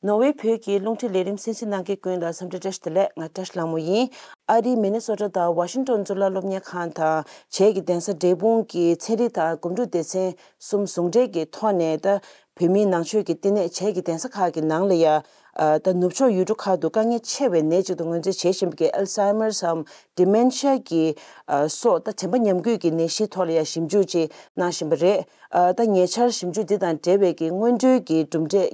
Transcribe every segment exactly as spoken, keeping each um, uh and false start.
ནོར་ཝེ་བོད་ཀྱི་རླུང་འཕྲིན་ལས་རིམ་གསན་གཟིགས་གནང་མཁན་ཀུན་ལ་འཚམས་འདྲི་བཀྲ་ཤིས་བདེ་ལེགས། ང་བཀྲ་ཤིས་ལྷ་མོ་ཡིན། ཨ་རིའི་མི་ནི་སོ་ཊ་དང་ཝ་ཤིང་ཊོན་གཙུག་ལག་སློབ་གཉེར་ཁང་དང་བྱེས་ཀྱི་གདན་ས་འབྲས་སྤུངས་ཀྱི་ཚན་རིག་དང་སྒོམ་སྒྲུབ་སྡེ་ཚན་གསུམ་ཟུང་འབྲེལ་གྱི་ཐོག་ནས། ད་བོད་མིའི་ནང་ཆོས་ཀྱི་བསྟི་གནས་བྱེས་ཀྱི་གདན་ས་ཁག་གི་ནང་ལ་ཡ། ཨ། ད་ནུབ་ཕྱོགས་ཡུལ་གྲུ་ཁག་ཏུ་དཀའ་ངལ་ཆེ་བའི་ནད་ཅིག་ཏུ་ངོས་འཛིན་བྱེད་བཞིན་པའི་ཨལ་ཛའི་མར་སམ་ཌི་མེན་ཤི་ཡ་གི་ཨ་སོགས་ད་དྲན་པ་ཉམས་རྒུད་ཀྱི་ནད་གཞིའི་ཐོག་ལ་ཡང་ཞིབ་འཇུག་ཅིག་གནང་བཞིན་པ་རེད། ཨ། ད་ཉེ་ཆར་ཞིབ་འཇུག་འདི་དང་འབྲེལ་བའི་གི་སྔོན་འགྲོའི་གི་གྲུབ་འབྲས་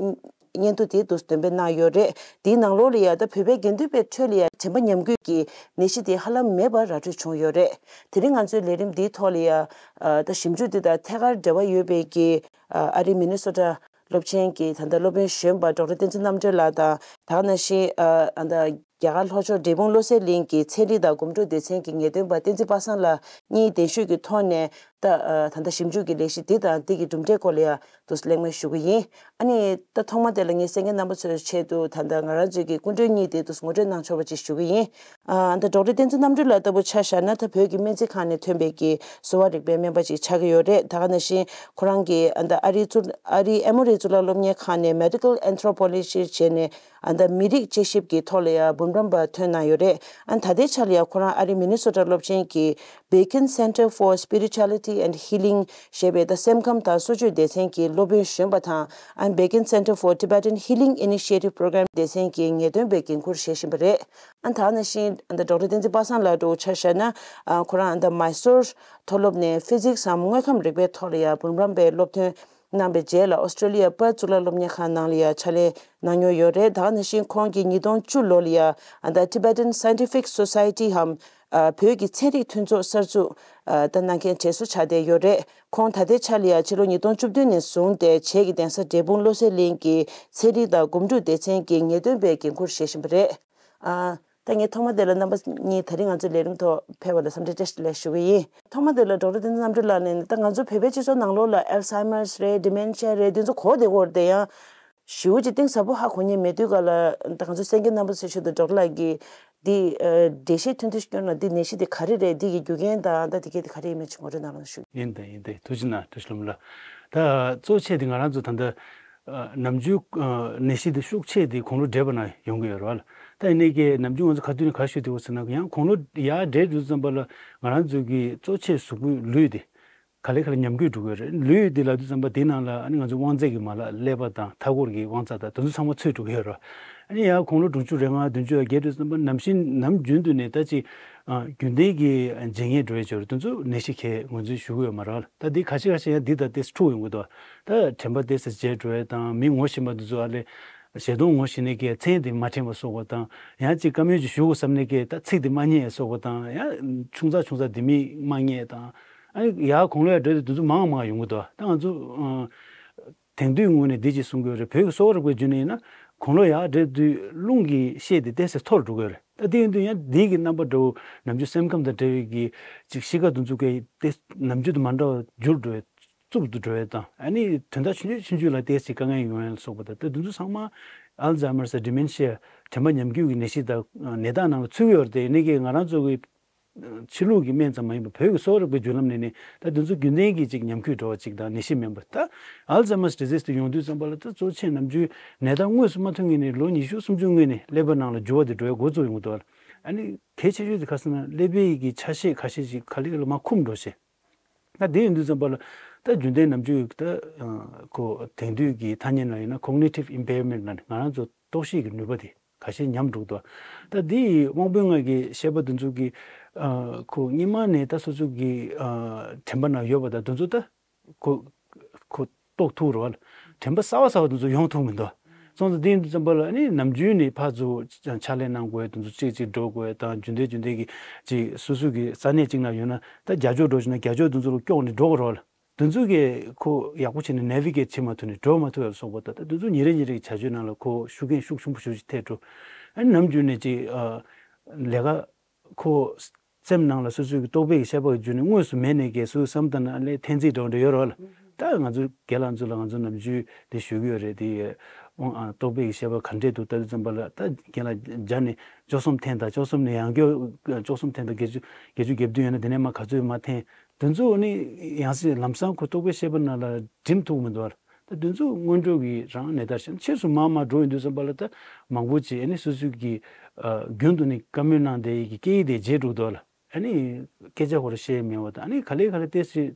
སྙན་ཐོ་དེ་འདུག་འདོན་སྤེལ་གནང་ཡོད་རེད། དེའི་ནང་ལོགས་ལ་ཡང་ད་བོད་པའི་དགེ་འདུན་པའི་ཁྲོད་ལ་ཡང་དྲན་པ་ཉམས་རྒུད་ཀྱི་ནད་གཞི་དེ་ཧ་ལམ་མེད་པ་ར་སྤྲོད་བྱུང་ཡོད་རེད། དེ་རིང་ང་ཚོའི་ལས་རིམ་འདིའི་ཐོག་ལ་ཡང་ཨ། ད་ཞིབ་འཇུག་འདི་དང་ཐད་ཀར་འབྲེལ་བ་ཡོད་པའི་གི་ཨ། ཨ་རིའི་མི་ནི་སོ་ཊ་སློབ་ཆེན་གྱི་ད་ལྟ་སློབ་དཔོན་གཞོན་པ་ཌོག་ཊར་བསྟན་འཛིན་རྣམ་གྲོལ་ལགས་དང་། ད་ག་ནང་བཞིན་ཨ། ཨ། ད་རྒྱ་གར་ལྷོ་ཕྱོགས་འབྲས་སྤུངས་བློ་གསལ་གླིང་གི་ཚན་རིག་དང་སྒོམ་སྒྲུབ་སྡེ་ཚན་གྱི་ངེས་སྟོན་པ་བསྟན་འཛིན་པ་སངས་ལགས་གཉིས་གདན་ཞུས་ཀྱི་ཐོག་ནས། ད་ཨ། ད་ལྟ་ཞིབ་འཇུག་གི་ལས་གཞི་འདི་དང་འདི་གི་གྲུབ་འབྲས་སྐོར་ལ་ཡང་དུ་གླེང་མོལ་ཞུ་གི་ཡིན། ཨ་ནི་ད་ཐོག་མ་དེ་ལ་ངས་གསན་མཁན་རྣམ་པ་ཚོའི་ཆེད་དུ་ད་ལྟ་ང་རང་ཚོའི་གི་སྐུ་མགྲོན་གཉིས་དེ་དུ་ངོ་སྤྲོད་གནང་ཆོག་པ་ཅིག་ཞུ་གི་ཡིན། ཨ། ད་ཌོག་ཊར་བསྟན་འཛིན་རྣམ་གྲོལ་ལགས་ལྟ་བུ་ཆ་བཞག་ན། ད་བོད་ཀྱི་སྨན་རྩིས་ཁང་ནས་ཐོན་པའི་གི་གསོ་བ་རིག་པའི་སྨན་པ་ཅིག་ཆགས་ཀྱི་ཡོད་རེད། ད་ག་ནང་བཞིན་ཁོ་རང་གིས་ཨ། ད་ཨ་རིའི་གཙུག་ཨ་རིའི་ཨེ་མོ་རི་གཙུག་ལག་སློབ་གཉེར་ཁང་ནས་མེ་ཌི་ཀལ་ཨན་ཐྲོ་པོ་ལོ་ཇི་བྱས་ནས། ཨ། ད་མི་རིགས་དཔྱད་ཞིབ་ཀྱི་ཐོག་ལ་ཡང་འབུམ་རམས་པ་ཐོན་གནང་ཡོད་རེད། ཨ། ད་ལྟའི་ཆར་ལ་ཡང་ཁོ་རང་ཨ་རིའི་མི་ནི་སོ་ཊ་སློབ་ཆེན་གྱི་Bacon Center for Spirituality and Healing ཞེས་པའི་ད་སེམས་ཁམས་དང་གསོ་བཅོས་སྡེ་ཚན་གྱི་སློབ་དཔོན་གཞོན་པ་དང་། ཨ། Bacon Center for Tibetan Healing Initiative Program སྡེ་ཚན་གྱི་ངེས་སྟོན་པའི་འགན་འཁུར་བཞེས་བཞིན་པ་རེད། ཨ། ད་ག་ནང་བཞིན་ཨ། ད་ཌོག་ཊར་བསྟན་འཛིན་པ་སངས་ལགས་འདྲ་བོ་ཆ་བཞག་ན། ཨ། ཁོ་རང་ཨ། ད་མཱི་སོར་མཐོ་སློབ་ནས་ཕི་ཛིག་སམ་དངོས་ཁམས་རིག་པའི་ཐོག་ལ་ཡང་འབུམ་རམས་པའི་སློབ་ཐོན་གནང་བའི་རྗེས་ལ་ཨོ་སི་ཀྲོ་ལི་ཡ་པར་གཙུག་ལག་སློབ་གཉེར་ཁང་ནང་ལ་ཡང་ཕྱག་ལས་གནང་མྱོང་ཡོད་རེད། ད་ག་ནང་བཞིན་ཁོང་གིས་ཉིས་སྟོང་བཅུ་ལོ་ལ་ཡང་ཨ། ད་Tibetan Scientific Society འམ། ཨ། བོད་ཀྱི་ཚན་རིག་མཐུན་ཚོགས་གསར་འཛུགས་ཨ། ད་གནང་མཁན་གྲས་སུ་ཆགས་བསྡད་ཡོད་རེད། ཁོང་ད་ལྟའི་ཆ་ལ་ཡང་ཕྱི་ལོ་ཉིས་སྟོང་བཅུ་བདུན་ནས་བཟུང་སྟེ་བྱེས་ཀྱི་གདན་ས་འབྲས་སྤུངས་བློ་གསལ་གླིང་གི་ཚན་རིག་དང་སྒོམ་སྒྲུབ་སྡེ་ཚན་གྱི་ངེས་སྟོན་པའི་འགན་འཁུར་བཞེས་བཞིན་པ་རེད། ཨ། ད་ངས་ཐོག་མ་དེ་ལ་རྣམ་པ་གཉིས་ད་རིང་ང་ཚོའི་ལས་རིམ་ཐོག་ཕེབས་པ་ལ་འཚམས་འདྲི་བཀྲ་ཤིས་བདེ་ལེགས་ཞུ་གི་ཡིན། ཐོག་མ་དེ་ལ་ཌོག་ཊར་བསྟན་འཛིན་རྣམ་གྲོལ་ལགས་ནས། ད་ང་ཚོ་བོད་པའི་སྤྱི་ཚོགས་ནང་ལོགས་ལ་ཨལ་ཛའི་མར་རེད། ཌི་མེན་ཤི་ཡ་རེད། འདི་ཚོ་གོ་བདེ་གོ་རེད། དེ་ཡང་ཞེ་པོ་ཅིག་གཏིང་ཟབ་པོ་ཧ་གོ་མཁན་མེད་དུས་ག་ལ། ད་ང་ཚོ་གསན་མཁན་རྣམ་པ་ཚོའི་ཆེད་དུ་ཌོག་ཊར་ལགས་ཀྱིས་འདི་ཨ། འགྲེལ་བཤད་ཐུང་ཐུང་ཞིག་བསྐྱོན་ན། འདི་ནད་གཞི་དེ་ག་རེ་རེད། འདི་གི་རྒྱུ་རྐྱེན་དང་ད་དེ་གས་དེ་ག་རེ་ཡིན་མིན་ཅིག་ངོ་སྤྲོད་གནང་རོགས་ཞུ། ཡིན་ད་ཡིན་ད། ཐུགས་རྗེ་གནང་། བཀྲ་ཤིས་ལྷ་མོ་ལགས། ད་གཙོ་ཆེ་དེ་ང་རང་ཚོ་ད་ལྟ་ཨ། ནམ་རྒྱུན་ཨ། ནད་གཞི་དེ་ཤུགས་ཆེ་དེ་དགུང་ལོ་བགྲེས་པ་ན་ཡོང་གི་ཡོད་རེད་བ་ལ། ད་ཡིན་ནའི་གི་ནམ་རྒྱུན་ང་ཚོ་ཁ་ཐུག་ནས་ག་རེ་ཞུ་བསྡད་ཡོད་ཟེར་ན། ཡང་དགུང་ལོ་ཡར་བགྲེས་དུས་ཙམ་པ་ལ་ང་རང་ཚོ་གི་གཙོ་ཆེ་གཟུགས་པོའི་ལུས་དེ་ག་ལེ་ག་ལེ་ཉམས་རྒུད་འགྲོ་གི་ཡོད་རེད། ལུས་དེ་ལབ་དུས་ཙམ་པ་དེའི་ནང་ལ་ཨ་ནི་ང་ཚོ་དབང་རྩའི་གི་མ་ལག་ཀླད་པ་དང་མཐའ་འཁོར་གྱི་དབང་རྩ་དང་དེ་ཚོ་ཚང་མ་ཚུད་འགྲོ་གི་ཡོད་རེད། ཨ་ནི་ཡང་དགུང་ལོ་དྲུག་ཅུ་རེ་ལྔ་བདུན་ཅུ་ཡར་བརྒལ་དུས་ཙམ་པ་ནམ་ཞིག་ནམ་རྒྱུན་དུ་ནས་ད་ཅིག་ཨ། རྒྱུན་ལྡན་གྱི་བརྗེད་ངས་འགྲོ་ཡས་ཅིག་ཡོད་རེད། དེ་ཚོ་ནད་གཞི་གས་ངོས་འཛིན་ཞུ་གི་ཡོད་མ་རེད་བ་ལ། ད་འདི་ཁ་ཤས་ཁ་ཤས་ཡང་འདི་དང་དེ་འཁྲུག་ཡོང་གི་འདུག་ད་དྲན་པ་ཏོག་ཙམ་བརྗེད་འགྲོ་ཡས་དང་། མི་ངོ་ཤེས་པ་འདི་ཚོ་ཨ་ལས་ཞལ་གདོང་ངོ་ཤེས་ནས་ཀྱི་མཚན་དེ་མ་དྲན་པ་སོགས་པ་དང་། ཡང་ཅིག་བཀའ་མོལ་ཅིག་ཞུ་དགོས་བསམ་ནས་ཀྱི་ད་ཚིག་དེ་མ་རྙེད་སོགས་པ་དང་། ཡང་ཆུང་ཙག་ཆུང་ཙག་དེ་མི་མ་རྙེད་དང་། ཨ་ནི་ཡར་དགུང་ལོ་ཡར་འགྲོ་དུས་དེ་ཚོ་མང་མང་ཡོང་གི་འདུག་ད་ང་ཚོ་ཨ། དེང་དུས་ངོས་ནས་འདི་ཅིག་གསུང་གི་ཡོད་རེད། བོད་ཀྱི་གསོ་བ་རིག་པའི་བརྒྱུད་ནས་ཡིན་ན། དགུང་ལོ་ཡར་བགྲེས་དུས་རླུང་གི་ཤེད་དེ་ཏོག་ཙམ་མཐོ་རུ་འགྲོ་གི་ཡོད་རེད། ད་དེ་ཡིན་དུས་ཡང་འདི་གི་རྣམ་པ་འདྲ་བོ་ནམ་རྒྱུན་སེམས་ཁམས་དང་འབྲེལ་བའི་གི་ཅིག་གཤིས་ཀ་དེ་ཚོ་གི་ཏེ་ནམ་རྒྱུན་དུ་མ་འདྲ་བ་འགྱུར་འགྲོ་བའི་རྩུབ་ཏུ་འགྲོ་བའི་དང་། ཨ་ནི་དོན་དག་ཆུང་ཆུང་ཆུང་ཆུང་ལ་ཏོག་ཙམ་དཀའ་ངལ་ཡོང་ཡ་ལ་སོགས་པ་དང་། ད་དེ་ཚོ་ཚང་མ་ཨལ་ཛའི་མར་ཟེར་ཌི་མེན་ཤི་ཡ་དྲན་པ་ཉམས་རྒུད་ཀྱི་ནད་གཞི་དང་ནད་རྟགས་ནང་ལ་ཚུད་ཀྱི་ཡོད་རེད། དེ་ཡིན་ནའི་གི་ང་རང་ཚོ་གི་ཕྱི་ལུགས་ཀྱི་སྨན་ཙམ་མ་ཡིན་པར་བོད་ཀྱི་གསོ་བ་རིག་པའི་བརྒྱུད་ལམ་ནས་ནི་ད་དེ་ཚོ་རྒྱུན་ལྡན་གྱི་ཅིག་ཉམས་རྒུད་འདྲ་བ་ཅིག་དང་ནད་གཞི་མིན་པ། ད་ཨལ་ཛའི་མར་ཌི་ཛིས་དེ་ཡོང་དུས་ཙམ་པ་ལ་ད་གཙོ་ཆེ་ནམ་རྒྱུན་ནད་རྟགས་དངོས་སུ་མ་ཐོན་གིན་ནས་ལོ་ཉི་ཤུ་སུམ་ཅུ་སྔོན་ནས་ཀླད་པ་ནང་ལ་འགྱུར་བ་དེ་འགྲོ་ཡ་འགོ་བཙུགས་ཡོང་གི་འདུག་ཨ་ནི་གལ་ཆེ་ཤོས་དེ་ག་ཟེར་ན་ཀླད་པའི་གི་ཆ་ཤས་ཁ་ཤས་ཅིག་ག་ལེ་ག་ལེ་མར་འཁུམས་འགྲོ་བྱས། ད་དེ་ཡིན་དུས་ཙམ་པ་ལ་ད་རྒྱུན་ལྡན་ནམ་རྒྱུན་ད་ཁོ་དེང་དུས་ཀྱི་ཐ་སྙད་ནང་ཡིན་ན་ཀོག་ནི་ཊིབ་ཨིམ་པེར་མེན་ཊི་ལབ་ནས་ང་རང་ཚོ་རྟོག་ཤེས་ཀྱི་ནུས་པ་དེ་ཁ་ཤས་ཉམས་འགྲོ་གི་འདུག་ད་འདི་ཡི་དབང་པོའི་ངག་གི་བཤད་པ་དེ་ཚོ་གི་ཨ་ཁོ་སྔོན་མ་ནས་ད་སོ་སོ་གི་ཨ་དྲན་པ་ནང་ཡོད་པ་དང་དེ་ཚོ་ད་ཁོ་ཁོ་རྟོགས་ཐུབ་རེད་བ། དྲན་པ་གསར་བ་གསར་བ་དེ་ཚོ་ཡོང་ཐུབ་མི་འདུག་སོང་ཙང་དེ་ཡིན་དུས་ཙམ་པ་ལ་ཨ་ནི་ནམ་རྒྱུན་ནས་ཕར་ཚུར་ཕྱག་ལས་གནང་དགོས་དེ་ཚོ་གཅིག་གཅིག་འགྲོ་དགོས་དང་རྒྱུན་ལྡན་རྒྱུན་ལྡན་གྱི་ཅིག་སོ་སོ་གི་ས་གནས་གཅིག་ན་ཡོད་ན་ད་རྒྱ་ཕྱོགས་འགྲོ་བཞིན་ན་རྒྱ་ཕྱོགས་དེ་ཚོ་ལ་ཀྱོག་ནས་འགྲོ་དགོས་རེད་བ། དེ་ཚོ་གིས་ཁོ་ཡག་པོ་བྱས་ནས་ནེ་བི་གེཊ་བྱེད་མ་ཐུབ་ནས་འགྲོ་མ་ཐུབ་ཡ་སོགས་པ་དང་། ད་དེ་ཚོ་ཉིན་རེ་ཉིན་རེ་གི་བྱ་སྤྱོད་ནང་ལ་ཁོ་ཤུགས་རྐྱེན་ཤུགས་ཆེན་པོ་ཞེ་པོ་ཅིག་ཐེབས་འགྲོ། ཨ་ནི་ནམ་རྒྱུན་ནས་ཅིག་ཨ་ལས་ཀ་ཁོ་སེམས་ནང་ལ་སོ་སོའི་གི་རྟོག་པའི་གི་ཤེས་པ་གི་བརྒྱུད་ནས་དངོས་སུ་མེད་ནས་གས་སོ་སོའི་བསམ་བཏང་ན་ཨ་ལས་འཐེན་རྩིས་འདྲ་བོ་འདྲ་ཡོད་རེད་བ་ལ། ད་ང་ཚོ་རྒན་ལགས་ཚོ་ལ་ང་ཚོ་ནམ་རྒྱུན་དེ་ཞུ་གི་ཡོད་རེད་དེ། དབང་ཨ་རྟོག་པའི་གི་ཤེས་པ་ག་འདྲས་འདུག་ལྟ་དུས་ཙམ་པ་ལ་ད་རྒན་ལགས་སྦྱར་ནས་བཅུ་གསུམ་འཐེན་དང་བཅུ་གསུམ་ནས་ཡང་བསྐྱར་བཅུ་གསུམ་འཐེན་དང་བརྒྱད་ཅུ་བརྒྱད་ཅུ་གྱ་བདུན་ཡོད་ན་དེ་ནས་མར་ག་ཚོད་མར་འཐེན། དེ་ཚོ་ནི་ཡང་སྲིད་ལམ་སང་ཁོ་རྟོག་པའི་ཤེས་པ་ནང་ལ་འགྲིམ་ཐུབ་མི་འདུག་བ། ད་དེ་ཚོ་སྔོན་འགྲོ་གི་རང་ནད་རྟགས་ཤིག་ཕྱིས་སུ་མར་མར་འགྲོ་ཡོང་དུས་ཙམ་པ་ལ་ད་མང་པོ་ཅིག་ཨ་ནི་སོ་སོ་གི་ཨ་རྒྱུན་དུ་ནས་བཀའ་མོལ་གནང་བསྡད་ཡི་གི་སྐད་ཡིག་དེ་བརྗེད་འགྲོ་འདུག་ལ། ཨ་ནི་སྐད་ཆ་ཁོ་རང་བཤད་མེད་པ་དང་། ཨ་ནི་ག་ལེ་ག་ལེ་ཏོག་ཙམ་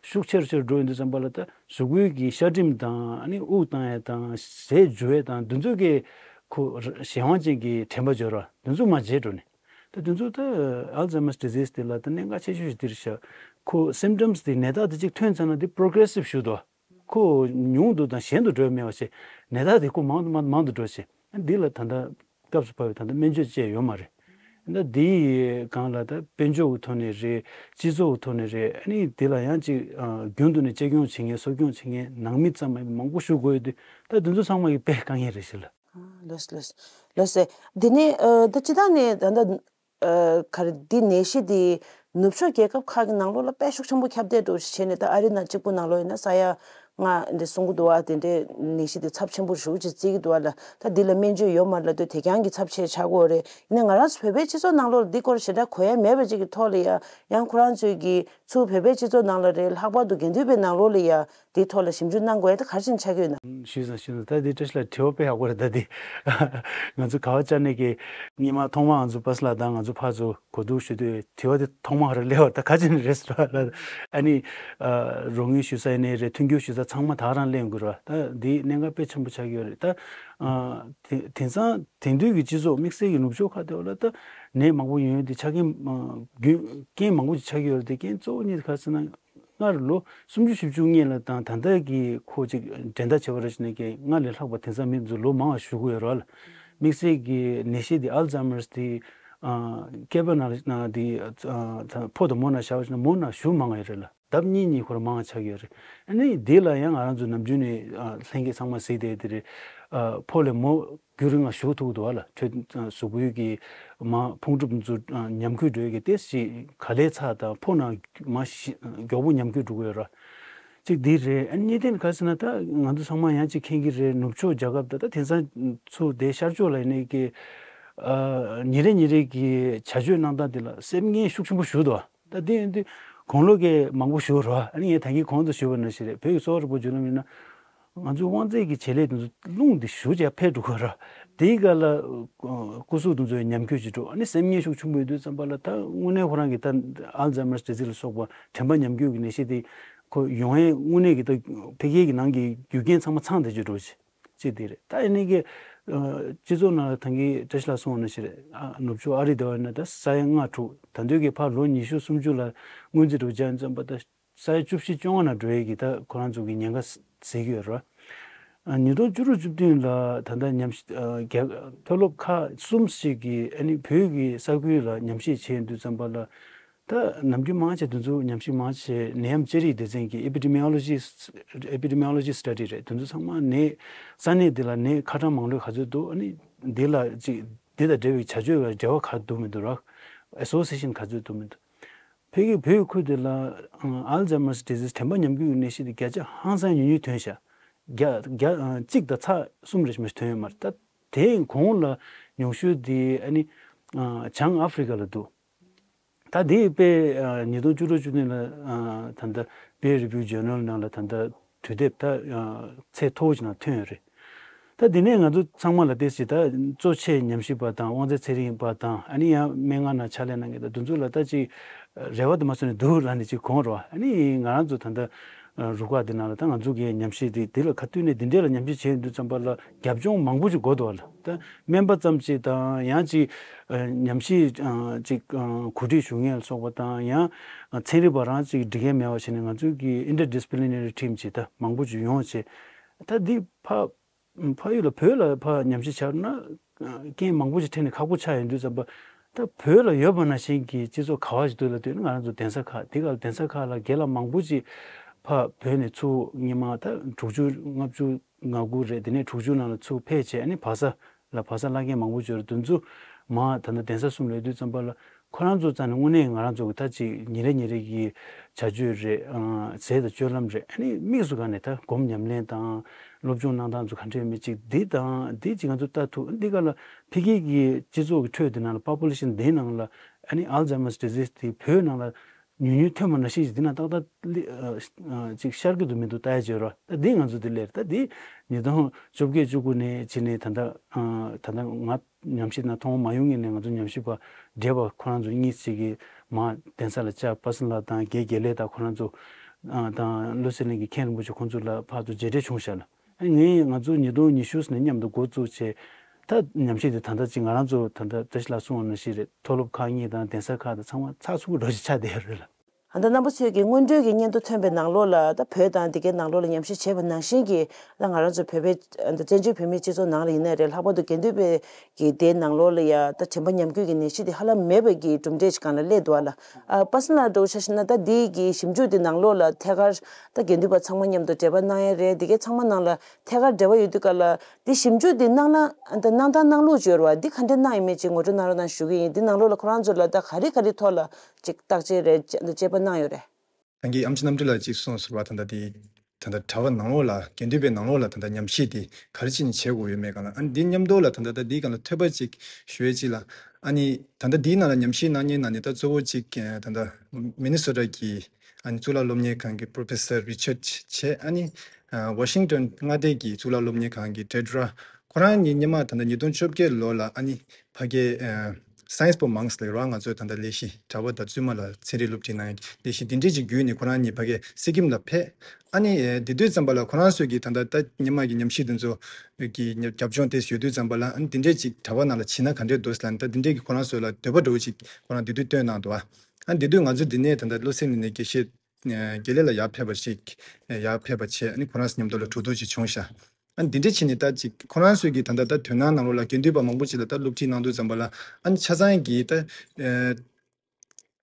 ཤུགས་ཆེ་རུ་ཆེ་རུ་འགྲོ་ཡོང་དུས་ཙམ་པ་ལ་ད་གཟུགས་པོའི་གི་ཤ་གྲིམ་དང་། ཨ་ནི་དབུགས་བཏང་ཡས་དང་། ཟས་འཇུ་ཡས་དང་། དེ་ཚོ་གི་ཁོ་གཞན་དབང་ཅན་གྱི་དྲན་པ་འབྱོར་བ་དེ་ཚོ་མར་བརྗེད་འགྲོ་ནས། ད་དེ་ཚོ་ད་Alzheimer's disease དེ་ལ་ད་གནད་འགག་ཆེ་ཤོས་ཤིག་དེ་རེད་ཤག་ཁོ་symptoms དེ་ནད་རྟགས་དེ་གཅིག་ཐོན་ཚར་ན་དེ་progressive ཞུ་འདུག་ཁོ་ཉུང་དུ་དང་ཞན་དུ་འགྲོ་ཡ་མེད་པ་བྱས། ནད་རྟགས་དེ་ཁོ་མང་དུ་མང་དུ་མང་དུ་འགྲོ་བྱས། འདི་ལ་ད་ལྟ་སྐབས་སུ་བབས་པའི་ད་ལྟ་སྨན་བཅོས་བཅས་ཡོད་མ་རེད། ད་འདིའི་སྒང་ལ་ད་དཔལ་འབྱོར་གྱི་ཐོག་ནས་རེད། སྤྱི་ཚོགས་ཀྱི་ཐོག་ནས་རེད། ཨ་ནི་འདི་ལ་ཡང་ཅིག་ཨ་རྒྱུན་དུ་ནས་གཅེས་སྐྱོང་བྱེད་མཁན་གསོ་སྐྱོང་བྱེད་མཁན་ནང་མི་ཙམ་མ་ཡིན་པ་མང་པོ་ཞིག་དགོས་ཡོད་དུས། ད་དེ་ཚོ་ཚང་མ་གི་དཔེ་དཀའ་ངལ་རེད་ཤག་ལ། ལགས་སོ། ལགས་སོ། ལགས་སོ། འདི་ནས་ཨ་ད་སྤྱིར་བཏང་ནས་ད་ལྟ་ཨ་ག་རེ། འདི་ནད་གཞི་འདི་ནུབ་ཕྱོགས་རྒྱལ་ཁབ་ཁག་གི་ནང་ལོགས་ལ་དཔེ་ཤུགས་ཆེན་པོ་ཁྱབ་གདལ་འགྲོ་བྱས་ནས། ད་ཨ་རི་ནང་གཅིག་པུ་ནང་ལོགས་ཡིན་ན་ས་ཡ་ལྔ་འདི་སྲུང་གི་འདུག་བ། དེ་འདྲའི་ནད་གཞི་འདི་ཚབས་ཆེན་པོ་ཞེ་པོ་ཅིག་བརྩི་གི་འདུག་བ་ལ། ད་འདི་ལ་སྨན་བཅོས་ཡོད་མ་རེད་ལབ་དུས་དེ་རྐྱང་གི་ཚབས་ཆེ་ཆགས་ཀྱི་ཡོད་རེད། ཡིན་ན་ང་རང་ཚོ་བོད་པའི་སྤྱི་ཚོགས་ནང་ལོགས་ལ་འདི་སྐོར་ཞེ་དྲག་གོ་ཡ་མེད་པ་ཅིག་གི་ཐོག་ལ་ཡ། ཡང་ཁོ་རང་ཚོས་ཀྱི་ཚུར་བོད་པའི་སྤྱི་ཚོགས་ནང་ལ་རེད། ལྷག་པར་དུ་དགེ་འདུན་པའི་ནང་ལོགས་ལ་ཡ། དེའི་ཐོག་ལ་ཞིབ་འཇུག་གནང་དགོས་ཡ་དེ་ག་རེ་བྱས་ནས་ཆགས་ཀྱི་ཡོད་ན། ཞུས་སོང་། ཞུས་སོང་། ད་དེ་བཀྲ་ཤིས་ལགས་དྲི་བ་དཔེ་ཡག་པོ་རེད། ད་དེ་ང་ཚོ་ག་བ་ཅར་ནས་ཀྱི་སྔོན་མ་ཐོག་མར་ང་ཚོ་པ་སི་ལགས་དང་ང་ཚོ་ཕར་ཚུར་གོ་བསྡུར་ཞུ་དུས་དྲི་བ་དེ་ཐོག་མར་རེ་སླེབས་པ་ད་ག་བྱས་ནས་རེད་ཟེར་བ་ལ། ཨ་ནི་ཨ་རོགས་དངུལ་ཞུ་ས་ཡིན་ནའི་རེད། མཐུན་འགྱུར་ཞུ་ས་ཚང་མ་དེ་རང་སླེབས་ཡོང་གི་རེད་བ། ད་དེ་གནད་འགག་དཔེ་ཆེན་པོ་ཆགས་ཀྱི་ཡོད་རེད། ད་ཨ་དེ་དེང་སང་དེང་དུས་ཀྱི་སྤྱི་ཚོགས་དམིགས་བསལ་གྱི་ནུབ་ཕྱོགས་ཁག་དེ་བ་ལ་ད་ནད་མང་པོ་ཡོང་ཡོང་དེ་ཆ་རྐྱེན་ཨ་རྒྱུན་རྐྱེན་མང་པོ་ཅིག་ཆགས་ཀྱི་ཡོད་རེད། དེ་རྐྱེན་གཙོ་བོ་གཉིས་དེ་ག་རེ་ཟེར་ན། སྔར་ལོ་སུམ་ཅུ་བཞི་བཅུ་སྔོན་ལ་དང་ད་ལྟ་གི་ཁོ་ཅིག་འགྲན་ཟླ་བྱས་པ་རེ་བྱས་ནས་ཀྱི་སྔར་ལས་ལྷག་པ་དེང་སང་མི་ཚོ་ལོ་མང་བ་བཞུགས་ཀྱི་ཡོད་རེད་བ་ལ། དམིགས་བསལ་གྱི་ནད་གཞི་འདི་ཨལ་ཛཱི་མར་འདི་ཨ་སྐྱེས་པ་ནང་ལ་འདི་ཨ་ཕོ་དང་མོ་ནང་བཞག་པ་ཞིག་ན་མོ་ནང་ཞེ་པོ་མང་བ་ཡོད་རེད་ལ། ལྡབ་གཉིས་གཉིས་ཁོ་རང་མང་བ་ཆགས་ཀྱི་ཡོད་རེད། ཨ་ནི་འདི་ལ་ཡང་ང་རང་ཚོ་ནམ་རྒྱུན་ནས་ཨ་ལྷན་རྒྱས་ཚང་མ་གཟིགས་བསྡད་དེ་རེད། ཨ་ཕོ་ལས་མོ་རྒྱུན་རིང་ལ་ཞུགས་ཐུབ་འདུག་བ་ལ། ཁྱོད་གཟུགས་པོའི་གི་མ་ཕུང་གྲུབ་ཚོ་ཉམས་རྒུད་འགྲོ་ཡི་གི་ཏེ་ཞིག་ག་ལེ་ཚ་དང་ཕོ་ན་མ་ཞི་མགྱོགས་པོ་ཉམས་རྒུད་འགྲོ་གི་ཡོད་ར། གཅིག་འདི་རེད། ཨ་གཉིས་དེ་ནི་ག་ཟེར་ན། ད་ང་ཚོ་ཚང་མ་ཡང་གཅིག་མཁྱེན་གི་རེད། ནུབ་ཕྱོགས་རྒྱལ་ཁབ་ད་ད་དེང་སང་ཚུར་དེ་ཤར་ཕྱོགས་ལ་ཡིན་ནའི་གི་ཨ་ཉིན་རེ་ཉིན་རེ་གི་བྱ་སྤྱོད་གནང་སྟངས་དེ་ལ་སེམས་ངལ་ཤུགས་ཆེན་པོ་ཞུགས་འདུག་ད་དེ་ཡིན་དུས་དགུང་ལོ་གི་མང་པོ་ཞུགས་ར། ཨ་ནི་ངས་ད་གིན་གོང་དུ་ཞུས་པ་ནང་བཞིན་རེད། བོད་ཀྱི་གསོ་བ་རིག་པ་བརྒྱུད་ལམ་ཡིན་ན། ང་ཚོའི་དབང་རྩའི་གི་བྱེད་ལས་དེ་ཚོ་རླུང་དེ་ཞུ་བྱས་འཕེལ་འགྲོ་གི་ར། དེའི་སྐབས་ལ་ཨ་སྐུ་གཟུགས་དེ་ཚོ་ཉམས་རྒུད་ཅིག་འགྲོ། ཨ་ནི་སེམས་ངལ་ཤུགས་ཆེན་པོ་ཡོད་དུས་ཙམ་པ་ལ་ད་དངོས་གནས་ཁོ་རང་གི་ད་ཨལ་ཛཱི་མར་ཌི་ཛི་ལ་སོགས་པ་དྲན་པ་ཉམས་རྒུད་ཀྱི་ནད་གཞི་དེ་ཁོ་ཡོང་ཡས་དངོས་གནས་ཀྱི་ད་འཕེལ་རྒྱས་ཀྱི་ནང་གི་རྒྱུ་རྐྱེན་ཚང་མ་ཚང་བསྡད་ཀྱི་འགྲོ་ཅིག་ཅིག་དེ་རེད། ད་ཨ་ནི་གི་ཨ་སྤྱི་ཚོགས་ནང་ལ་ད་གིན་བཀྲ་ཤིས་ལགས་གསུངས་པ་ནང་བཞིན་རེད། ཨ་ནུབ་ཕྱོགས་ཨ་རི་དེ་བ་ཡིན་ན་ད་ས་ཡ་ལྔ་དྲུག་ད་དུང་གི་ཕར་ལོ་ཉི་ཤུ་སུམ་ཅུ་ལ་སྔོན་རྩིས་འགྲོ་བྱས་ཙམ་པ་ད། ས་ཡ་བཅུ་བཞི་བཅོ་ལྔ་ནང་འགྲོ་ཡས་ཀྱི་ད་ཁོ་རང་ཚོ་གི་ཉེན་ཁ་ཟེར་གྱི་ཡོད་རེད། ཨ་ཉིས་སྟོང་བཅུ་དྲུག་བཅུ་བདུན་ལ་ད་ལྟ་ཉམས་ཞིབ་ཨ་རྒྱ་མཐོ་སློབ་ཁག་གསུམ་ཞིག་གིས་ཨ་ནི་བོད་ཀྱི་ས་ཁུལ་ལ་ཉམས་ཞིབ་བྱས་ཡོང་དུས་ཙམ་པ་ལ། ད་ནམ་རྒྱུན་མང་ཆེ་དེ་ཚོ་ཉམས་ཞིབ་མང་ཆེ་ནད་ཡམས་དཔྱད་རིག་སྡེ་ཚན་གྱི་ཨེ་པི་ཌི་མི་ཡོ་ལོ་ཇི་ཨེ་པི་ཌི་མི་ཡོ་ལོ་ཇི་སི་ཊ་ཌི་རེད། དེ་ཚོ་ཚང་མ་ནད་ས་གནས་འདི་ལ་ནད་ཁ་གྲངས་མང་ལོས་ག་ཚོད་འདུག་ཨ་ནི་འདི་ལ་ཅིག་འདི་དང་འབྲེལ་བའི་བྱ་སྤྱོད་ལ་འབྲེལ་བ་ག་འདུག་མི་འདུག་ར། ཨེ་སོ་སི་ཡེ་ཤན་ག་ཚོད་འདུག་མི་འདུག་ཕ་གི་བོད་ཁུལ་དེ་ལ་ཨལ་ཛཱི་མར་ཌི་ཛི་ཨེས་དྲན་པ་ཉམས་རྒུད་ཀྱི་ནད་གཞི་དེ་བརྒྱ་ཆ་ཧང་སང་ཉུང་ཉུང་ཐོན་ཤག་བརྒྱ་བརྒྱ་གཅིག་དང་ཚེག་གསུམ་རེ་ཞིག་མ་ཞིག་ཐོན་ཡོད་མ་རེད། ད་དེའི་གོང་ལ་ཉུང་ཤོས་དེ་ཨ་ནི་བྱང་ཨ་ཧྥི་རི་ཀ་ལ་འདུག་ད་དེ་དཔེ་ཉིས་སྟོང་བཅུ་དྲུག་བཅུ་བདུན་ལ་ད་ལྟ་པི་ཡར་རི་བིའུ་ཇར་ནལ་ནང་ལ་ད་ལྟ་དུས་དེབ་ད་ཚད་མཐོ་བོ་ཞིག་ནང་ཐོན་ཡོད་རེད། ད་དེ་ནས་ང་ཚོ་ཚང་མ་ལ་ཏོག་ཙམ་ད་གཙོ་ཆེ་ཉམས་ཞིབ་པ་དང་དབང་རྩའི་ཚན་རིག་པ་དང་། ཨ་ནི་ཡང་སྨན་ཁང་ནང་ཕྱག་ལས་གནང་མཁན་དང་དེ་ཚོ་ལ་ད་ཅིག་རེ་བ་དུ་མ་བཟོ་ནས་འདུག་ལབ་ནས་ཅིག་དགོངས་རོགས། ཨ་ནི་ང་རང་ཚོ་ད་ལྟ་རུ་ཁག་འདི་ནང་ལ་ད་ང་ཚོ་གི་ཉམས་ཞིབ་འདི་འདི་ལ་ཁ་གཏུགས་ནས་འདི་འདྲས་ལ་ཉམས་ཞིབ་བྱས་ཡོང་དུས་ཙམ་པ་ལ་རྒྱབ་ལྗོངས་མང་པོ་ཅིག་དགོས་འདུག་བ་ལ། ད་སྨན་པ་ཙམ་ཅིག་དང་ཡང་ཅིག་ཉམས་ཞིབ་ཅིག་གོ་སྒྲིག་ཞུ་མཁན་ལ་སོགས་པ་དང་། ཡང་ཚན་རིག་པ་རང་ཅིག་སྒྲིག་མཁན་མེད་པ་བྱས་ནས་ང་ཚོ་གི་ཨིན་ཊར་ཌི་སི་པི་ལི་ནེ་རི་ཊིམ་ཅིག་ད་མང་པོ་ཅིག་ཡོང་བྱས། ད་འདི་ཕ་ཕ་ཡུལ་ལ་བོད་ལ་ཕར་ཉམས་ཞིབ་བྱས་ན་རྐྱེན་མང་པོ་ཞིག་འཕྲད་ནས་ཁག་པོ་ཆགས་ཡོང་དུས་ཙམ་པ། ད་བོད་ལ་ཡོད་པ་ནང་བཞིན་གྱི་སྤྱི་ཚོགས་ག་བ་ཞིག་འདུག་ལབ་དུས་ང་རང་ཚོ་གདན་ས་ཁག་འདི་ག་ལ་གདན་ས་ཁག་ལ་རྒན་ལགས་མང་པོ་ཅིག་ཕར་བོད་ནས་ཚུར་སྔོན་མ་ད་དྲུག་ཅུ་ལྔ་བཅུ་ང་དགུ་རེད། དེ་ནས་དྲུག་ཅུ་ནང་ལ་ཚུར་ཕེབས་བྱས། ཨ་ནི་བག་ས་ལ་བག་ས་བླ་མཁན་མང་པོ་ཅིག་ཡོད་རེད། དེ་ཚོ་མ་ད་ལྟ་གདན་ས་གསུམ་ལ་ཡོད་དུས་ཙམ་པ་ལ། ཁོ་རང་ཚོ་རྩ་ནས་དངོས་གནས་ང་རང་ཚོ་གི་ད་ཅིག་ཉིན་རེ་ཉིན་རེ་གི་བྱ་སྤྱོད་རེད། ཨ་ཟས་དང་སྤྱོད་ལམ་རེད། ཨ་ནི་དམིགས་སུ་བཀར་ནས་ད་སྒོམ་ཉམས་ལེན་དང་སློབ་སྦྱོང་གནང་སྟངས་ཚོ་ག་འདྲ་ཡོད་མེད་ཅིག་འདི་དང་འདི་ཅིག་ང་ཚོ་ལྟ་ཐུབ། འདི་ག་ལ་ཕ་གི་གི་སྤྱི་ཚོགས་ཀྱི་ཁྲོད་འདི་ནང་ལ་པོ་པུ་ལེ་ཤན་འདིའི་ནང་ལ་ཨ་ནི་ཨལ་ཛཱི་མར་ཌི་ཛི་ཨེས་དེ་བོད་ནང་ལ་ ཉུང་ཉུང་ཐོན་པ་ནང་བཞིན་ཞིག་འདི་ན་ཏག་ཏག་ལི་ཨ་ཨ་ཅིག་ཤར་གི་འདུག་མི་འདུག་ལྟ་ཡ་བྱོས་རོགས། ད་འདི་ང་ཚོ་འདི་ལས་རེད། ད་འདི་ཉིས་སྟོང་བཅོ་བརྒྱད་བཅུ་དགུ་ནས་ཕྱིན་ནས་ད་ལྟ་ཨ་ད་ལྟ་ང་ཉམས་ཞིབ་ན་མཐོང་མ་ཡོང་ངེས་ནས་ང་ཚོ་ཉམས་ཞིབ་པ་བགྲེས་པ་ཁོ་རང་ཚོ་གཉིས་ཅིག་གིས་མ་གདན་ས་ལ་བཅར། པ་སངས་ལགས་དང་དགེ་དགེ་ལེགས་དང་ཁོ་རང་ཚོ་ཨ་དང་བློ་གསལ་གླིང་གི་མཁན་རིན་པོ་ཆེ་ཁོང་ཚོ་ལ་ཕར་ཚུར་མཇལ་འཕྲད་བྱུང་ཤག་ལ། ཨ་ངས་ང་ཚོ་ཉིས་སྟོང་ཉི་ཤུ་ནས་མཉམ་དུ་འགོ་བཙུགས་བྱས། ད་ཉམས་ཞིབ་དེ་ད་ལྟ་ཅིག་ང་རང་ཚོ་ད་ལྟ་བཀྲ་ཤིས་ལགས་གསུངས་པ་ནང་བཞིན་རེད། མཐོ་སློབ་ཁག་གཉིས་དང་གདན་ས་ཁག་དང་ཚང་མ་ཚགས་ཚུད་པོ་འགྲོ་ཞིག་ཆགས་བསྡད་ཡོད་རེད་ལ། ད་ལྟ་རྣམ་པ་ཚོས་ཀྱི་སྔོན་འགྲོའི་གི་སྙན་ཐོ་ཐོན་པའི་ནང་ལོགས་ལ་ད་བོད་དང་དེ་གའི་ནང་ལོགས་ལ་ཉམས་ཞིབ་བྱས་པ་ནང་བཞིན་གྱི་ད་ང་རང་ཚོ་བོད་པའི་ད་བཙན་བྱོལ་བོད་མིའི་སྤྱི་ཚོགས་ནང་ལ་ཡིན་ནའི་རེད། ལྷག་པར་དུ་དགེ་འདུན་པའི་གི་དེའི་ནང་ལོགས་ལ་ཡ་ད་དྲན་པ་ཉམས་རྒུད་ཀྱི་ནད་གཞི་དེ་ཧ་ལམ་མེད་པའི་གི་གྲུབ་འབྲས་ཤིག་སྒང་ལ་སླེབས་འདུག་ཨ་ལ། ཨ་པ་སངས་ལགས་འདྲ་བོ་ཆ་བཞག་ན་ད་འདི་གི་ཞིབ་འཇུག་དེ་ནང་ལོགས་ལ་ཐད་ཀར་ད་དགེ་འདུན་པ་ཚང་མ་མཉམ་དུ་འབྲེལ་བ་གནང་ཡ་རེད། དེ་གའི་ཚང་མ་ནང་ལ་ཐད་ཀར་འབྲེལ་བ་ཡོད་དུས་ག་ལ་འདི་ཞིབ་འཇུག་འདི་གནང་ན་ད་གནང་སྟངས་གནང་ལུགས་བརྗོད་ར་བ་འདི་ག་འདྲས་གནང་ཡོད་མེད་ཅིག་ངོ་སྤྲོད་གནང་རོགས་གནང་ཞུ་གི་ཡིན། འདི་ནང་ལོགས་ལ་ཁོ་རང་ཚོ་ལ་ད་ག་རེ་ག་རེ་ཐོག་ལ་ཅིག་བརྟག་དཔྱད་རེད་དཔྱད་པ་གནང་ཡོད་རེད། ད་གིན་ཨེམ་ཆི་རྣམ་གྲོལ་ལགས་ཅིག་གསུངས་ཟེར་བ་ད་ལྟ་དེ་ད་ལྟ་གྲྭ་པ་ནང་ལོགས་ལ་དགེ་འདུན་པའི་ནང་ལོགས་ལ་ད་ལྟ་ཉམས་ཞིབ་དེ་ག་རེ་བྱས་ནས་བྱེད་དགོས་ཡོད་མེད་གང་ལ་ཨ་ནི་འདི་མཉམ་དུ་ལ་ད་ལྟ་ད་འདིའི་སྒང་ལ་ཐོས་པ་ཅིག་ཞུ་ཡས་ཅིག་ལ་ཨ་ནི་ད་ལྟ་འདིའི་ནང་ལ་ཉམས་ཞིབ་གནང་མཁན་ནང་ནས་ད་གཙོ་བོ་ཅིག་ད་ལྟ་མི་ནི་སོ་ཊ་གི་ཨ་ནི་གཙུག་ལག་སློབ་གཉེར་ཁང་གི་Professor Richard བྱས། ཨ་ནི་Washington མངའ་སྡེ་གི་གཙུག་ལག་སློབ་གཉེར་ཁང་གི་Deidre ཁོ་རང་གཉིས་སྔོན་མ་ད་ལྟ་ཉིས་སྟོང་བཅོ་བརྒྱད་ལོ་ལ་ཨ་ནི་ཕ་གའི་ཨ་Science for Monks ལབ་ར་ང་ཚོའི་ད་ལྟ་ལས་གཞི་གྲྭ་པ་དང་བཙུན་མ་ལ་ཚན་རིག་སློབ་ཁྲིད་གནང་ཡའི་ལས་གཞི་འདི་འདྲས་ཅིག་བརྒྱུད་ནས་ཁོ་རང་གཉིས་ཕ་གའི་སི་ཀིམ་ལ་ཕེབས། ཨ་ནི་ཨ་དེ་དུས་ཙམ་པ་ལ་ཁོ་རང་ཚོས་ཀྱི་ད་ལྟ་ད་སྔོན་མ་གི་ཉམས་ཞིབ་དེ་ཚོ་གི་རྒྱབ་ལྗོངས་དེ་ཡོད་དུས་ཙམ་པ་ལ་ཨ་ནི་འདི་འདྲས་ཅིག་གྲྭ་པ་ནང་ལ་བྱིན་ན་ག་འདྲས་འདུག་ཟེར་ལ་ནི་ད་འདི་འདྲས་ཀྱི་ཁོ་རང་ཚོ་ལ་འདོད་པ་འདྲ་བོ་ཅིག་ཁོ་རང་དེ་དུས་བཏོན་གནང་འདུག་ཨ་ནི་དེ་དུས་ང་ཚོ་འདི་ནས་ད་ལྟ་བློ་གསལ་གླིང་ནས་དགེ་བཤེས་དགེ་ལེགས་ལགས་ཡར་ཕེབས་པ་ཞིག་ཡར་ཕེབས་པ་བྱས། ཨ་ནི་ཁོ་རང་ཚོ་མཉམ་དུ་ལ་གྲོས་བསྡུར་ཅིག་བྱུང་ཤག་ཨ་ནི་འདི་འདྲ་བྱས་ནས་ད་ཅིག་ཁོ་རང་ཚོས་ཀྱིས་ད་ལྟ་ད་དོན་ནང་ནང་ལོགས་ལ་དགེ་འདུན་པ་མང་པོ་ཅིག་ལ་ད་སློབ་ཁྲིད་གནང་དུས་ཙམ་པ་ལ་ཨ་ནི་ཆ་ཚང་གིས་ད་ཨ་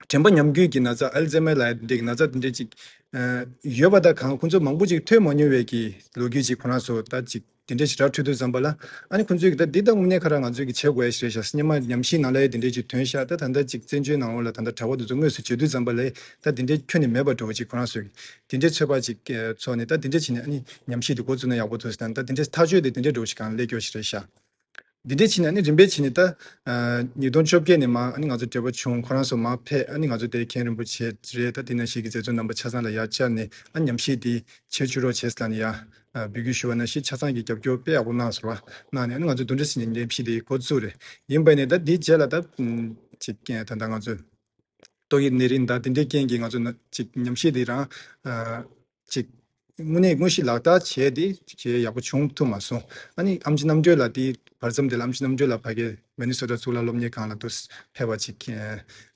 དྲན་པ་ཉམས་རྒུད་ཀྱི་ན་ཚ་Alzheimer ལབ་ཡ་འདི་འདྲའི་གི་ན་ཚ་འདི་འདྲ་ཅིག་ཨ་ཡོད་པ་དང་གང་ཁོང་ཚོ་མང་པོ་ཅིག་ཐོས་མ་མྱོང་བའི་གི་ལོ་རྒྱུས་ཅིག་ཁོ་རང་ཚོ་ད་ཅིག་དེ་འདྲ་ཞིག་ར་འཕྲོད་དུས་ཙམ་པ་ལ་ཨ་ནི་ཁོང་ཚོས་ཀྱི་ད་འདི་ད་དངོས་གནས་ཁ་ར་ང་ཚོས་ཀྱི་བྱེད་དགོས་ཡ་ཞིག་རེད་ཤག་སྔོན་མ་ཉམས་ཞིབ་ནང་ལ་ཡ་དེ་འདྲ་ཅིག་ཐོན་ཤག་ད་ད་ལྟ་ཅིག་བཙན་བྱོལ་ནང་ལོགས་ལ་ད་ལྟ་གྲྭ་པ་དེ་ཚོ་དངོས་སུ་བྱེད་དུས་ཙམ་པ་ལ་ད་དེ་འདྲ་ཁྱོན་ནས་མེད་པ་འདྲ་བོ་ཅིག་ཁོ་རང་ཚོས་ཀྱི་དེ་འདྲའི་ཚོད་དཔག་ཅིག་ཚོགས་ནས་ད་དེ་འདྲ་བྱས་ནས་ཨ་ནི་ཉམས་ཞིབ་དེ་འགོ་བཙུགས་ན་ཡག་པོ་འདུག་ཟེར་ན་ད་དེ་འདྲའི་ཐག་གཅོད་དེ་དེ་འདྲའི་འགྲོ་ཞིག་གང་སླེབས་སྐྱོ་ཞིག་རེད་ཤག་འདི་འདྲ་བྱས་ནས་ཨ་ནི་རིམ་པས་བྱས་ནས་ད་ཨ་ཉིས་སྟོང་བཅོ་བརྒྱད་ནས་མ་ཨ་ནི་ང་ཚོ་འབྲེལ་བ་བྱུང་ཁོ་རང་ཚོ་མ་ཕེབས། ཨ་ནི་ང་ཚོ་དེ་མཁན་རིན་པོ་ཆེ་རེད། ད་དེ་ནང་བཞིན་གྱི་མཛད་གཙོ་རྣམ་པ་ཆ་ཚང་ལ་ཡར་བཅར་ནས་ཨ་ཉམས་ཞིབ་དེ་བྱེད་བཅུག་རོགས་བྱས་ཟེར་ནས་ཡ་ཨ་འབོད་སྐུལ་ཞུ་བ་ནང་བཞིན་ཆ་ཚང་གི་རྒྱབ་སྐྱོར་དཔེ་ཡག་པོ་གནང་སོང་བ་གནང་ནས་ཨ་ནི་ང་ཚོ་དེ་འདྲ་བྱས་ནས་ཉམས་ཞིབ་དེ་འགོ་བཙུགས་རེད། ཡིན་པ་ནས་ད་དེའི་རྗེས་ལ་ད་ཨ་ཅིག་ད་ལྟ་ང་ཚོ་ཏོག་དབྱིབས་ནད་རིམས་དང་དེ་འདྲའི་རྐྱེན་གྱིས་ང་ཚོ་ན་ཅིག་ཉམས་ཞིབ་དེ་རང་ཨ་ཅིག་དངོས་གནས་དངོས་གཞི་ལག་བསྟར་བྱས་ཏེ་ཅིག་ཡག་པོ་བྱུང་ཐུབ་མ་སོང་། ཨ་ནི་ཨེམ་ཆི་རྣམ་གྲོལ་ལགས་དེ་བར་མཚམས་དེ་ལ་ཨེམ་ཆི་རྣམ་གྲོལ་ལགས་ཕ་གི་མི་ནི་སོ་ཊ་གཙུག་ལག་སློབ་གཉེར་ཁང་ལ་དུ་ཕེབས་པ་ཅིག་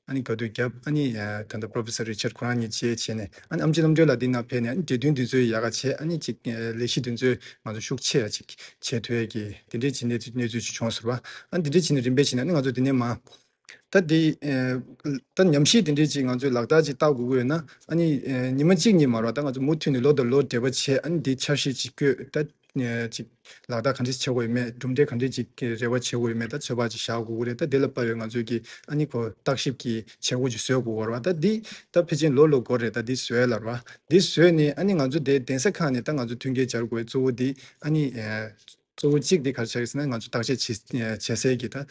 ཨ་ནི་ག་དུས་བརྒྱབ། ཨ་ནི་ད་ལྟ་Professor Richard ཁོ་རང་གཉིས་བཅས་བྱས་ནས་ཨ་ནི་ཨེམ་ཆི་རྣམ་གྲོལ་ལགས་དེ་ནང་ཕེབས་ནས་ཨ་ནི་འབྲེལ་མཐུད་དེ་ཚོ་ཡག་ག་བྱས། ཨ་ནི་ཅིག་ལས་གཞི་དེ་ཚོ་ང་ཚོ་ཤུགས་ཆེ་ཡ་ཅིག་བྱེད་ཐུབ་ཡ་གི་དེ་འདྲའི་ཅིག་གནས་ཚུལ་གནས་ཚུལ་ཅིག་བྱུང་ཟེར་བ། ཨ་ནི་དེ་འདྲའི་བྱས་ནས་རིམ་པས་བྱས་ནས་ཨ་ནི་ང་ཚོ་དེ་ནས་མ། ད་འདི་ཨ་ད་ཉམས་ཞིབ་དེ་འདྲའི་ཅིག་ང་ཚོས་ལག་བསྟར་ཅིག་བསྟར་དགོས་ཀྱི་ཡོད་ན་ཨ་ནི་ཨ་ཉི་མ་གཅིག་གཉིས་མ་རེད་བ། ད་ང་ཚོ་མུ་མཐུད་ནས་ལོ་དང་ལོ་འབྲེལ་བ་བྱས། ཨ་ནི་འདི་འཆར་གཞི་ཅིག་བཀོད། ད་ཨ་ཅིག་ལག་བསྟར་ག་འདྲས་བྱེད་དགོས་ཡོད་མེད། གྲུབ་འབྲས་ག་འདྲས་ཅིག་རེ་བ་བྱེད་དགོས་ཡོད་མེད། ད་ཚོད་དཔག་ཅིག་བཞག་དགོས་ཀྱི་རེད། ད་དེ་ལ་དཔག་པའི་ང་ཚོས་ཀྱི་ཨ་ནི་ཁོ་བརྟག་ཞིབ་ཀྱི་བྱེད་སྒོ་ཅིག་བཟོ་དགོས་ཀྱི་རེད་བ། ད་འདི་ད་ཕལ་ཆེར་ལོ་ལོ་འགོར་རེད། ད་འདི་བཟོས་ལ་རེད་བ། འདི་བཟོས་ནས་ཨ་ནི་ང་ཚོ་དེ་གདན་ས་ཁག་ནས་ད་ང་ཚོ་མཐུན་རྐྱེན་སྦྱར་དགོས་གཙོ་བོ་འདི་ཨ་ནི་ཨ། གཙོ་བོ་གཅིག་དེ་ག་རེ་ཆགས་ཀྱི་ཟེར་ན་ང་ཚོ་བརྟག་དཔྱད་བྱེད་བྱེད་སའི་གི་ད་ཨ་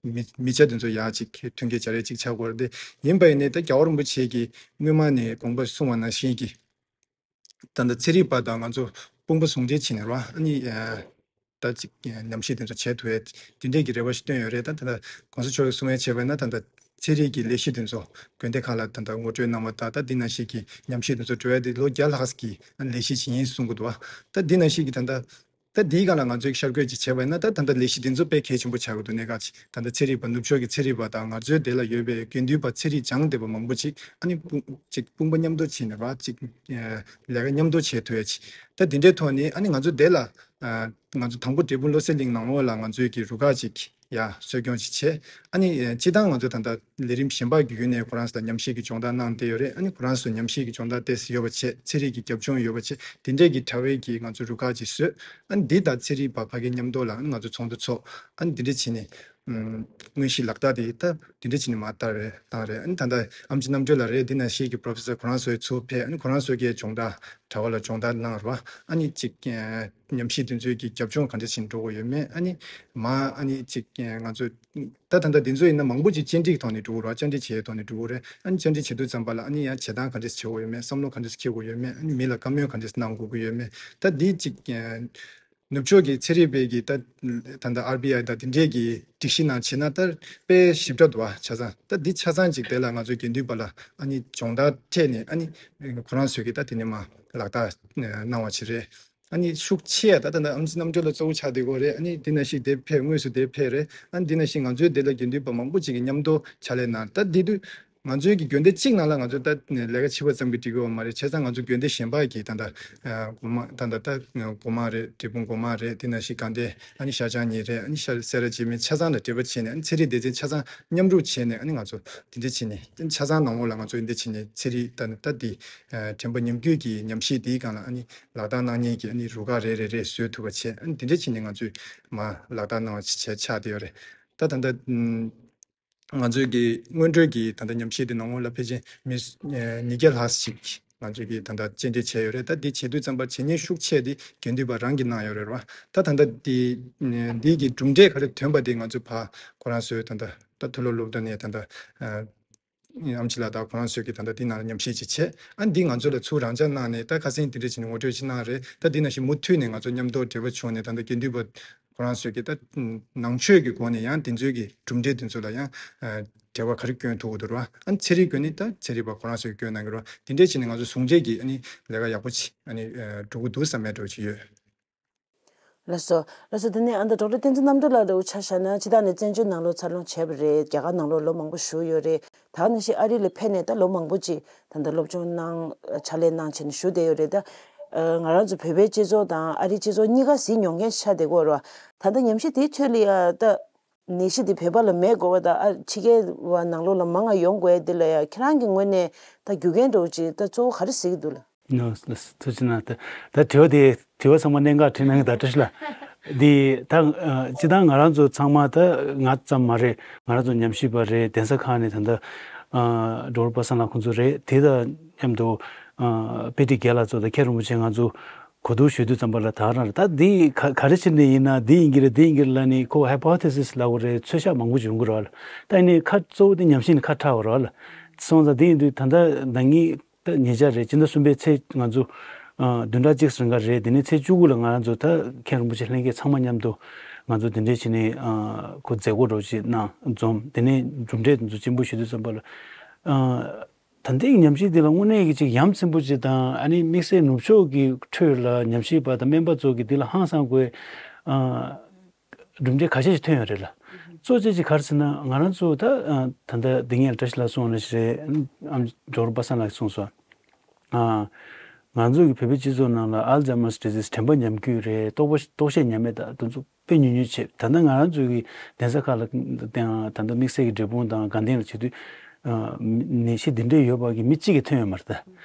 མི་མི་ཆ་དེ་ཚོ་ཡག་ཅིག་མཐུན་རྐྱེན་སྦྱར་ཡས་ཅིག་ཆགས་དགོས་རེད། དེ་ཡིན་པ་ཡིན་ནའི་ད་རྒྱལ་བ་རིན་པོ་ཆེ་གིས་སྔོན་མ་ནས་དགོངས་པ་གསུངས་པ་ནང་བཞིན་གྱི་ད་ལྟ་ཚན་རིག་པ་དང་ང་ཚོ་དཔུང་པ་ཟུང་འབྲེལ་བྱས་ནས་ར་ཨ་ནི་ཨ་ད་ཅིག་ཉམས་ཞིབ་དེ་ཚོ་བྱེད་ཐུབ་ཡས་དེ་འདྲས་ཀྱི་རེ་བ་ཞིག་བཏོན་ཡོད་རེད། ད་ད་ལྟ་གོང་ས་མཆོག་གིས་གསུང་ཡས་བྱས་པ་ཡིན་ན་ད་ལྟ་ཚན་རིག་གི་ལས་གཞི་དེ་ཚོ་དགོན་སྡེ་ཁག་ལ་ད་ལྟ་ངོ་སྤྲོད་གནང་བ་དང་། ད་འདི་ནང་བཞིན་གྱི་ཉམས་ཞིབ་དེ་ཚོ་འགྲོ་ཡ་དེ་ལོ་བརྒྱ་ལྷག་གི་ལས་གཞི་ཞིག་ཡིན་གསུང་གི་འདུག་བ། ད་འདི་ནང་བཞིན་གྱི་ད་ལྟ་ད་འདིའི་སྒང་ལ་ང་ཚོས་ཤར་བསྐྱོད་ཅིག་བྱས་པ་ཡིན་ན་ད་ད་ལྟ་ལས་གཞི་འདི་ཚོ་དཔེ་གལ་ཆེན་པོ་ཆགས་ཀྱི་འདུག་གནད་འགག་ཅིག་ད་ལྟ་ཚན་རིག་པ་ནུབ་ཕྱོགས་ཀྱི་ཚན་རིག་པ་དང་ང་ཚོའི་དེ་ལ་ཡོད་པའི་དགེ་འདུན་པ་ཚན་རིག་སྦྱངས་བསྡད་པ་མང་པོ་ཅིག་ཨ་ནི་དཔུང་ཅིག་དཔུང་པ་མཉམ་དུ་བྱས་ནས་ར་ཅིག་ལས་ཀ་མཉམ་དུ་བྱེད་ཐུབ་ཡ་ཅིག་ད་འདི་འདྲའི་ཐོག་ནས་ཨ་ནི་ང་ཚོ་དེ་ལ་ང་ཚོ་དང་པོ་འབྲས་སྤུངས་བློ་གསལ་གླིང་ནང་ལོགས་ལ་ང་ཚོའི་གི་རུ་ཁག་ཅིག་ཡ་གསོ་སྐྱོང་ཅིག་བྱས། ཨ་ནི་སྤྱིར་བཏང་ང་ཚོ་ད་ལྟ་ལས་རིམ་གཞན་པ་བརྒྱུད་ནས་ཁོ་རང་ཚོ་ལ་ཉམས་ཞིབ་ཀྱི་སྦྱོང་བརྡར་གནང་བསྡད་ཡོད་རེད། ཨ་ནི་ཁོ་རང་ཚོ་ཉམས་ཞིབ་ཀྱི་སྦྱོང་བརྡར་ཏོག་ཙམ་ཡོད་པ་བྱས། ཚན་རིག་གི་རྒྱབ་ལྗོངས་ཡོད་པ་བྱས། དེ་འདྲས་ཀྱི་དྲ་བའི་གི་ང་ཚོ་རུ་ཁག་ཅིག་བཟོས། ཨ་ནི་འདི་དང་ཚན་རིག་པ་ཕ་གི་མཉམ་དུ་ལ་ཨ་ནི་ང་ཚོ་ཚོགས་འདུ་ཚོགས། ཨ་ནི་འདི་འདྲས་བྱས་ནས་ ཨམ་དངོས་གཞི་ལག་བསྟར་དེ་ད་དེ་འདྲ་བྱས་ནས་མར་བསྟར་རེད་བཏང་རེད། ཨ་ནི་ད་ལྟ་ཨེམ་ཆི་རྣམ་གྲོལ་ལགས་རེད། འདི་ནང་བཞིན་གྱི་པོ་རོ་ཕེ་སར་ཁོ་རང་ཚོའི་ཚུར་ཕེབས། ཨ་ནི་ཁོ་རང་ཚོ་གིས་སྦྱོང་བརྡར་དྲ་བ་ལ་སྦྱོང་བརྡར་གནང་རེད་བ། ཨ་ནི་ཅིག་ཨ་ཉམས་ཞིབ་དེ་ཚོའི་གི་རྒྱབ་ལྗོངས་ག་འདྲ་ཞིག་འགྲོ་གི་ཡོད་མེད། ཨ་ནི་མ་ཨ་ནི་ཅིག་ཨ་ང་ཚོ་ད་ད་ལྟ་འདི་ཚོ་ཡིན་ན་མང་པོ་ཅིག་བཅར་འདྲི་གི་ཐོག་ནས་འགྲོ་གི་རེད། བཅར་འདྲི་བྱེད་ཡའི་ཐོག་ནས་འགྲོ་གི་རེད། ཨ་ནི་བཅར་འདྲི་བྱེད་དུས་ཙམ་པ་ལ་ཨ་ནི་ཡང་བྱེད་སྟངས་ག་འདྲ་ཞིག་བྱེད་དགོས་ཡོད་མེད། བསམ་བློ་ག་འདྲ་ཞིག་འཁྱེར་དགོས་ཡོད་མེད། ཨ་ནི་མི་ལ་བཀའ་མོལ་ག་འདྲ་ཞིག་གནང་དགོས་ཀྱི་ཡོད་མེད། ད་འདི་ཅིག་ཨ་ནུབ་ཕྱོགས་ཀྱི་ཚན་རིག་པའི་གི་ད་ད་ལྟ་ཨར་བི་ཨའི་དང་དེ་འདྲའི་གི་སྒྲིག་གཞི་ནང་བྱས་ན་ད་དཔེ་ཞིབ་ཕྲ་འདུག་བ། ཆ་ཚང་ད་འདི་ཆ་ཚང་ཅིག་དེ་ལ་ང་ཚོའི་དགེ་འདུན་པ་ལ་ཨ་ནི་སྦྱོང་བརྡར་སྤྲད་ནས། ཨ་ནི་ཁོ་རང་ཚོས་གི་ད་དེ་ནས་མར་ལག་བསྟར་གནང་བ་ཅིག་རེད། ཨ་ནི་ཤུགས་ཆེ་ད་ལྟ་ནི་ཨེམ་ཆི་རྣམ་གྲོལ་ལགས་གཙོ་བོ་ཆགས་བསྡད་ཀྱི་ཡོད་རེད། ཨ་ནི་འདི་ནང་བཞིན་དེ་ཕེབས། དངོས་སུ་དེ་ཕེབས་རེད། ཨ་ནི་འདི་ནང་བཞིན་ང་ཚོའི་དེ་ལ་དགེ་འདུན་པ་མང་པོ་ཅིག་གིས་མཉམ་དུ་ཕྱག་ལས་གནང་། ད་འདི་དུས་ང་ཚོའི་གི་དགོན་སྡེ་གཅིག་ནང་ལ་ང་ཚོ་ད་ལས་ཀ་བྱེད་པ་ཙམ་གྱིས་འགྲིག་གི་ཡོད་མ་རེད། བྱས་ཙང་ང་ཚོ་དགོན་སྡེ་གཞན་པ་གི་ད་ལྟ་ཨ་སྒོ་མང་ད་ལྟ་ད་སྒོ་མང་རེད། འབྲས་སྤུངས་སྒོ་མང་རེད། དེ་ནང་བཞིན་དགའ་ལྡན། ཨ་ནི་ཤར་བྱང་གཉིས་རེད། ཨ་ནི་ཤར་སེ་ར་བྱེས་སྨད་ཆ་ཚང་ལ་འབྲེལ་བ་བྱས་ནས། ཨ་ནི་ཚན་རིག་སྡེ་ཚན་ཆ་ཚང་མཉམ་རུབ་བྱས་ནས། ཨ་ནི་ང་ཚོ་དེ་འདྲ་བྱས་ནས་ཆ་ཚང་ནང་ལོགས་ལ་ང་ཚོ་འདི་འདྲ་བྱས་ནས་ཚན་རིག་ད་ད་འདི་ཨ་དྲན་པ་ཉམས་རྒུད་ཀྱི་ཉམས་ཞིབ་འདིའི་སྒང་ལ་ཨ་ནི་ལག་བསྟར་གནང་མཁན་གྱི་ཨ་ནི་རུ་ཁག་རེ་རེ་རེ་བཟོ་ཐུབ་པ་བྱས། ཨ་ནི་དེ་འདྲ་བྱས་ནས་ང་ཚོས་མར་ལག་བསྟར་གནང་བ་བྱས་ཆགས་བསྡད་ཡོད་རེད། ད་ད་ལྟ་ཨམ་ང་ཚོའི་གི་སྔོན་འགྲོའི་གི་ད་ལྟ་ཉམས་ཞིབ་དེ་ནང་ལོགས་ལ་ཕལ་ཆེར་མི་ཨ་ཉིས་བརྒྱ་ལྷག་ཅིག་ང་ཚོའི་གི་ད་ལྟ་རྩད་འདྲི་བྱས་ཡོད་རེད། ད་འདི་བྱེད་དུས་ཙམ་པ་བྱེད་ཉེན་ཤུགས་ཆེ་དེ་དགེ་འདུན་པ་རང་གིས་གནང་ཡོད་རེད་བ། ད་ད་ལྟ་འདི་ཨ་འདི་གི་གྲུབ་འབྲས་ག་རེ་ཐོན་པ་དེ་ང་ཚོ་ཕར་ཁོ་རང་ཚོའི་ད་ལྟ་ད་མཐོ་སློབ་སློབ་གྲྭ་ནས་ད་ལྟ་ཨ་ཨེམ་ཆི་ལགས་དང་ཁོ་རང་ཚོས་ཀྱིས་ད་ལྟ་འདི་ནང་ལ་ཉམས་ཞིབ་ཅིག་བྱས། ཨ་འདི་ང་ཚོ་ལ་ཚུར་རང་འཇགས་གནང་ནས། ད་ཁ་སང་དེ་འདྲ་བྱས་ནས་ངོ་སྤྲོད་ཅིག་གནང་རེད། ད་འདི་ནང་བཞིན་མུ་མཐུད་ནས་ང་ཚོ་མཉམ་དུ་འབྲེལ་བ་བྱུང་ནས། ད་ལྟ་དགེ་འདུན་པ་ཁོ་རང་ཚོས་ཀྱིས་ད་ནང་ཆོས་ཀྱི་སྒོ་ནས་ཡང་དེ་ཚོའི་གི་གྲུབ་འབྲས་དེ་ཚོ་ལ་ཡང་ཨ་འབྲེལ་བ་ག་རེ་བསྐྱོན་ཐུབ་ཀྱི་འདུག་ར། ཨ་ཚན་རིག་སྒོ་ནས་ད་ཚན་རིག་པ་ཁོ་རང་ཚོས་བསྐྱོན་གནང་གི་ར། དེ་འདྲ་བྱས་ནས་ང་ཚོ་ཟུང་འབྲེལ་གྱི་ཨ་ནི་ལས་ཀ་ཡག་པོ་ཅིག་ཨ་ནི་ཨ་འགྲོ་གི་འདུག་བསམ་པའི་འདྲ་བོ་ཅིག་ཡོད། ལགས་སོ། ལགས་སོ། དེ་ནས་ཨ་ད་ཌོག་ཊར་བསྟན་འཛིན་རྣམ་གྲོལ་ལགས་ལ་འུ་ཆ་བཞག་ན། སྤྱིར་བཏང་ནས་བཙན་བྱོལ་ནང་ལོགས་འཚར་ལོངས་བྱས་པ་རེད། རྒྱ་གར་ནང་ལོགས་ལོ་མང་པོ་བཞུགས་ཡོད་རེད། ད་ནང་བཞིན་ཨ་རི་ལ་ཕེབས་ནས་ད་ལོ་མང་པོ་ཅིག་ད་ལྟ་སློབ་སྦྱོང་གནང་། ཕྱག་ལས་གནང་བྱས་ནས་བཞུགས་བསྡད་ཡོད་རེད། ད་ང་རང་ཚོ་བོད་པའི་སྤྱི་ཚོགས་དང་ཨ་རིའི་སྤྱི་ཚོགས་གཉིས་ཀ་གཟིགས་མྱོང་མཁན་ཆགས་བསྡད་ཀྱི་ཡོད་རེད་བ། ད་ལྟ་ཉམས་ཞིབ་དེའི་ཁྲོད་ལ་ཡ་ད་ནད་གཞི་དེ་བོད་པ་ལ་མེད་དགོས་པ་དང་། ཨ་ཕྱི་རྒྱལ་བ་ནང་ལོགས་ལ་མང་ང་ཡོང་དགོས་ཡ་དེ་ལ་ཡ་ཁྱེད་རང་གི་ངོས་ནས་ད་རྒྱུ་རྐྱེན་འདྲ་བོ་ཅིག་ད་གཙོ་བོ་ག་རེ་གཟིགས་ཀྱི་འདུག་ལགས། ནོ། ཐུགས་རྗེ་གནང་། ད་ད་དྲི་བ་དེ་དྲི་བ་ཚང་མ་གནད་འགག་དྲིས་གནང་གི། ད་བཀྲ་ཤིས་ལགས། འདི་ད་ཨ་སྤྱིར་བཏང་ང་རང་ཚོ་ཚང་མ་ད་ང་ཙམ་མ་རེད། ང་རང་ཚོ་ཉམས་ཞིབ་པ་རེད། གདན་ས་ཁག་ནས་ད་ལྟ་ཨ་ཌོག་ཊར་པ་སངས་ལགས་ཁོང་ཚོ་རེད། དེ་དང་མཉམ་དུ་ཨ་དཔེ་ཁྲིད་རྒན་ལགས་ཚོ་དང་མཁན་རིན་པོ་ཆེ་ང་ཚོ་གོ་བསྡུར་ཞུ་དུས་ཙམ་པ་ལ། ད་རང་ལ་ད་འདི་ག་ག་རེ་བྱས་ནས་ཡིན་ན་འདི་ཡིན་གྱི་རེད། འདི་ཡིན་གྱི་རེད་ལབ་ནས་ཁོ་ཧའི་པོ་ཐེ་སིས་ལབ་དགོས་རེད། ཚོད་བཤད་མང་པོ་ཅིག་ཡོང་གི་རེད་བ་ལགས། ད་ཡིན་ནའི་ཁ་གཙོ་བོ་དེ་ཉམས་ཞིབ་ནས་ཁ་ཁྲལ་བ་རེད་བ་ལགས། སོང་ཙང་དེ་ཡིན་དུས་ད་ལྟ་ཟླ་ཉིན་ད་ཉེ་ཆར་རེད། སྤྱི་ཟླ་གསུམ་པའི་ཚེས་ང་ཚོ་ཨ་བདུན་ཕྲག་གཅིག་རིང་ག་རེད། དེ་ནས་ཚེས་བཅུ་དགུ་ལ་ང་རང་ཚོ་ད་མཁན་རིན་པོ་ཆེ་ལྷན་རྒྱས་ཚང་མ་མཉམ་དུ་ང་ཚོ་དེ་འདྲས་བྱས་ནས་ཨ་ཁོ་མཛད་སྒོ་འདྲ་བོ་ཞིག་གནང་འཛོམས། དེ་ནས་གྲུབ་འབྲས་དེ་ཚོ་སྤྱན་འབུལ་ཞུ་དུས་ཙམ་པ་ལ་ཨ་ད་ལྟའི་ཉམས་ཞིབ་འདི་ལ་དངོས་གནས་ཀྱི་ཅིག་ཡ་མཚན་པོ་ཅིག་དང་། ཨ་ནི་དམིགས་བསལ་ནུབ་ཕྱོགས་ཀྱི་ཁྲོད་ལ་ཉམས་ཞིབ་པ་དང་སྨན་པ་ཚོ་གིས་འདི་ལ་ཧང་སང་དགོས་ཨ་གྲུབ་འབྲས་ཁ་ཤས་ཤིག་ཐོན་ཡོད་རེད་ལགས། གཙོ་ཆེ་ཅིག་ག་རེ་ཟེར་ན། ང་རང་ཚོ་ད་ཨ་ད་ལྟ་འདི་ངས་བཀྲ་ཤིས་ལགས་གསུངས་ནང་བཞིན་རེད། ཨམ་ཌོག་ཊར་པ་སངས་ལགས་གསུངས་སོང་། ཨ་ང་ཚོ་གི་བོད་པའི་སྤྱི་ཚོགས་ནང་ལ་ཨལ་ཛའི་མར་ཌི་ཟིས་དྲན་པ་ཉམས་རྒུད་རེད། རྟོག་པ་རྟོག་ཤེས་ཉམས་མེད་དང་དེ་ཚོ་དཔེ་ཉུང་ཉུང་བྱས། ད་ལྟ་ང་རང་ཚོ་གི་གདན་ས་ཁག་ལ་ད་ལྟ་དམིགས་བསལ་གྱི་འབྲས་སྤུངས་དང་དགའ་ལྡན་ལ་བྱེད་དུས་ཨ་ནད་གཞི་འདི་འདྲས་ཡོད་པ་གི་མི་གཅིག་གིས་ཐོན་ཡོད་མ་རེད་ད།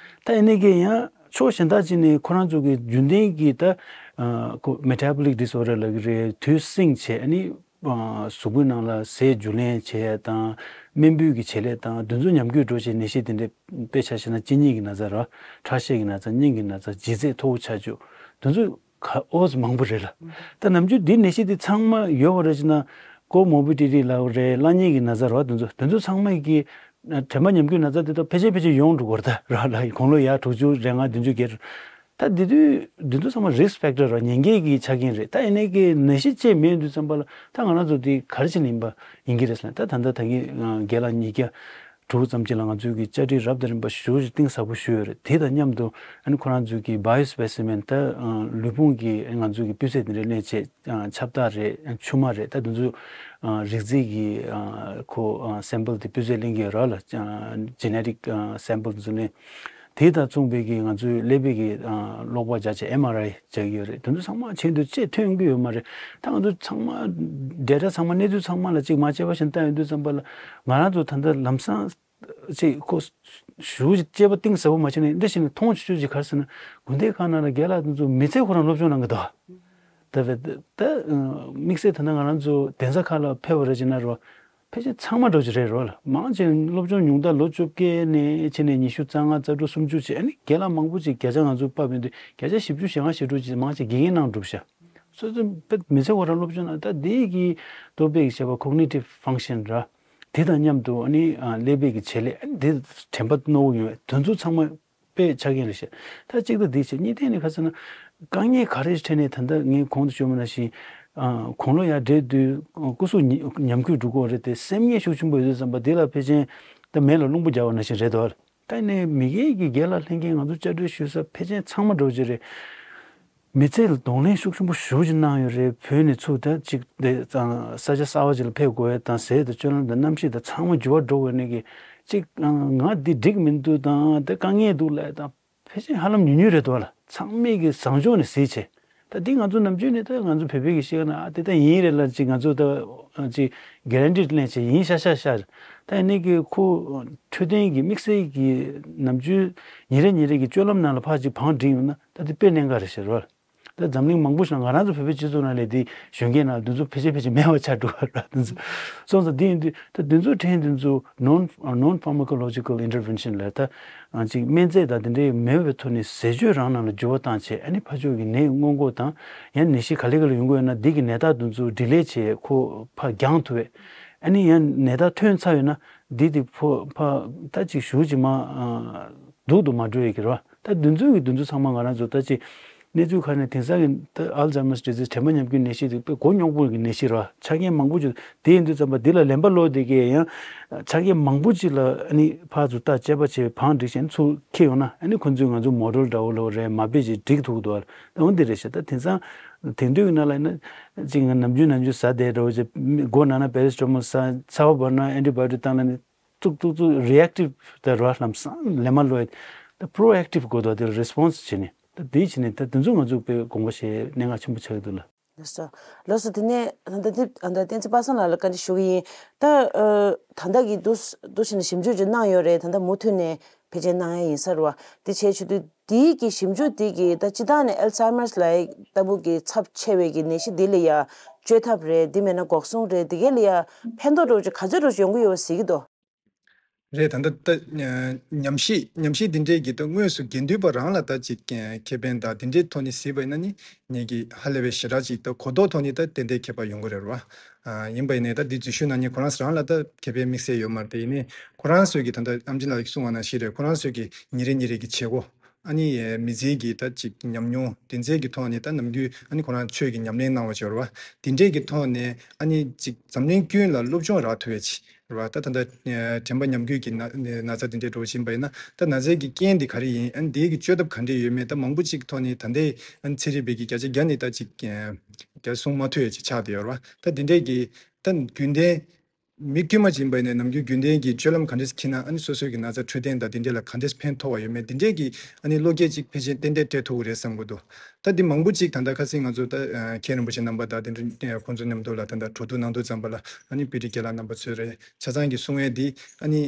ད་ཡིན་ནའི་གི་ཡང་ཕྱོགས་གཞན་དག་ཅིག་ནས་ཁོ་རང་ཚོ་གི་རྒྱུན་ལྡན་གྱི་ད་ཨ་ཁོ་མེ་ཊ་བོ་ལིག་ཌི་སོར་ཌར་ལབ་ཀྱི་རེད། དུས་བསྲིངས་བྱས། ཨ་ནི་ཨ་གཟུགས་པོའི་ནང་ལ་ཟས་འཇུ་ལེན་བྱས་དང་སྨན་སྤོས་ཀྱི་བྱེད་ལས་དང་དེ་ཚོ་ཉམས་རྒུད་འགྲོ་བྱས་ནད་གཞི་དེ་འདྲས་དཔེ་ཆ་བཞག་ན་གཅིན་སྙི་གི་ན་ཚ་ར། ཁྲག་ཤེད་ཀྱི་ན་ཚ། སྙིང་གི་ན་ཚ། ལྗིད་ཚད་མཐོ་བོ་ཆགས་བཅུག་དེ་ཚོ་ག་ཨོ་ཙི་མང་པོ་རེད་ལགས། ད་ནམ་རྒྱུན་འདི་ནད་གཞི་འདི་ཚང་མ་ཡོད་པ་རེད་ཅེ་ན། ཀོ་མོ་བི་ཌི་ཊི་ལབ་རེད། གླ་རྙིང་གི་ན་ཚ་ར། དེ་ཚོ་དེ་ཚོ་ཚང་མ་གི་དྲན་པ་ཉམས་རྒུད་ན་ཚ་དེ་དག་ཕལ་ཆེར་ཕལ་ཆེར་ཡོང་འགྲོ་གི་རེད་ད་ར། ལ་དགུང་ལོ་ཡར་དྲུག་ཅུ་རེ་ལྔ་བདུན་ཅུ་བརྒལ། ད་འདི་དུས་འདི་ཚོ་ཚང་མ་རིསི་ཕེག་ཊར་ར། ཉེན་ཁའི་གི་ཆ་རྐྱེན་རེད། ད་ཡིན་ནའི་གི་ནད་གཞི་ཅིག་མེད་དུས་ཙམ་པ་ལ་ད་ང་རང་ཚོ་འདི་ག་རེ་བྱས་ནས་ཡིན་པ་ཡིན་གྱི་རེད་ཟེར་ན། ད་ད་ལྟ་ད་གིན་རྒན་ལགས་ཉིས་བརྒྱ་དྲུག་ཙམ་ཅིག་ལ་ང་ཚོའི་གི་བཅར་འདྲི་རབ་དང་རིམ་པ་ཞེ་པོ་ཅིག་གཏིང་ཟབ་པོ་ཞུས་ཡོད་རེད། དེ་དང་མཉམ་དུ་ཨ་ནི་ཁོ་རང་ཚོའི་གི་བྷ་ཡོ་སི་པེ་སི་མེན། ད་ལུས་ཕུང་གི་ང་ཚོའི་གི་སྤུས་ཚད་དེ་འདྲ་ལེན་བྱེད། ཨ་ཁྱབ་བདག་རེད། མཆུ་མ་རེད། ད་དེ་ཚོ་ཨ་རིགས་རྫས་ཀྱི་ཨ་ཁོ་ཨ་སེམ་པལ་དེ་སྤུས་ཚད་ལེན་གྱི་ཡོད་ར་ལ། ཨ་ཇེ་ནེ་ཊིག་ཨ་སེམ་པལ་དེ་ཚོ་ནས། དེ་དང་མཚུངས་པའི་གི་ང་ཚོའི་ཀླད་པའི་གི་ཨ་གློག་པ་རྒྱག་བྱས། ཨེམ་ཨར་ཨའི་རྒྱག་གི་ཡོད་རེད། དེ་ཚོ་ཚང་མ་བྱས་དུས་ཅིག་ཐོན་གྱི་ཡོད་མ་རེད། ད་ང་ཚོ་ཚང་མ་ཌེ་ཊ་ཚང་མ་གནས་ཚུལ་ཚང་མ་ལ་ཅིག་མ་དཔྱད་པ་བཞིན་བལྟ་ཡོང་དུས་ཙམ་པ་ལ་ང་རང་ཚོ་ད་ལྟ་ལམ་སང་ཅིག་ཁོ་ཞེ་པོ་ཅིག་དཔྱད་པ་གཏིང་ཟབ་པོ་མ་བྱས་ནས་འདི་བྱས་ནས་མཐོང་ཆོག་ཆོག་ཅིག་ག་རེ་ཟེར་ན། དགོན་སྡེ་ཁག་ནང་ལ་རྒན་ལགས་དེ་ཚོ་མི་ཚེ་ཁོ་རང་སློབ་སྦྱོང་གནང་གི་འདུག་ད་བས་ད་དམིགས་བསལ་ད་ལྟ་ང་རང་ཚོ་གདན་ས་ཁག་ལ་ཕེབས་པ་རེད་ཅེ་ན་རོ། ཕལ་ཆེར་ཚང་མ་འགྲོ་གི་རེད་རོ་ལ། མང་ཆེ་སློབ་སྦྱོང་ཉུང་མཐའ་ལོ་བཅོ་བརྒྱད་ནས་ཕྱིན་ནས་ཉི་ཤུ་རྩ་ལྔ་རྩ་དྲུག་སུམ་ཅུ་བྱས། ཨ་ནི་རྒན་ལགས་མང་པོ་ཅིག་བརྒྱ་ཆ་ང་ཚོ་ཕབ་ཡོང་དུས་བརྒྱ་ཆ་བཞི་བཅུ་ཞེ་ལྔ་ཞེ་དྲུག་ཅིག་མང་ཆེ་དགེ་རྒན་ནང་འགྲུབ་ཤག་སོ་སོ་དཔེ་མི་ཚེ་ཁོ་རང་སློབ་སྦྱོང་ན་ད་དེའི་གི་ཏོག་དཔེ་གི་བྱས་པ་cognitive function ར། དེ་དང་མཉམ་དུ་ཨ་ནི་ཀླད་པའི་གི་བྱེད་ལས་ཨ་ནི་དེ་དྲན་པ་རྣོ་བོ་ཡོང་བས་དོན་ཚུལ་ཚང་མ་དཔེ་ཆ་རྐྱེན་རེད་ཤག་ད་གཅིག་ད་དེ་བྱས་གཉིས་ཐད་ནས་ཁ་སང་ན་དཀའ་ངལ་ག་རེ་འཕྲད་ནས་ད་ལྟ་ངས་གོང་དུ་ཞུས་པ་ནང་བཞིན་དགུང་ལོ་ཡར་བགྲེས་དུས་སྐུ་གཟུགས་ཉམས་རྒུད་འགྲོ་གི་རེད་དེ་སེམས་ངལ་ཤུགས་ཆེན་པོ་ཡོད་དུས་ཙམ་པ་དེ་ལ་ཕལ་ཆེར་ད་མེ་ལ་རླུང་བུ་རྒྱག་པ་ནང་བཞིན་རེད་དོ། ད་ནས་མི་སྒེར་གྱི་སྒེར་ལ་ལྷན་རྒྱས་ང་ཚོ་བཅར་འདྲི་ཞུ་ས་ཕལ་ཆེར་ཚང་མ་འགྲོ་གི་རེད། མི་ཚེ་ལ་གདོང་ལེན་ཤུགས་ཆེན་པོ་ཞེ་པོ་ཅིག་གནང་ཡོད་རེད། བོད་ནས་ཚུར་ད་ཅིག་དེ་ས་ཆ་གསར་པ་ཅིག་ལ་ཕེབས་དགོས་ཡ་དང་ཟས་དང་སྤྱོད་ལམ་དང་གནམ་གཤིས་དང་ཚང་མ་འགྱུར་བ་འགྲོ་དགོས་ནས་ཀྱི་ཅིག་ང་འདི་འགྲིག་མི་འདུག་དང་དེ་དཀའ་ངལ་འདུག་ལབ་ཡ་དང་ཕལ་ཆེར་ཧ་ལམ་ཉུང་ཉུང་རེད་འདུག་ལ། ཚང་མས་ཀྱི་བཟང་ཕྱོགས་ནས་གཟིགས་བྱས། ད་འདི་ང་ཚོ་ནམ་རྒྱུན་ནས་ད་ང་ཚོ་བོད་པའི་གི་བཤད་ན་ཨ་དེ་ད་ཡིན་རེད་ལ་ཅིག་ང་ཚོ་ད་ཅིག་guarantee་ལེན་བྱས་ཡིན་ཤ་ཤ་ཤ་རེད། ད་ཡིན་ནའི་གི་ཁོ་འཕྲོད་བསྟེན་གི་དམིགས་བསལ་གི་ནམ་རྒྱུན་ཉིན་རེ་ཉིན་རེ་གི་སྤྱོད་ལམ་ནང་ལ་ཕར་ཅིག་བང་བསྒྲིགས་ཡོང་ན་ད་དེ་དཔེ་གནད་འགག་རེད་ཤག་རོ། ད་འཛམ་གླིང་མང་པོ་ཞིག་ན་ང་རང་ཚོ་བོད་པའི་སྤྱི་ཚོགས་ནང་ལས་དེ་གཞོན་སྐྱེས་ནང་དེ་ཚོ་ཕལ་ཆེར་ཕལ་ཆེར་མེད་པ་ཆགས་འགྲོ་བ་ར་དེ་ཚོ། སོང་ཙང་དེ་ཡིན་དུས་ད་དེ་ཚོ་ཕྲན་དེ་ཚོ་non non pharmacological intervention་ལ་ད་ཅིག་སྨན་རྫས་དང་དེ་འདྲའི་མེད་པའི་ཐོག་ནས་ཟས་སྤྱོད་རང་ནང་ལ་འགྱུར་བ་བཏང་བྱས་ཨ་ནི་ཕར་ཕྱོགས་ཀྱི་ནད་སྔོན་འགོག་དང་ཡང་ནད་གཞི་ག་ལེ་ག་ལེ་ཡོང་གི་ཡོད་ན་འདི་གི་ནད་རྟགས་དེ་ཚོ་delay་བྱས་ཁོ་ཕར་འགྱངས་ཐུབ་པས། ཨ་ནི་ཡང་ནད་རྟགས་ཐོན་ཚར་ཡོད་ན་འདི་དེ་ཕོ་ཕར་ད་ཅིག་ཞུ་ཅིག་མ་སྡུག་ཏུ་མ་འགྲོ་ཡ་གི་རོ། ད་དེ་ཚོའི་གི་དེ་ཚོ་ཚང་མ་ང་རང་ཚོ་ད་ཅིག་གནས་ཚུལ་ཁག་ནས་དེང་སང་གི་ད་Alzheimer's disease་དྲན་པ་ཉམས་རྒུད་ནད་གཞི་དེ་དཔེ་མགོ་རྙོག་པོ་གི་ནད་གཞི་རེད་བ། ཆ་རྐྱེན་མང་པོ་ཅིག་དེ་ཡིན་དུས་ཙམ་པ་འདི་ལ་ལན་པ་ལོག་དེ་གས་ཡང་ཆ་རྐྱེན་མང་པོ་ཅིག་ལ་ཨ་ནི་ཕར་ཚུར་ད་དཔྱད་པ་བྱས་བང་བསྒྲིགས་བྱས་ཚུར་འཁྱེར་ཡོང་ན་ཨ་ནི་ཁོ་ཚོས་ང་ཚོ་model་འདྲ་བོ་ལོ་རེད་མ་དཔེ་ཅིག་འགྲིག་ཐུབ་འདུག་ད་འོ་འདི་རེད་ཤག་ད་དེང་སང་དེང་དུས་ཀྱི་ནང་ལ་ཡིན་ན་ཅིག་ནམ་རྒྱུན་ནམ་རྒྱུན་ཟ་བསྡད་འདྲ་བོ་ཅིག་མགོ་ན་ན་paracetamol་ཟ་ཚ་བ་འབར་ན་antibiotic་བཏང་ན་ནི་ཙུག་ཙུག་ཙུག་reactive་ད་རོ་ལམ་སང་ལན་མ་ལོས་ད་proactive་དགོས་དོ་དེ་response་བྱས་ནས། ད་དེའི་ཕྱིར་ནས་ད་དེ་ཚོ་ང་ཚོ་དཔེ་དགོངས་པ་བཞེས་གནད་འགག་ཆེན་པོ་ཆགས་ཀྱི་འདུག་ལ། ལགས་སོ། ལགས་སོ། དེ་ནས་ད་ལྟ་དེ་ད་ལྟ་བསྟན་འཛིན་པ་སངས་ལགས་ལ་བཀའ་འདྲི་ཞུ་གི་ཡིན། ད་ཨ་ད་ལྟ་གི་འདུག་འདུག་བྱས་ནས་ཞིབ་འཇུག་ཅིག་གནང་ཡོད་རེད། ད་ལྟ་མུ་མཐུད་ནས་ཕལ་ཆེར་གནང་ཡ་ཡིན་ས་རེད་བ། དེ་བྱས་བྱེད་དུས་དེའི་གི་ཞིབ་འཇུག་དེ་གི་ད་སྤྱི་བཏང་ནས་Alzheimer's་ལ་ལྟ་བུ་གི་ཚབས་ཆེ་བའི་གི་ནད་གཞི་དེ་ལ་ཡ་བཅོས་ཐབས་རེད། དེ་མེད་ན་འགོག་སྲུང་རེད། དེ་ག་ལ་ཡ་ཕན་ཐོགས་འདྲ་བོ་ཅིག་ག་ཚོད་འདྲ་བོ་ཅིག་ཡོང་གི་ཡོད་པ་གཟིགས་ཀྱི་འདུག་རེད། ད་ལྟ་ད་ཉམས་ཞིབ་ཉམས་ཞིབ་འདི་འདྲའི་གི་ད་དངོས་སུ་དགེ་འདུན་པ་རང་ལ་ད་ཅིག་ཁེ་ཕན་དང་དེ་འདྲའི་ཐོག་ནས་གཟིགས་པ་ཡིན་ན་ནི་ངེད་ཀྱི་ཧ་ལས་པའི་ཞེ་དྲག་ཅིག་ད་གོ་རྟོགས་ཐོག་ནས་ད་ཏན་ཏན་ཁྱད་པར་ཡོང་གི་རེད་བ། ཡིན་པ་ཡིན་ནའི་ད་འདི་འཛུལ་ཞུགས་གནང་མཁན་ཁོ་རང་ཚོ་རང་ལ་ད་ཁེ་ཕན་དམིགས་བསལ་ཡོད་མ་རེད། དེ་ཡིན་ནའི་ཁོ་རང་ཚོས་ཀྱི་ད་ལྟ་ཨམ་ཆི་ལགས་ཀྱིས་གསུངས་པ་ནང་བཞིན་རེད། ཁོ་རང་ཚོས་ཀྱི་ཉིན་རེ་ཉིན་རེ་གི་བྱེད་སྒོ་ཨ་ནི་མི་ཚེའི་གི་ད་ཅིག་ཉམས་མྱོང་དེ་ཚོའི་གི་ཐོག་ནས་ད་ནམ་རྒྱུན་ཨ་ནི་ཁོ་རང་ཆོས་ཀྱི་ཉམས་ལེན་གནང་བ་ཅིག་ཡོད་རེད་བ། དེ་འདྲའི་གི་ཐོག་ནས་ཨ་ནི་ཅིག་འཛམ་གླིང་ཀུན་ལ་སློབ་སྦྱོང་རག་ཐུབ་ཡ་ཅིག་རེད་བ། ད་ད་ལྟ་དྲན་པ་ཉམས་རྒུད་ཀྱི་ན་ན་ཚ་དེ་འདྲའི་འགྲོ་བཞིན་པ་ཡིན་ན་ད་ན་ཚའི་གི་རྐྱེན་དེ་ག་རེ་ཡིན། ཨ་ནི་དེའི་གི་བཅོས་ཐབས་ག་འདྲས་ཡོད་མེད་ད་མང་པོ་ཅིག་ཐོག་ནས་ད་ལྟའི་ཨ་ནི་ཚན་རིག་པའི་གི་བརྒྱ་ཆ་བརྒྱ་ནས་ད་ཅིག་བརྒྱ་གསུང་མ་ཐུབ་ཡ་ཅིག་ཆགས་བསྡད་ཡོད་རེད་བ། ད་དེ་འདྲའི་གི་ད་རྒྱུན་ལྡན། མི་དཀྱུས་མ་ཅིག་ཡིན་པ་ཡིན་ན་ནམ་རྒྱུན་རྒྱུན་ལྡན་གྱི་སྤྱོད་ལམ་ག་འདྲས་འཁྱེར་ན་ཨ་ནི་སོ་སོའི་གི་ན་ཚ་འཕྲོད་བསྟེན་དང་དེ་འདྲས་ལ་ག་འདྲས་ཕན་ཐོགས་པ་ཡོད་མེད་དེ་འདྲས་ཀྱི་ཨ་ནི་བློ་སྐྱེད་ཅིག་ཕལ་ཆེར་ཏན་ཏན་སྤྲད་ཐུབ་ཀྱི་རེད་བསམ་གྱི་འདུག་ད་འདི་མང་པོ་ཅིག་ད་ལྟ་ཁ་སང་ང་ཚོ་ད་མཁན་རིན་པོ་ཆེ་རྣམ་པ་དང་དེ་འདྲ་ཁོང་ཚོ་མཉམ་དུ་ལ་ད་ལྟ་གྲོས་བསྡུར་གནང་དུས་ཙམ་པ་ལ་ཨ་ནི་བོད་རིགས་རྒན་ལགས་རྣམ་པ་ཚོས་རེད་ཆ་ཚང་གི་གསུང་ཡས་འདི་ཨ་ནི།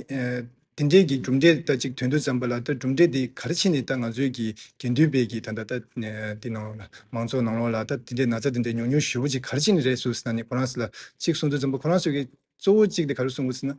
དེ་འདྲས་ཀྱི་གྲུབ་འབྲས་ད་ཅིག་ཐོན་དུས་ཙམ་པ་ལ་ད་གྲུབ་འབྲས་དེ་ག་རེ་བྱས་ནས་ད་ང་ཚོའི་གི་དགེ་འདུན་པའི་གི་ད་ད་ད་འདི་ནང་ལ་མང་ཚོགས་ནང་ལོགས་ལ་ད་དེ་འདྲས་ན་ཚ་དེ་འདྲས་ཉུང་ཉུང་ཞེ་པོ་ཅིག་ག་རེ་བྱས་ནས་རེད་ཟེར་ཟེར་ན་ནི་ཁོ་རང་ཚོ་ལ་ཅིག་གསུང་དུས་ཙམ་པ་ཁོ་རང་ཚོ་གི་གཙོ་བོ་གཅིག་དེ་ག་རེ་གསུང་དགོས་ཟེར་ན།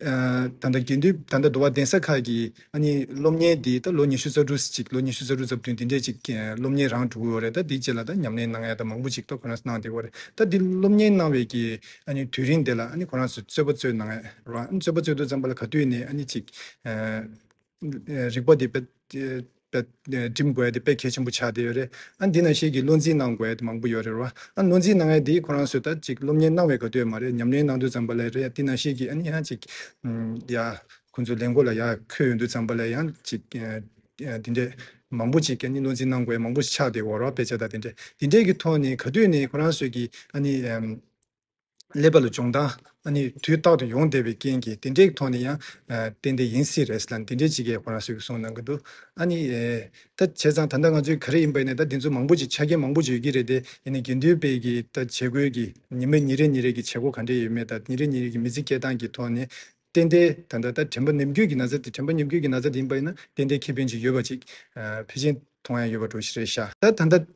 ད་ལྟ་དགེ་འདུན་ད་ལྟ་འདུལ་བ་གདན་ས་ཁག་གི་ཨ་ནི་སློབ་གཉེར་འདི་ད་ལོ་ཉི་ཤུ་རྩ་དྲུག་ཅིག་ལོ་ཉི་ཤུ་རྩ་དྲུག་རྩ་བདུན་དེ་འདྲས་ཅིག་སློབ་གཉེར་རང་འགྲོ་གི་ཡོད་རེད། ད་དེའི་རྗེས་ལ་ད་ཉམས་ལེན་གནང་ཡ་ད་མང་པོ་ཅིག་ད་ཁོ་རང་ཚོ་གནང་བསྡད་ཡོད་རེད། ད་འདི་སློབ་གཉེར་གནང་བའི་གི་ཨ་ནི་དུས་རིང་དེ་ལ་ཨ་ནི་ཁོ་རང་ཚོས་རྩོད་པ་རྩོད་གནང་ཡ་རེད་བ། ཨ་ནི་རྩོད་པ་རྩོད་དུས་ཙམ་པ་ལ་ག་དུས་ནས་ཨ་ནི་ཅིག་རིག་པ་དེ་དཔེ་དཔེ་སྒྲིམ་དགོས་ཡ་དེ་དཔེ་གལ་ཆེན་པོ་ཆགས་བསྡད་ཡོད་རེད། ཨ་འདི་ནང་བཞིན་གྱི་བློ་འཛིན་གནང་དགོས་ཡ་དེ་མང་པོ་ཡོད་རེད་བ། ཨ་བློ་འཛིན་གནང་ཡ་དེ་ཁོ་རང་ཚོས་ད་ཅིག་སློབ་གཉེར་གནང་བའི་ག་དུས་མ་རེད། ཉམས་ལེན་གནང་དུས་ཙམ་པ་ལ་རེད། འདི་ནང་བཞིན་གྱི་ཨ་ནི་ཡང་ཅིག་ཡ་ཁོང་ཚོ་ལས་འགོ་ལ་ཡ་འཁོད་ཡོང་དུས་ཙམ་པ་ལ་ཡང་ཅིག་འདི་འདྲས་མང་པོ་ཅིག་ཨ་ནི་བློ་འཛིན་གནང་དགོས་ཡ་མང་པོ་ཞིག་ཆགས་བསྡད་ཡོད་རེད་བ། དཔེ་ཆ་དང་དེ་འདྲས་དེ་འདྲས་ཀྱི་ཐོག་ནས་ག་དུས་ནས་ཁོ་རང་ཚོས་ཀྱི་ཨ་ནི། ཀླད་པ་ལ་སྦྱོང་སྟངས་ཨ་ནི་དུས་རྟག་ཏུ་ཡོང་བསྡད་པའི་རྐྱེན་གྱིས་དེ་འདྲའི་ཐོག་ནས་ཡང་ཏན་ཏན་ཡིན་སྲིད་རེད་ཟེར་ལ་དེ་འདྲའི་ཅིག་གིས་ཁོ་རང་ཚོས་ཀྱི་གསུང་གནང་གི་འདུག་ཨ་ནི་ད་བྱས་ཙང་ད་ལྟ་ང་ཚོའི་ག་རེ་ཡིན་པ་ཡིན་ནའི་ད་དེ་ཚོ་མང་པོ་ཅིག་ཆ་རྐྱེན་མང་པོ་ཅིག་ཡོད་ཀྱི་རེད་དེ་ཡིན་ནའི་དགེ་འདུན་པའི་གི་ད་བྱེད་སྒོའི་གི་ཉི་མ་ཉིན་རེ་ཉིན་རེ་གི་བྱེད་སྒོ་ག་འདྲས་ཡོད་མེད་ད་ཉིན་རེ་ཉིན་རེ་གི་མི་ཚེ་སྐྱེལ་སྟངས་ཀྱི་ཐོག་ནས་ཏན་ཏན་ད་ལྟ་ད་དྲན་པ་ཉམས་རྒུད་ཀྱི་ན་ཚ་དེ་དྲན་པ་ཉམས་རྒུད་ཀྱི་ན་ཚ་དེ་ཡིན་པ་ཡིན་ན་ཏན་ཏན་ཁེ་ཕན་ཅིག་ཡོད་པ་ཅིག་ཕལ་ཆེར་མཐོང་ཡ་ཡོད་པ་འདྲ་ཞིག་རེད་ཤག་ད་ད་ལྟ།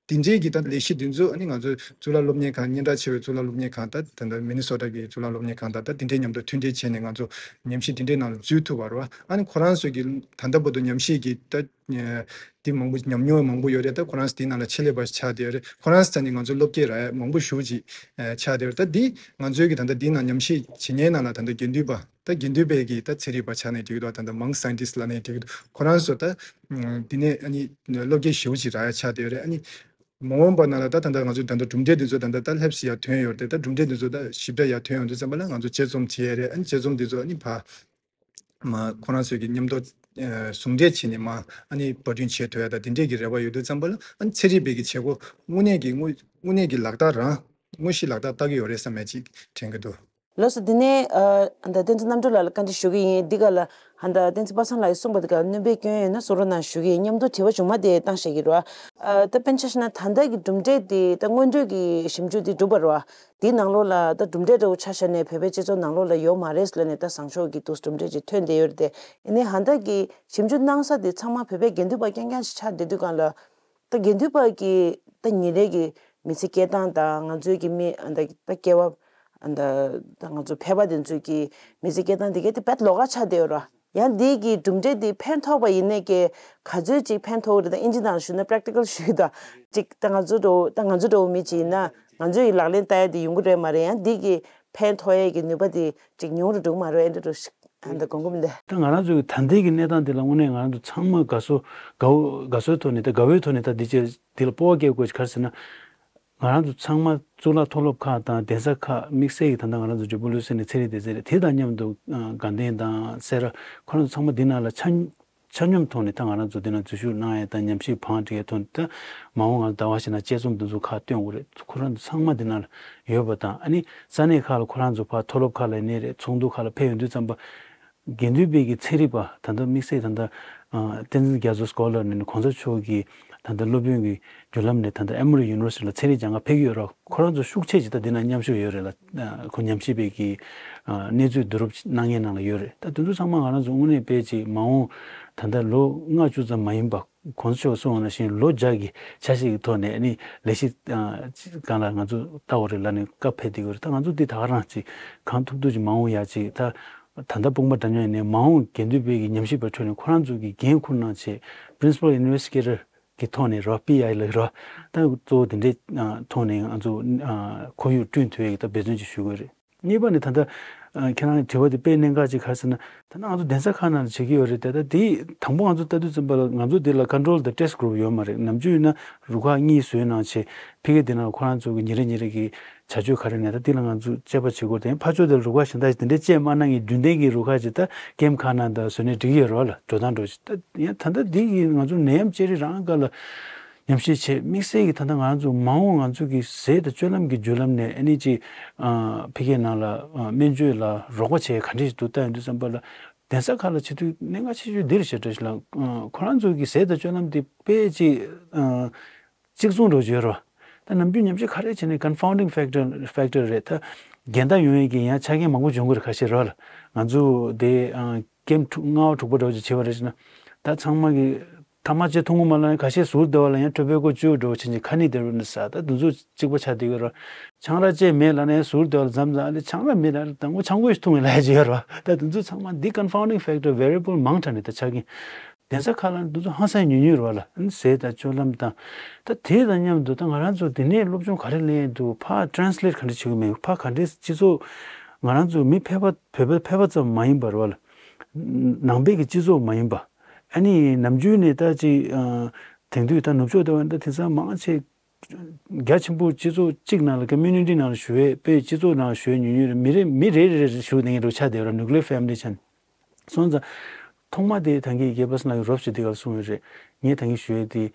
དེ་འདྲའི་གི་ད་ལས་གཞི་འདི་ཚོ་ཨ་ནི་ང་ཚོ་གཙུག་ལག་སློབ་གཉེར་ཁང་། སྙན་གྲགས་ཆེ་བའི་གཙུག་ལག་སློབ་གཉེར་ཁང་། ད་ད་ལྟ་མི་ནི་སོ་ཊ་གི་གཙུག་ལག་སློབ་གཉེར་ཁང་དང་ད་དེ་འདྲའི་མཉམ་དུ་མཐུན་འབྲེལ་བྱས་ནས་ང་ཚོ་ཉམས་ཞིབ་དེ་འདྲའི་ནང་ལ་འཛུལ་ཐུབ་པ་རེད་བ། ཨ་ནི་ཁོ་རང་ཚོས་ཀྱི་ད་ལྟ་བར་དུ་ཉམས་ཞིབ་ཀྱི་ད་དེ་མང་པོ་ཉམས་མྱོང་མང་པོ་ཡོད་རེད། ད་ཁོ་རང་ཚོ་དེའི་ནང་ལ་ཆེད་ལས་པ་ཆགས་བསྡད་ཡོད་རེད། ཁོ་རང་ཚོ་ནི་ང་ཚོ་སློབ་དགེ་ར་མང་པོ་ཞེ་པོ་ཅིག་ཆགས་བསྡད་ཡོད་རེད། ད་འདི་ང་ཚོའི་གི་ད་ལྟ་འདི་ནང་ཉམས་ཞིབ་བྱེད་མཁན་ནང་ལ་ད་ལྟ་དགེ་འདུན་པ། ད་དགེ་འདུན་པའི་གི་ད་ཚན་རིག་པ་ཆགས་ནས་འགྲིག་གི་འདུག་ད་ལྟ་མང་སའིན་ཊིསཊ་ལབ་ནས་འགྲིག་གི་འདུག་ཁོ་རང་ཚོ་ད་འདི་ནས་ཨ་ནི་སློབ་དགེ་ཞེ་པོ་ཅིག་རག་ཡ་ཆགས་བསྡད་ཡོད་རེད། ཨ་ནི་མ་འོངས་པ་ནང་ལ་ད་ད་ལྟ་ང་ཚོ་ད་ལྟ་གྲུབ་འབྲས་འདི་ཚོ་ད་ལྟ་ད་ལྷེབ་སི་ཡར་ཐོན་ཡོད་རེད། ད་གྲུབ་འབྲས་འདི་ཚོ་ད་ཞིབ་ཕྲ་ཡར་ཐོན་ཡོང་དུས་ཙམ་པ་ལ་ང་ཚོ་དཔྱད་རྩོམ་བྱེད་ཡ་རེད། ཨ་ནི་དཔྱད་རྩོམ་འདི་ཚོ་ཨ་ནི་ཕ་མ་ཁོ་རང་ཚོའི་གི་མཉམ་དུ་ཨ་ཟུང་འབྲེལ་བྱས་ནས་མ་ཨ་ནི་པར་སྐྲུན་བྱེད་ཐུབ་ཡ་ད་དེ་འདྲས་གི་རེ་བ་ཡོད་དུས་ཙམ་པ་ལ། ཨ་ནི་ཚན་རིག་པའི་གི་བྱེད་སྒོ་དངོས་གནས་གི་དངོས་དངོས་གནས་གི་ལག་བསྟར་རང་དངོས་གཞི་ལག་བསྟར་བསྟར་གི་ཡོད་རེད་བསམ་ཡ་ཅིག་དྲན་གི་འདུག་ལགས་སོ། དེ་ནས་ཨ་ད་བསྟན་འཛིན་རྣམ་གྲོལ་ལགས་ལ་བཀའ་འདྲི་ཞུ་གི་ཡིན། འདི་ག་ལ་ཨ་ད་བསྟན་འཛིན་པ་སངས་ལགས་ཀྱིས་གསུངས་པ་འདི་ག་སྣོན་པ་སྐྱོན་ཡོད་ན་གསུང་རོགས་གནང་ཞུ་གི་ཡིན། མཉམ་དུ་དྲི་བ་མཇུག་མ་དེ་བཏང་བཞག་གི་རེད་བ། ཨ་ད་དཔེར་ན་ཆ་བཞག་ན་ད་ལྟ་གི་གྲུབ་འབྲས་དེ་ད་སྔོན་འགྲོའི་གི་ཞིབ་འཇུག་དེ་གྲུབ་པ་རེད་བ། དེའི་ནང་ལོགས་ལ་ད་གྲུབ་འབྲས་འདྲ་བོ་ཆ་བཞག་ནས་བོད་པའི་སྤྱི་ཚོགས་ནང་ལོགས་ལ་ཡོད་མ་རེད་ལབ་ནས་ད་བཟང་ཕྱོགས་ཀྱི་འདུག་གྲུབ་འབྲས་ཅིག་ཐོན་བསྡད་ཡོད་རེད་དེ། ཡིན་ནའི་ཨ་ད་གི་ཞིབ་འཇུག་གནང་ས་དེ་ཚང་མ་བོད་པའི་དགེ་འདུན་པ་རྐྱང་རྐྱང་ཞིག་ཆགས་བསྡད་དུས་སྒང་ལ། ད་དགེ་འདུན་པ་གི་ད་ཉིན་རེ་གི་མི་ཚེ་སྐྱེལ་སྟངས་དང་། ང་ཚོའི་གི་མི་ཨ་ད་ད་སྐྱེ་བ་ཨ་ད་ད་ང་ཚོ་ཕལ་པ་དེ་ཚོའི་གི་མི་ཚེ་སྐྱེལ་སྟངས་དེ་གའི་དེ་དཔེ་ལོགས་ཀ་ཆགས་བསྡད་ཡོད་རེད། ཡང་འདི་གི་གྲུབ་འབྲས་འདི་ཕན་ཐོགས་པ་ཡིན་ནའི་གི་ག་ཚོད་ཅིག་ཕན་ཐོགས་རེད། ད་ཨིན་ཇི་ནང་ཞུས་ན་པེ་རེག་ཊི་ཀལ་ཞུས་ད། ཅིག་ད་ང་ཚོ་འདྲ་བོ་ད་ང་ཚོ་འདྲ་བོ་མི་ཅིག་ཡིན་ན་ང་ཚོའི་གི་ལག་ལེན་བསྟར་ཡ་དེ་ཡོང་གི་རེད་མ་རེད། ཡང་འདི་གི་ཕན་ཐོགས་ཡ་གི་ནུས་པ་དེ་ཅིག་ཉུང་རུ་འགྲོ་གི་མ་རེད། ཨེ་འདྲ་འགྲོ་ཞིག་ཨ་ད་དགོངས་ཀྱི་མི་འདུག་ད་ང་རང་ཚོའི་ད་ལྟའི་གི་གནས་སྟངས་འདི་ལ་དངོས་གནས་ང་རང་ཚོ་ཚང་མ་དགའ་བསུ་དགའ་བོ་དགའ་བསུའི་ཐོག་ནས་ད་དགའ་བོའི་ཐོག་ནས་ད་འདི་ཅེས་འདི་ལ་སྤོབས་པ་སྐྱེ་དགོས་ཀྱི་ག་རེ་ཟེར་ན། ང་རང་ཚོ་ཚང་མ་གཙུག་ལག་མཐོ་སློབ་ཁག་དང་གདན་ས་ཁག་དམིགས་བསལ་གྱི་ད་ལྟ་ང་རང་ཚོ་འབྲས་སྤུངས་བློ་གསལ་ནས་ཚན་རིག་སྡེ་ཚན་རེད། དེ་དང་མཉམ་དུ་ཨ་དགའ་ལྡན་དང་སེ་ར་ཁོ་རང་ཚོ་ཚང་མ་འདི་ནང་ལ་ཆ་ཆ་སྙོམས་ཐོག་ནས་ད་ང་རང་ཚོ་འདི་ནང་འཛུལ་ཞུགས་གནང་ཡས་དང་ཉམས་ཞིབ་བང་སྒྲིག་ཡས་ཐོག་ནས། ད་མ་འོངས་ང་ཚོ་ཟླ་བ་ཞིག་ནང་དཔྱད་རྩོམ་འདི་ཚོ་ཁག་སྟོན་དགོས་རེད། ཁོ་རང་ཚོ་ཚང་མ་འདི་ནང་ལ་ཡོད་པ་དང་། ཨ་ནི་ས་གནས་ཁག་ལ་ཁོ་རང་ཚོ་ཕར་མཐོ་སློབ་ཁག་ལ་ཡིན་ནའི་རེད། ཚོགས་འདུ་ཁག་ལ་ཕེབས་ཡོང་དུས་ཙམ་པ། དགེ་འདུན་པའི་གི་ཚན་རིག་པ་ད་ལྟ་དམིགས་བསལ་ད་ལྟ་ཨ་བསྟན་འཛིན་རྒྱ་མཚོ་སྐོ་ལར་ནས་གོང་ས་མཆོག་གི་ད་ལྟ་སློབ་དཔོན་གྱི་བརྒྱུད་ལམ་ནས་ད་ལྟ་ཨེ་མོ་རི་ཡུ་ནི་ཝར་སི་ཊི་ལ་ཚན་རིག་སྦྱང་ག་ཕེབས་ཀྱི་ཡོད་རེད། ཁོ་རང་ཚོ་ཤུགས་ཆེ་ཅིག་ད་འདི་ན་མཉམ་ཞུགས་ཡོད་རེད་ལ། ཨ་ཁོ་ཉམས་ཞིབ་པའི་གི་ཨ་གནས་ཚུལ་བསྡུ་རུབ་གནང་མཁན་ནང་ལ་ཡོད་རེད། ད་དེ་ཚོ་ཚང་མ་ང་རང་ཚོ་དངོས་གནས་དཔེ་ཅིག་མ་འོངས་ད་ལྟ་ལོ་ལྔ་བཅུ་ཙམ་མ་ཡིན་པ། གོང་ས་མཆོག་གསུངས་པ་ནང་བཞིན་ལོ་བརྒྱ་གི་ཆ་ཤས་ཀྱི་ཐོག་ནས་ཨ་ནི་ལས་གཞི་ཨ་སྒང་ལ་ང་ཚོ་ལྟ་བ་རེད་ལབ་ནས་བཀའ་ཕེབས་བསྡད་ཡོད་རེད། ད་ང་ཚོ་འདི་ད་ག་རང་ཅིག་གང་ཐུབ་ཐུབ་ཅིག་མ་འོངས་ཡ་ཅིག་ད་ད་ལྟ་དཔུང་པ་འདྲ་མཉམ་ཡིན་ནའི་མ་འོངས་དགེ་འདུན་པའི་གི་ཉམས་ཞིབ་པའི་ཁྲོད་ནས་ཁོ་རང་ཚོ་གི་འགན་འཁུར་གནང་བྱས་Principal Investigator གི་ཐོག་ནས་རོ་པི་ཨའི་ལ་རོ་ད་གཙོ་བོ་དེ་འདྲའི་ཨ་ཐོག་ནས་ང་ཚོ་ཨ་ཁོར་ཡུག་བསྐྲུན་ཐུབ་ཡ་གི་ད་འབད་བརྩོན་ཅིག་ཞུ་དགོས་རེད། གཉིས་པ་ནི་ད་ལྟ་ཨ་ཁྱེད་རང་གི་དྲི་བ་དེ་དཔེ་གནད་འགག་ཅིག་ག་རེ་ཟེར་ན། ད་ལྟ་ང་ཚོ་གདན་ས་ཁག་ནང་ལ་བྱེད་ཀྱི་ཡོད་རེད་དེ། ད་དེ་དང་པོ་ང་ཚོ་ལྟ་དུས་ཙམ་པ་ལ་ང་ཚོ་དེ་ལ་control the test group ཡོད་མ་རེད། ནམ་རྒྱུན་ཡིན་ན་རུ་ཁག་གཉིས་བཟོས་གནང་བྱས་ཕ་གི་དེ་ནང་ཁོ་རང་ཚོ་གི་ཉིན་རེ་ཉིན་རེ་གི་བྱ་སྤྱོད་ག་རེ་ནས་ད་དེ་ལ་ང་ཚོ་དཔྱད་པ་བྱེད་དགོས་དེ། ཕར་ཕྱོགས་དེ་ལ་རུ་ཁག་གཞན་དག་དེ་འདྲས་དཔྱད་མ་གནང་གི་རྒྱུན་ལྡན་གྱི་རུ་ཁག་ཅིག་ད་ཀེམ་ཁག་ནང་ད་བཟོས་ནས་འགྲིག་གི་ཡོད་རེད་བ་ལ། འགྲོ་སྟངས་འགྲོ་ཅིག་ད་ཡང་ད་ལྟ་འདི་གི་ང་ཚོ་ནད་ཡམས་ཅི་རིགས་རང་ག་ལ། ཉམས་ཞིབ་བྱས། དམིགས་བསལ་གྱི་ད་ལྟ་ང་ཚོ་མ་འོངས་ང་ཚོ་གི་ཟས་དང་སྤྱོད་ལམ་གྱི་བརྒྱུད་ལམ་ནས་ཨ་ནི་ཅིག་ཨ་ཕ་གི་ནང་ལ་ཨ་སྨན་བཅོས་ལ་རོགས་པ་བྱེད་ག་འདྲ་ཞིག་འདུག་ལྟ་ཡོང་དུས་ཙམ་པ་ལ། གདན་ས་ཁག་ལ་བྱེད་དུས་གནད་འགག་ཆེ་ཤོས་འདི་རེད་ཤག་བཀྲ་ཤིས་ལགས། ཨ་ཁོ་རང་ཚོ་གི་ཟས་དང་སྤྱོད་ལམ་དེ་དཔེ་ཅིག་ཨ་གཅིག་མཚུངས་འགྲོ་བྱོས་རོགས། ད་ནམ་རྒྱུན་ཉམས་ཞིབ་ག་རེ་བྱས་ནས་confounding factor factor རེད། ད་འགལ་ཟླ་ཡོང་ཡས་ཀྱི་ཡང་ཆ་རྐྱེན་མང་པོ་འབྱུང་གི་རེད། ཁ་ཤས་རོགས་ལ་ང་ཚོ་དེ་ཨ་ཀེམ་དྲུག་ལྔ་པ་དྲུག་པ་འདྲ་བོ་ཅིག་བྱས་པ་རེད་ཅེ་ན། ད་ཚང་མ་གི་ཐ་མག་ཅིག་འཐུང་གི་མ་ལ་ནི་ཁ་ཤས་ཟུར་བསྡད་པ་ལ་ཡང་ཁྲོ་བོའི་སྐོར་བཅུ་འགྲོ་ཕྱིན་ཅི་ཁ་ནི་དེ་རུ་ནི་ས་ད་དུ་ཚོད་གཅིག་པ་ཆགས་བསྡད་ཀྱི་རོ། ཆང་རག་ཅེས་མེད་ལ་ནི་ཟུར་བསྡད་པ་ལ་མཚམས་མཚམས་ཨ་ནི་ཆང་རག་མེད་ལ་དང་པོ་ཆང་ཁོས་འཐུང་བའི་ལས་བྱེད་རོ། ད་དུ་ཚོད་ཚང་མ་འདི་confounding factor variable མང་དྲགས་ནི་ད་ཆགས་ཀྱིན། གདན་ས་ཁག་ལ་ནི་དུ་ཚོད་ཧང་སང་ཉུང་ཉུང་རོ་ལ་ཨ་ནི་ཟས་དང་སྤྱོད་ལམ་དང་། ད་དེ་དང་མཉམ་དུ་ད་ང་རང་ཚོ་འདི་ནས་སློབ་སྦྱོང་ག་རེ་ལེན་འདུག་ཕར་translate ག་འདྲ་བྱེད་ཀྱི་མེད། ཕར་ག་འདྲའི་སྤྱི་ཚོགས་ང་རང་ཚོ་མི་ཕལ་པ་བོད་པའི་ཕལ་པ་ཙམ་མ་ཡིན་པ་རོ་ལ། ནང་པའི་གི་སྤྱི་ཚོགས་མ་ཡིན་པ། ཨ་ནི་ནམ་རྒྱུན་ནས་ད་ཅིག་ཨ་དེང་དུས་ད་ནུབ་ཕྱོགས་ལྟ་བུ་ད་དེང་སང་མང་ཆེ་རྒྱ་ཆེན་པོ་སྤྱི་ཚོགས་གཅིག་ནང་ལ་community ནང་ལ་བཞུགས་པའི་དཔེ་སྤྱི་ཚོགས་ནང་བཞུགས་ཉུང་ཉུང་རེད། མི་རེ་མི་རེ་རེ་རེ་བཞུགས་ནས་རུ་ཆ་དེ་ར་nuclear family ཆ་ནས་སོང་ཙང་། ཐོག་མ་དེ་ད་གིན་རྒྱལ་པོ་སངས་ལགས་ཀྱིས་རོབ་ཞིག་དེ་ག་ལ་གསུངས་ཡོད་རེད། ངས་ད་གིན་ཞུ་ཡས་དེ།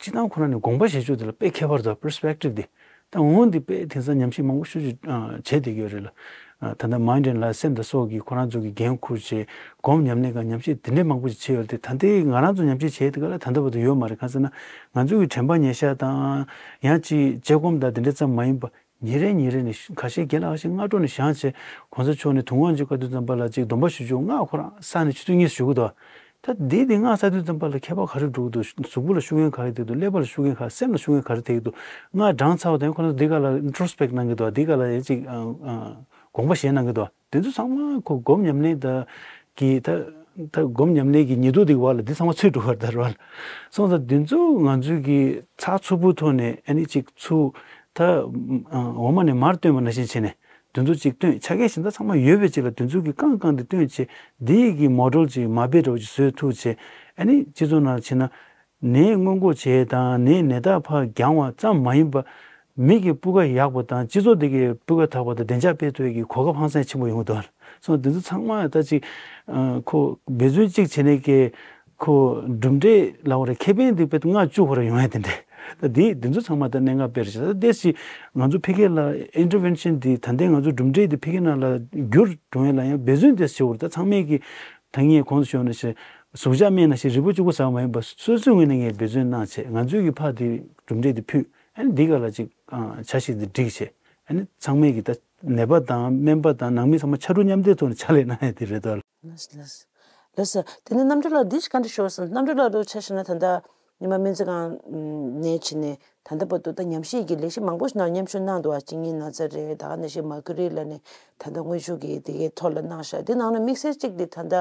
སྤྱི་བཏང་ཁོ་རང་ནས་དགོངས་པ་བཞེས་ཕྱོགས་དེ་ལ་དཔེ་ཁྱད་པར་དུ་perspective དེ། ད་འོང་འདི་དཔེ་དེང་སང་ཉམས་ཞིབ་མང་པོ་ཤོད་ཅིག་བྱས་བསྡད་ཀྱི་ཡོད་རེད་ལ། ད་ལྟ་mind and life སེམས་དང་སྲོག་གི་ཁོ་རང་ཚོ་གི་འགན་འཁུར་བྱས་སྒོམ་ཉམས་ལེན་ག་ཉམས་ཞིབ་དེ་འདྲས་མང་པོ་ཞིག་བྱས་ཡོད་རེད་དེ། ད་ལྟའི་ང་རང་ཚོ་ཉམས་ཞིབ་བྱས་དེ་ག་ལ་ད་ལྟ་བར་དུ་ཡོད་མ་རེད། གང་ཟེར་ན་ང་ཚོ་གི་དྲན་པ་ཉེར་བཞག་དང་ཡང་ཅིག་དཔྱད་སྒོམ་དང་དེ་འདྲས་ཙམ་མ་ཡིན་པ། ཉིན་རེ་ཉིན་རེ་ནས་ཁ་ཤས་རྒན་ལགས་ཁ་ཤས་སྔ་དྲོ་ནས་བཞེངས་བྱས་གོང་ས་མཆོག་ནས་དུང་དབང་ཅིག་བཀའ་དུས་ཙམ་པ་ལ་ཅིག་སྡོམ་པ་ཞུ་རྒྱུ་ང་ཁོ་རང་ས་ནས་ཆུ་ཚོད་གཉིས་སུ་ཞུ་གི་འདུག་ད་འདི་འདི་ང་ཚ་དུས་ཙམ་པ་ལ་ཁྱད་པར་ག་རེ་འགྲོ་གི་འདུག་གཟུགས་པོ་ལ་ཤུགས་རྐྱེན་ག་རེ་ཐེབས་འདུག་ཀླད་པ་ལ་ཤུགས་རྐྱེན་ག་རེ། སེམས་ལ་ཤུགས་རྐྱེན་ག་རེ་ཐེབས་ཀྱི་འདུག་ང་སྦྲང་ཚ་བ་དང་ཁོ་ན་འདི་ག་ལ་ཨིན་ཊོ་སི་པེག་གནང་གི་འདུག་འདི་ག་ལ་ཡང་ཅིག་ཨ་ཨ་དགོངས་པ་བཞེས་གནང་གི་འདུག་འདི་ཚོ་ཚང་མ་ཁོ་སྒོམ་ཉམས་ལེན་ད་གི་ད་ད་སྒོམ་ཉམས་ལེན་གྱི་ཉི་གདུགས་འདི་བར་ལ་འདི་ཚང་མ་ཚུད་འགྲོ་བར་ད་རོལ་སོང་ཙང་། འདི་ཚོ་ང་ཚོའི་གི་ཚགས་ཚུད་པོའི་ཐོག་ནས་ཨ་ནི་ཅིག་ཚུར་ད་འོ་མ་ནས་མར་བཏོན་པ་ནང་བཞིན་བྱས་ནས། དེ་ཚོ་གཅིག་བཏོན། ཆ་རྐྱེན་གཞན་དག་ཚང་མ་ཡོད་པའི་ཅིག་ལ་དེ་ཚོ་གི་རྐང་རྐང་དེ་བཏོན་བྱས། འདི་ཡི་གི་མོ་ཌེལ་ཅིག་མ་དཔེ་འདྲ་བོ་ཅིག་བཟོས་ཐུབ་བྱས། ཨ་ནི་སྤྱི་ཚོགས་ནང་ཕྱིན་ན་ནད་སྔོན་འགོག་བྱེད་དང་ནད་ནད་རྟགས་ཕར་འགྱངས་པ་ཙམ་མ་ཡིན་པ། མི་གི་སྤུས་ཀ་ཡག་པ་དང་སྤྱི་ཚོགས་འདི་གི་སྤུས་ཀ་དག་པ་དང་བདེ་འཇགས་སྤེལ་ཐུབ་ཡས་ཀྱི་གོ་སྐབས་ཧང་སང་ཆེན་པོ་ཡོང་གི་འདུག་སོང་། དེ་ཚོ་ཚང་མ་ད་ཅིག་ཁོ་འབད་བརྩོན་གཅིག་བྱས་ནས་ཀྱི་ཁོ་གྲུབ་འབྲས་ལབ་དགོས་རེད། ཁེ་ཕན་འདི་དཔེ་ལྔ་བཅུ་ཁོ་ར་ཡོང་ཡ་དེ་འདྲས། ད་འདི་འདི་ཚོ་ཚང་མ་ད་གནད་འགག་དཔེ་རེད་ཤག་ད་དེ་ཞིག་ང་ཚོ་ཕ་གི་ལ་ཨིན་ཊར་ཝེན་ཤན་འདི་ད་ལྟའི་ང་ཚོ་གྲུབ་འབྲས་འདི་ཕ་གི་ནང་ལ་བསྒྱུར་འགྲོ་ཡ་ལ་ཡང་འབད་བརྩོན་དེ་བྱེད་དགོས་རེད། ད་ཚང་མས་ཀྱི་ད་ངས་གོང་དུ་ཞུས་ནང་བཞིན་ཟུག་གཅོག་སྨན་ནང་བཞིན་རིལ་བུ་གཅིག་པོ་ཟ་བ་མ་ཡིན་པ་སོ་སོའི་ངོས་ནས་ངས་འབད་བརྩོན་གནང་བྱས། ང་ཚོས་ཀྱི་ཕར་འདི་གྲུབ་འབྲས་འདི་ཕུལ། ཨ་ནི་འདི་ག་ལ་ཅིག་ཨ་འཆར་གཞི་འདི་སྒྲིག་བྱས། ཨ་ནི་ཚང་མས་ཀྱི་ད་ནད་པ་དང་སྨན་པ་དང་ནང་མི་ཚང་མ་ཕྱར་གྲུ་མཉམ་འདེགས་ཐོག་ནས་ཕྱག་ལས་གནང་ཡ་དེ་རེད་དོ། ལགས་སོ། ལགས་སོ། དེ་ནས་རྣམ་གྲོལ་ལགས་འདི་ཞིག་བཀའ་འདྲི་ཞུ་བ་སོང་། རྣམ་གྲོལ་ལགས་འདུག་ཆ་བཞག་ན་ད་ལྟ་ཉི་མ་སྨན་རྩིས་ཁང་ནས་བྱས་ནས་ད་ལྟ་བར་དུ་ད་ཉམས་ཞིབ་ཀྱི་ལས་གཞི་མང་པོ་ཞིག་ནང་མཉམ་ཞུགས་གནང་འདུག་བ། གཅིན་སྙི་ན་ཚ་རེད། ད་ག་ནང་བཞིན་མར་ཁུ་རི་ལབ་ནས་ད་ལྟ་དངོས་ཤུགས་ཀྱི་དེ་གའི་ཐོག་ལ་གནང་ཤག་དེ་ནང་ལ་དམིགས་བསལ་གཅིག་དེ་ད་ལྟ་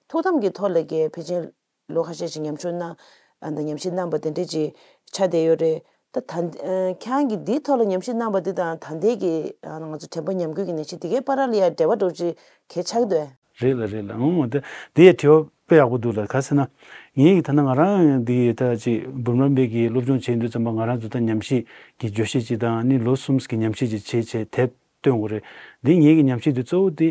ཐུགས་དམ་གྱི་ཐོག་ལ་གི་ཕལ་ཆེར་ལོ་ཁ་ཤས་ཤིག་ཉམས་ཞིབ་གནང་ཨ་ད་ཉམས་ཞིབ་གནང་པ་དེ་འདྲས་ཅིག་ཆགས་བསྡད་ཡོད་རེད། ད་ད་ཁྱེད་རང་གིས་འདིའི་ཐོག་ལ་ཉམས་ཞིབ་གནང་པ་འདི་དང་ད་ལྟའི་གི་ཨ་ང་ཚོ་དྲན་པ་ཉམས་རྒུད་ཀྱི་ནད་གཞི་འདི་གའི་བར་ལ་ཡ་འབྲེལ་བ་འདྲ་བོ་ཅིག་གལ་ཆགས་འདུག་གས། རེད་ལ་རེད་ལ། འོང་། དེ་དེ་ཡ་དྲི་བ་དཔེ་ཡག་པོ་འདུག་ལ། ག་ཟེར་ན་ངེད་ཀྱི་ད་ནང་ང་རང་འདི་ད་ཅིག་འབུམ་རམས་པའི་གི་སློབ་སྦྱོང་བྱེད་དུས་ཙམ་པ་ང་རང་ཚོ་ད་ཉམས་ཞིབ་ཀྱི་བརྗོད་གཞི་ཅིག་དང་ནི་ལོ་གསུམ་གྱི་ཉམས་ཞིབ་ཅིག་བྱས་བྱས་དེབ་བཏོན་དགོས་རེད། འདི་ངེད་ཀྱི་ཉམས་ཞིབ་འདི་གཙོ་བོ་དེ་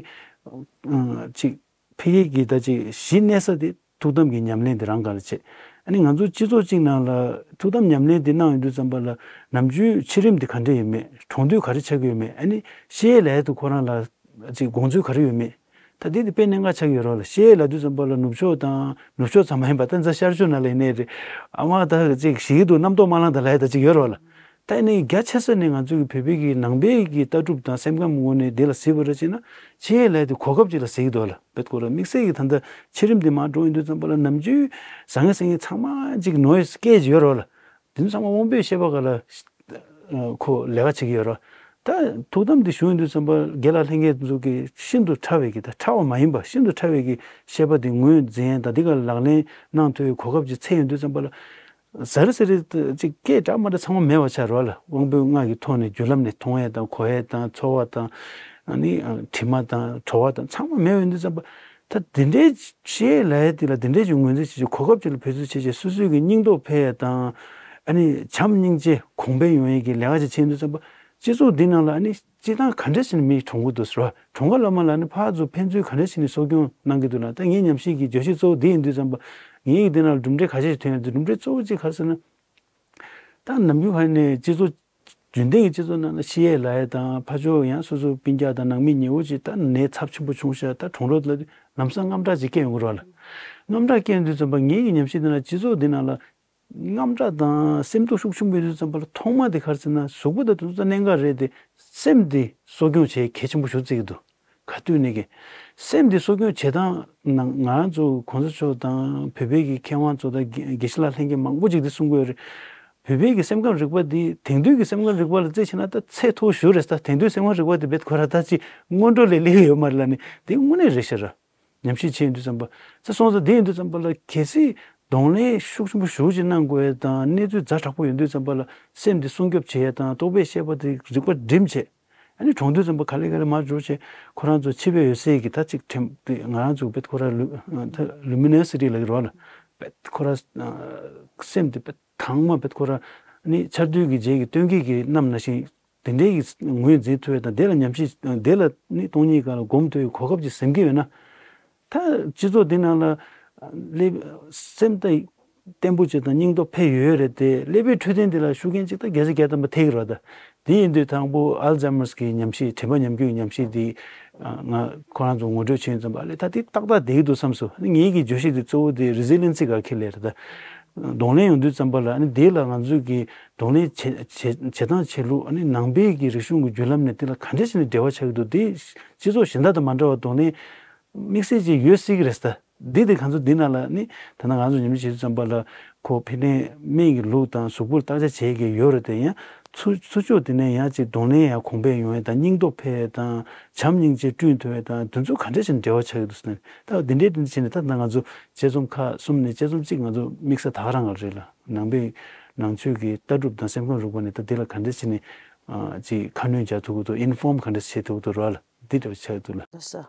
ཨ་ཅིག་ཕ་གི་གི་ད་ཅིག་གཞི་གནས་ས་དེ་ཐུགས་དམ་གྱི་ཉམས་ལེན་དེ་རང་ག་ལ་བྱེད། ཨ་ནི་ང་ཚོ་སྤྱི་ཚོགས་གཅིག་ནང་ལ་ཐུགས་དམ་ཉམས་ལེན་དེ་གནང་ཡོང་དུས་ཙམ་པ་ལ་ནམ་རྒྱུན་འཆི་རིམ་དེ་ག་འདྲ་ཡོད་མེད། གྲོངས་དུས་ག་རེ་ཆགས་ཀྱི་ཡོད་མེད། ཨ་ནི་ཤི་ཡས་ལ་ཡ་དེ་ཁོ་རང་ལ་ཅིག་དགོངས་ཚུལ་ག་རེ་ཡོད་མེད། ད་དེ་དེ་དཔེ་གནད་འགག་ཆགས་ཀྱི་ཡོད་རེད་ལ། ཤི་ཡས་ལབ་དུས་ཙམ་པ་ལ་ནུབ་ཕྱོགས་དང་ནུབ་ཕྱོགས་ཙམ་མ་ཡིན་པ་ད་ད་ཤར་ཕྱོགས་ནང་ལ་ཡིན་ནའི་རེད། ཨ་མ་ད་ཅིག་ཤི་གི་འདུག་རྣམ་རྟོག་མ་ལངས་དང་ལབ་ཡ་ད་ཅིག་ཡོད་རེད་ལ། ད་ནི་རྒྱ་ཆེ་ས་ནས་ང་ཚོའི་གི་བོད་པའི་གི་ནང་པའི་གི་ལྟ་གྲུབ་དང་སེམས་ཁམས་ངོས་ནས་དེ་ལ་གཟིགས་པ་རེད་ཅེ་ན། འཆི་ཡས་ལབ་ཡ་དེ་གོ་སྐབས་ཅིག་ལ་གཟིགས་ཀྱི་འདུག་ལ། བེད་ཁོ་ར་དམིགས་བསལ་གྱི་ད་ལྟ་འཆི་རིམ་དེ་མར་འགྲོ་ཡོང་དུས་ཙམ་པ་ལ་ནམ་རྒྱུན་བཟང་ངན་སེམས་ངན་ཚང་མ་ཅིག་ནོ་ཡི་སི་སྐད་ཅིག་ཡོད་རེད་ལ། དེ་ཚོ་ཚང་མ་དབང་པོའི་ཤེས་པ་ག་ལ་ཁོ་ལས་ཀ་བྱེད་ཀྱི་ཡོད་རེད། ད་ཐུགས་དམ་དེ་བཞུགས་ཡོང་དུས་ཙམ་པ་དགེ་ལགས་ལྷན་རྒྱས་ཚོ་གི་ཤིན་ཏུ་ཕྲ་བའི་གི་ད་ཕྲ་བ་མ་ཡིན་པ་ཤིན་ཏུ་ཕྲ་བའི་གི་ཤེས་པ་དེ་ངོས་འཛིན་ད་འདི་ག་ལག་ལེན་གནང་ཐུབ་པའི་གོ་སྐབས་ཅིག་འཚོལ་ཡོང་དུས་ཙམ་པ་ལ། ཟ་རི་ཟ་རི་ཅིག་སྐད་འདྲ་མ་འདྲ་ཚང་མ་མེད་པ་ཆགས་རོགས་ལ། དབང་པོའི་རྔ་གི་ཐོག་ནས་རྒྱུ་ལམ་ནས་མཐོང་ཡས་དང་གོ་ཡས་དང་ཚོར་བ་དང་ཨ་ནི་དྲི་མ་དང་བྲོ་བ་དང་ཚང་མ་མེད་པ་ཡིན་དུས་ཙམ་པ། ད་འདི་འདྲའི་ཤེས་ལ་ཡས་དེ་ལ་འདི་འདྲའི་ཅིག་ངོས་འཛིན་བྱེད་ཅིག་གོ་སྐབས་ཅིག་ལ་བེད་སྤྱོད་བྱེད་ཅིག་སོ་སོའི་གི་སྙིང་སྟོབས་འཕེལ་ཡས་དང་ཨ་ནི་བྱམས་སྙིང་རྗེ་གོང་འཕེལ་ཡོང་ཡས་ཀྱི་ལས་ཀ་ཅིག་བྱེད་ཡིན་དུས་ཙམ་པ། སྤྱི་ཚོགས་འདི་ནང་ལ་ཨ་ནི་སྤྱི་བཏང་ག་འདྲ་ཞིག་ནས་མི་གྲོངས་ཀྱི་འདུག་ཟེར་བ། གྲོངས་ཁ་ལ་མ་ལ་ནི་ཕར་ཚུར་ཕན་ཚུན་ག་འདྲ་ཞིག་ནས་གསོ་སྐྱོང་གནང་གི་འདུག་ལ། ད་ངའི་ཉམས་ཞིབ་ཀྱི་བརྗོད་གཞི་གཙོ་བོ་འདི་ཡིན་དུས་ཙམ་པ། ངའི་འདི་ནང་ལ་གྲུབ་འབྲས་ཁ་ཤས་ཤིག་ཐོན་ཡོད་འདུག་གྲུབ་འབྲས་གཙོ་བོ་གཅིག་ག་རེ་ཟེར་ན། ད་ནམ་རྒྱུན་ཕ་ནས་སྤྱི་ཚོགས་རྒྱུན་ལྡན་གྱི་སྤྱི་ཚོགས་ནང་ལ་ཤི་ཡས་ལ་ཡས་དང་ཕར་ཕྱོགས་ཡང་སོ་སོ་སྤུན་ཀྱག་དང་ནང་མི་ཉེ་བོ་ཅིག་ད་ནད་ཚབས་ཆེན་པོ་བྱུང་ཤག་ད་གྲོངས་རོགས་ལ་ལམ་སང་དངངས་སྐྲག་ཅིག་སྐྱེ་ཡོང་གི་རེད་བ་ལ། དངངས་སྐྲག་སྐྱེ་ཡོང་དུས་ཙམ་པ་ངའི་གི་ཉམས་ཞིབ་འདི་ནང་སྤྱི་ཚོགས་འདི་ནང་ལ། དངངས་སྐྲག་དང་སེམས་སྡུག་ཤུགས་ཆེན་པོ་ཡོད་དུས་ཙམ་པ་ལ་ཐོག་མ་དེ་ག་རེ་ཟེར་ན་གཟུགས་པོ་དང་དེ་ཚོ་གནད་འགག་རེད་དེ། སེམས་དེ་གསོ་སྐྱོང་བྱེད་གལ་ཆེན་པོ་ཞེ་པོ་བརྩི་གི་འདུག་ག་དུས་ནས་ཀྱི་སེམས་དེ་གསོ་སྐྱོང་བྱེད་སྟངས་ནང་ང་རང་ཚོ་གོང་ས་མཆོག་དང་བོད་པའི་གི་མཁས་དབང་ཚོ་དང་དགེ་དགེ་བཤེས་ལགས་ལྷན་རྒྱས་མང་པོ་ཅིག་དེ་གསུང་གི་ཡོད་རེད། བོད་པའི་གི་སེམས་ཁམས་རིག་པ་དེ་དེང་དུས་ཀྱི་སེམས་ཁམས་རིག་པ་ལ་རྩིས་བྱས་ན་ད་ཚད་མཐོ་ཤོས་རེད། ད་དེང་དུས་སེམས་ཁམས་རིག་པ་དེ་རྦད་ཁོ་ར་ད་ཅིག་སྔོན་འགྲོ་ལས་སླེབས་ཡོད་མ་རེད་ལབ་ནས་དེ་དངོས་གནས་རེད་ཤག་ར། ཉམས་ཞིབ་བྱས་ཡོང་དུས་ཙམ་པ། ཚེ་སོང་ཙང་དེ་ཡིན་དུས་ཙམ་པ་ལ་གལ་སྲིད་གདོང་ལེན་ཤུགས་ཆེན་པོ་ཞེ་པོ་ཅིག་གནང་དགོས་ཡས་དང་གནས་ཚུལ་ཛ་དྲག་པོ་ཡོང་དུས་ཙམ་པ་ལ་སེམས་དེ་སྲུང་སྐྱོབ་བྱེད་ཡས་དང་རྟོག་པས་བཤད་པ་དེ་རིག་པ་སྒྲིམ་བྱས། ཨ་ནི་གྲོངས་དུས་ཙམ་པ་ག་ལེ་ག་ལེ་མར་འགྲོ་བྱས་ཁོ་རང་ཚོ་འཆི་བའི་འོད་གསལ་གྱི་ད་ཅིག་ཁྲིམས་དེ་ང་རང་ཚོ་བེད་ཁོ་ར་ལུ་ད་ལུ་མི་ནེ་སི་ཊི་ལབ་ཀྱི་རེད་བ་ལ། བེད་ཁོ་ར་སེམས་དེ་བེད་གང་མ་བེད་ཁོ་ར་ནི་ཆར་དུས་ཀྱི་རྗེས་ཀྱི་སྟོན་ཁའི་གི་གནམ་ནང་བཞིན། དེ་འདྲའི་གི་ངོས་འཛིན་ཐུབ་ཡས་དང་དེ་ལ་ཉམས་ཞིབ་དེ་ལ་ནི་སྟོང་ཉིད་སྒང་ལ་སྒོམ་ཐུབ་ཡས་གོ་སྐབས་ཅིག་ཟིན་གྱི་ཡོད་ན། ད་སྤྱི་ཚོགས་འདི་ནང་ལ་ཀླད་སེམས་ད་བརྟན་པོ་ཅིག་དང་སྙིང་སྟོབས་འཕེལ་ཡོད་རེད་དེ། ཀླད་པའི་འཕྲོད་བསྟེན་འདི་ལ་ཤུགས་རྐྱེན་ཅིག་ད་བརྒྱ་ཆ་བརྒྱ་ཐམ་པ་ཐེབས་ཀྱི་རེད་ད། དེ་ཡིན་དུས་དང་པོ་ཨལ་ཛའི་མར་གྱི་ཉམས་ཞིབ་དྲན་པ་ཉམས་རྒུད་ཀྱི་ཉམས་ཞིབ་འདི་ང་ཁོ་རང་ཚོ་ངོ་སྤྲོད་བྱས་ཡོང་ཙམ་པ་ལས་ད་དེ་ཏག་ཏག་བསྡད་ཀྱི་འདུག་བསམ་སོང་། ངེད་ཀྱི་བརྗོད་གཞི་འདི་གཙོ་བོ་དེ་རི་ཟི་ལི་ཡན་སི་སྒང་ཁེལ་ལེ་རེད་ད། གདོང་ལེན་ཡོང་དུས་ཙམ་པ་ལ་ཨ་ནི་དེ་ལ་ང་ཚོས་ཀྱི་གདོང་ལེན་བྱེད་བྱེད་བྱེད་སྟངས་བྱེད་ལུགས་ཨ་ནི་ནང་པའི་གི་རིག་གཞུང་གི་བརྒྱུད་ལམ་ནས་དེ་ལ་ག་འདྲ་ཞིག་ནས་འབྲེལ་བ་ཆགས་ཀྱི་འདུག་དེ་སྤྱི་ཚོགས་གཞན་དག་དང་མ་འདྲ་བ་གདོང་ལེན་དམིགས་བསལ་ཅིག་ཡོད་སྲིད་ཀྱི་རེད་ད། འདི་དེ་ང་ཚོ་འདི་ནང་ལ་ནི་ད་ལྟ་ང་ཚོ་ཉམས་ཞིབ་བྱེད་དུས་ཙམ་པ་ལ་ཁོ་ཕི་ནས་སྨན་གྱི་ལུགས་དང་གཟུགས་པོར་བརྟག་དཔྱད་བྱེད་མཁན་ཡོད་རེད་དེ། ཡང་ཚུར་ཚུར་ཕྱོགས་དེ་ནས་ཡང་ཅིག་གདོང་ལེན་ཡང་གོང་འཕེལ་ཡོང་ཡ་དང་། སྙིང་སྟོབས་འཕེལ་ཡ་དང་། བྱམས་སྙིང་རྗེ་བསྐྲུན་ཐུབ་ཡ་དང་། དེ་ཚོ་ག་འདྲ་ཞིག་འབྲེལ་བ་ཆགས་ཀྱི་འདུག་ཟེར་ནས། ད་འདི་འདྲའི་འདི་འདྲ་བྱས་ནས་ད་ལྟ་ང་ཚོ་དཔྱད་རྩོམ་ཁག་གསུམ་ནས་དཔྱད་རྩོམ་གཅིག་ང་ཚོ་དམིགས་ས་ད་ག་རང་ལ་རེད་ལ། ནང་པའི་ནང་ཆོས་ཀྱི་ལྟ་གྲུབ་དང་སེམས་ཁམས་རིག་པ་ནས་ད་འདི་ལ་ག་འདྲ་བྱས་ནས་ཨ་ཅིག་ཁ་སྣོན་རྒྱག་ཐུབ་ཀྱི་འདུག་ཨིན་ཧྥོམ་ག་འདྲ་བྱེད་ཐུབ་ཀྱི་འདུག་ར་ལ། འདི་འདྲ་བ་ཆགས་འདུག་ལ། ལགས་སོ།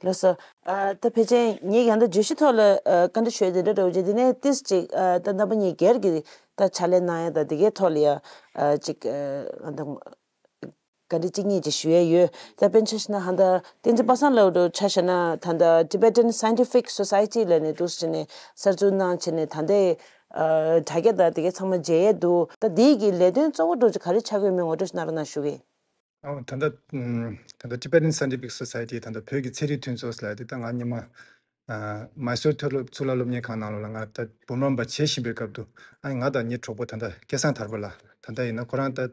ལགས་སོ། ཨ་ད་ཕལ་ཆེར་ངས་ཡང་ད་བརྗོད་གཞི་ཐོག་ལ་ཨ་བཀའ་འདྲི་ཞུ་ཡ་དེ་འདྲ་འདྲ་བོ་ཅིག་དེ་ནས་ཏིས་ཅིག་ཨ་ད་རྣམ་པ་གཉིས་སྒེར་གྱི་ད་ཕྱག་ལས་གནང་ཡ་ད་དེ་གའི་ཐོག་ལ་ཡ་ཨ་ཅིག་ཨ་ད་བཀའ་འདྲི་གཅིག་གཉིས་ཅིག་ཞུ་ཡ་ཡོད། ད་དཔེར་ན་ཆ་བཞག་ན་ད་ལྟ་བསྟན་འཛིན་པ་སངས་ལགས་འདྲ་བོ་ཆ་བཞག་ན་ད་ལྟ་Tibetan Scientific Society་ལབ་ནས་འདུག་སེ་བྱས་ནས་གསར་འཛུགས་གནང་བྱས་ནས་ད་ལྟའི་ཨ་དྲ་རྒྱ་ད་དེ་གའི་ཚང་མ་མཇལ་ཡས་འདུག་ད་དེའི་གི་ལས་དོན་གཙོ་བོ་འདྲ་བོ་ཅིག་ག་རེ་ཆགས་ཀྱི་ཡོད་མེད་ངོ་སྤྲོད་ཞིག་གནང་རོགས་གནང་ཞུ་གི། ཨོ། ད་ལྟ་ཨམ། ད་ལྟ་Tibetan Scientific Society། ད་ལྟ་བོད་ཀྱི་ཚན་རིག་མཐུན་ཚོགས་ལབ་དེ་ད་ང་སྔོན་མ་ཨ་མའི་སོར་མཐོ་སློབ་གཙུག་ལག་སློབ་གཉེར་ཁང་ནང་ལོགས་ལ་ང་ད་འབུམ་རམས་པ་བྱེད་བཞིན་པའི་སྐབས་དུ། ཨ་ནི་ང་དང་ངའི་གྲོགས་པོ་ད་ལྟ་སྐལ་བཟང་དར་པ་ལགས། ད་ལྟ་ཡིན་ན་ཁོ་རང་ད་ཨ་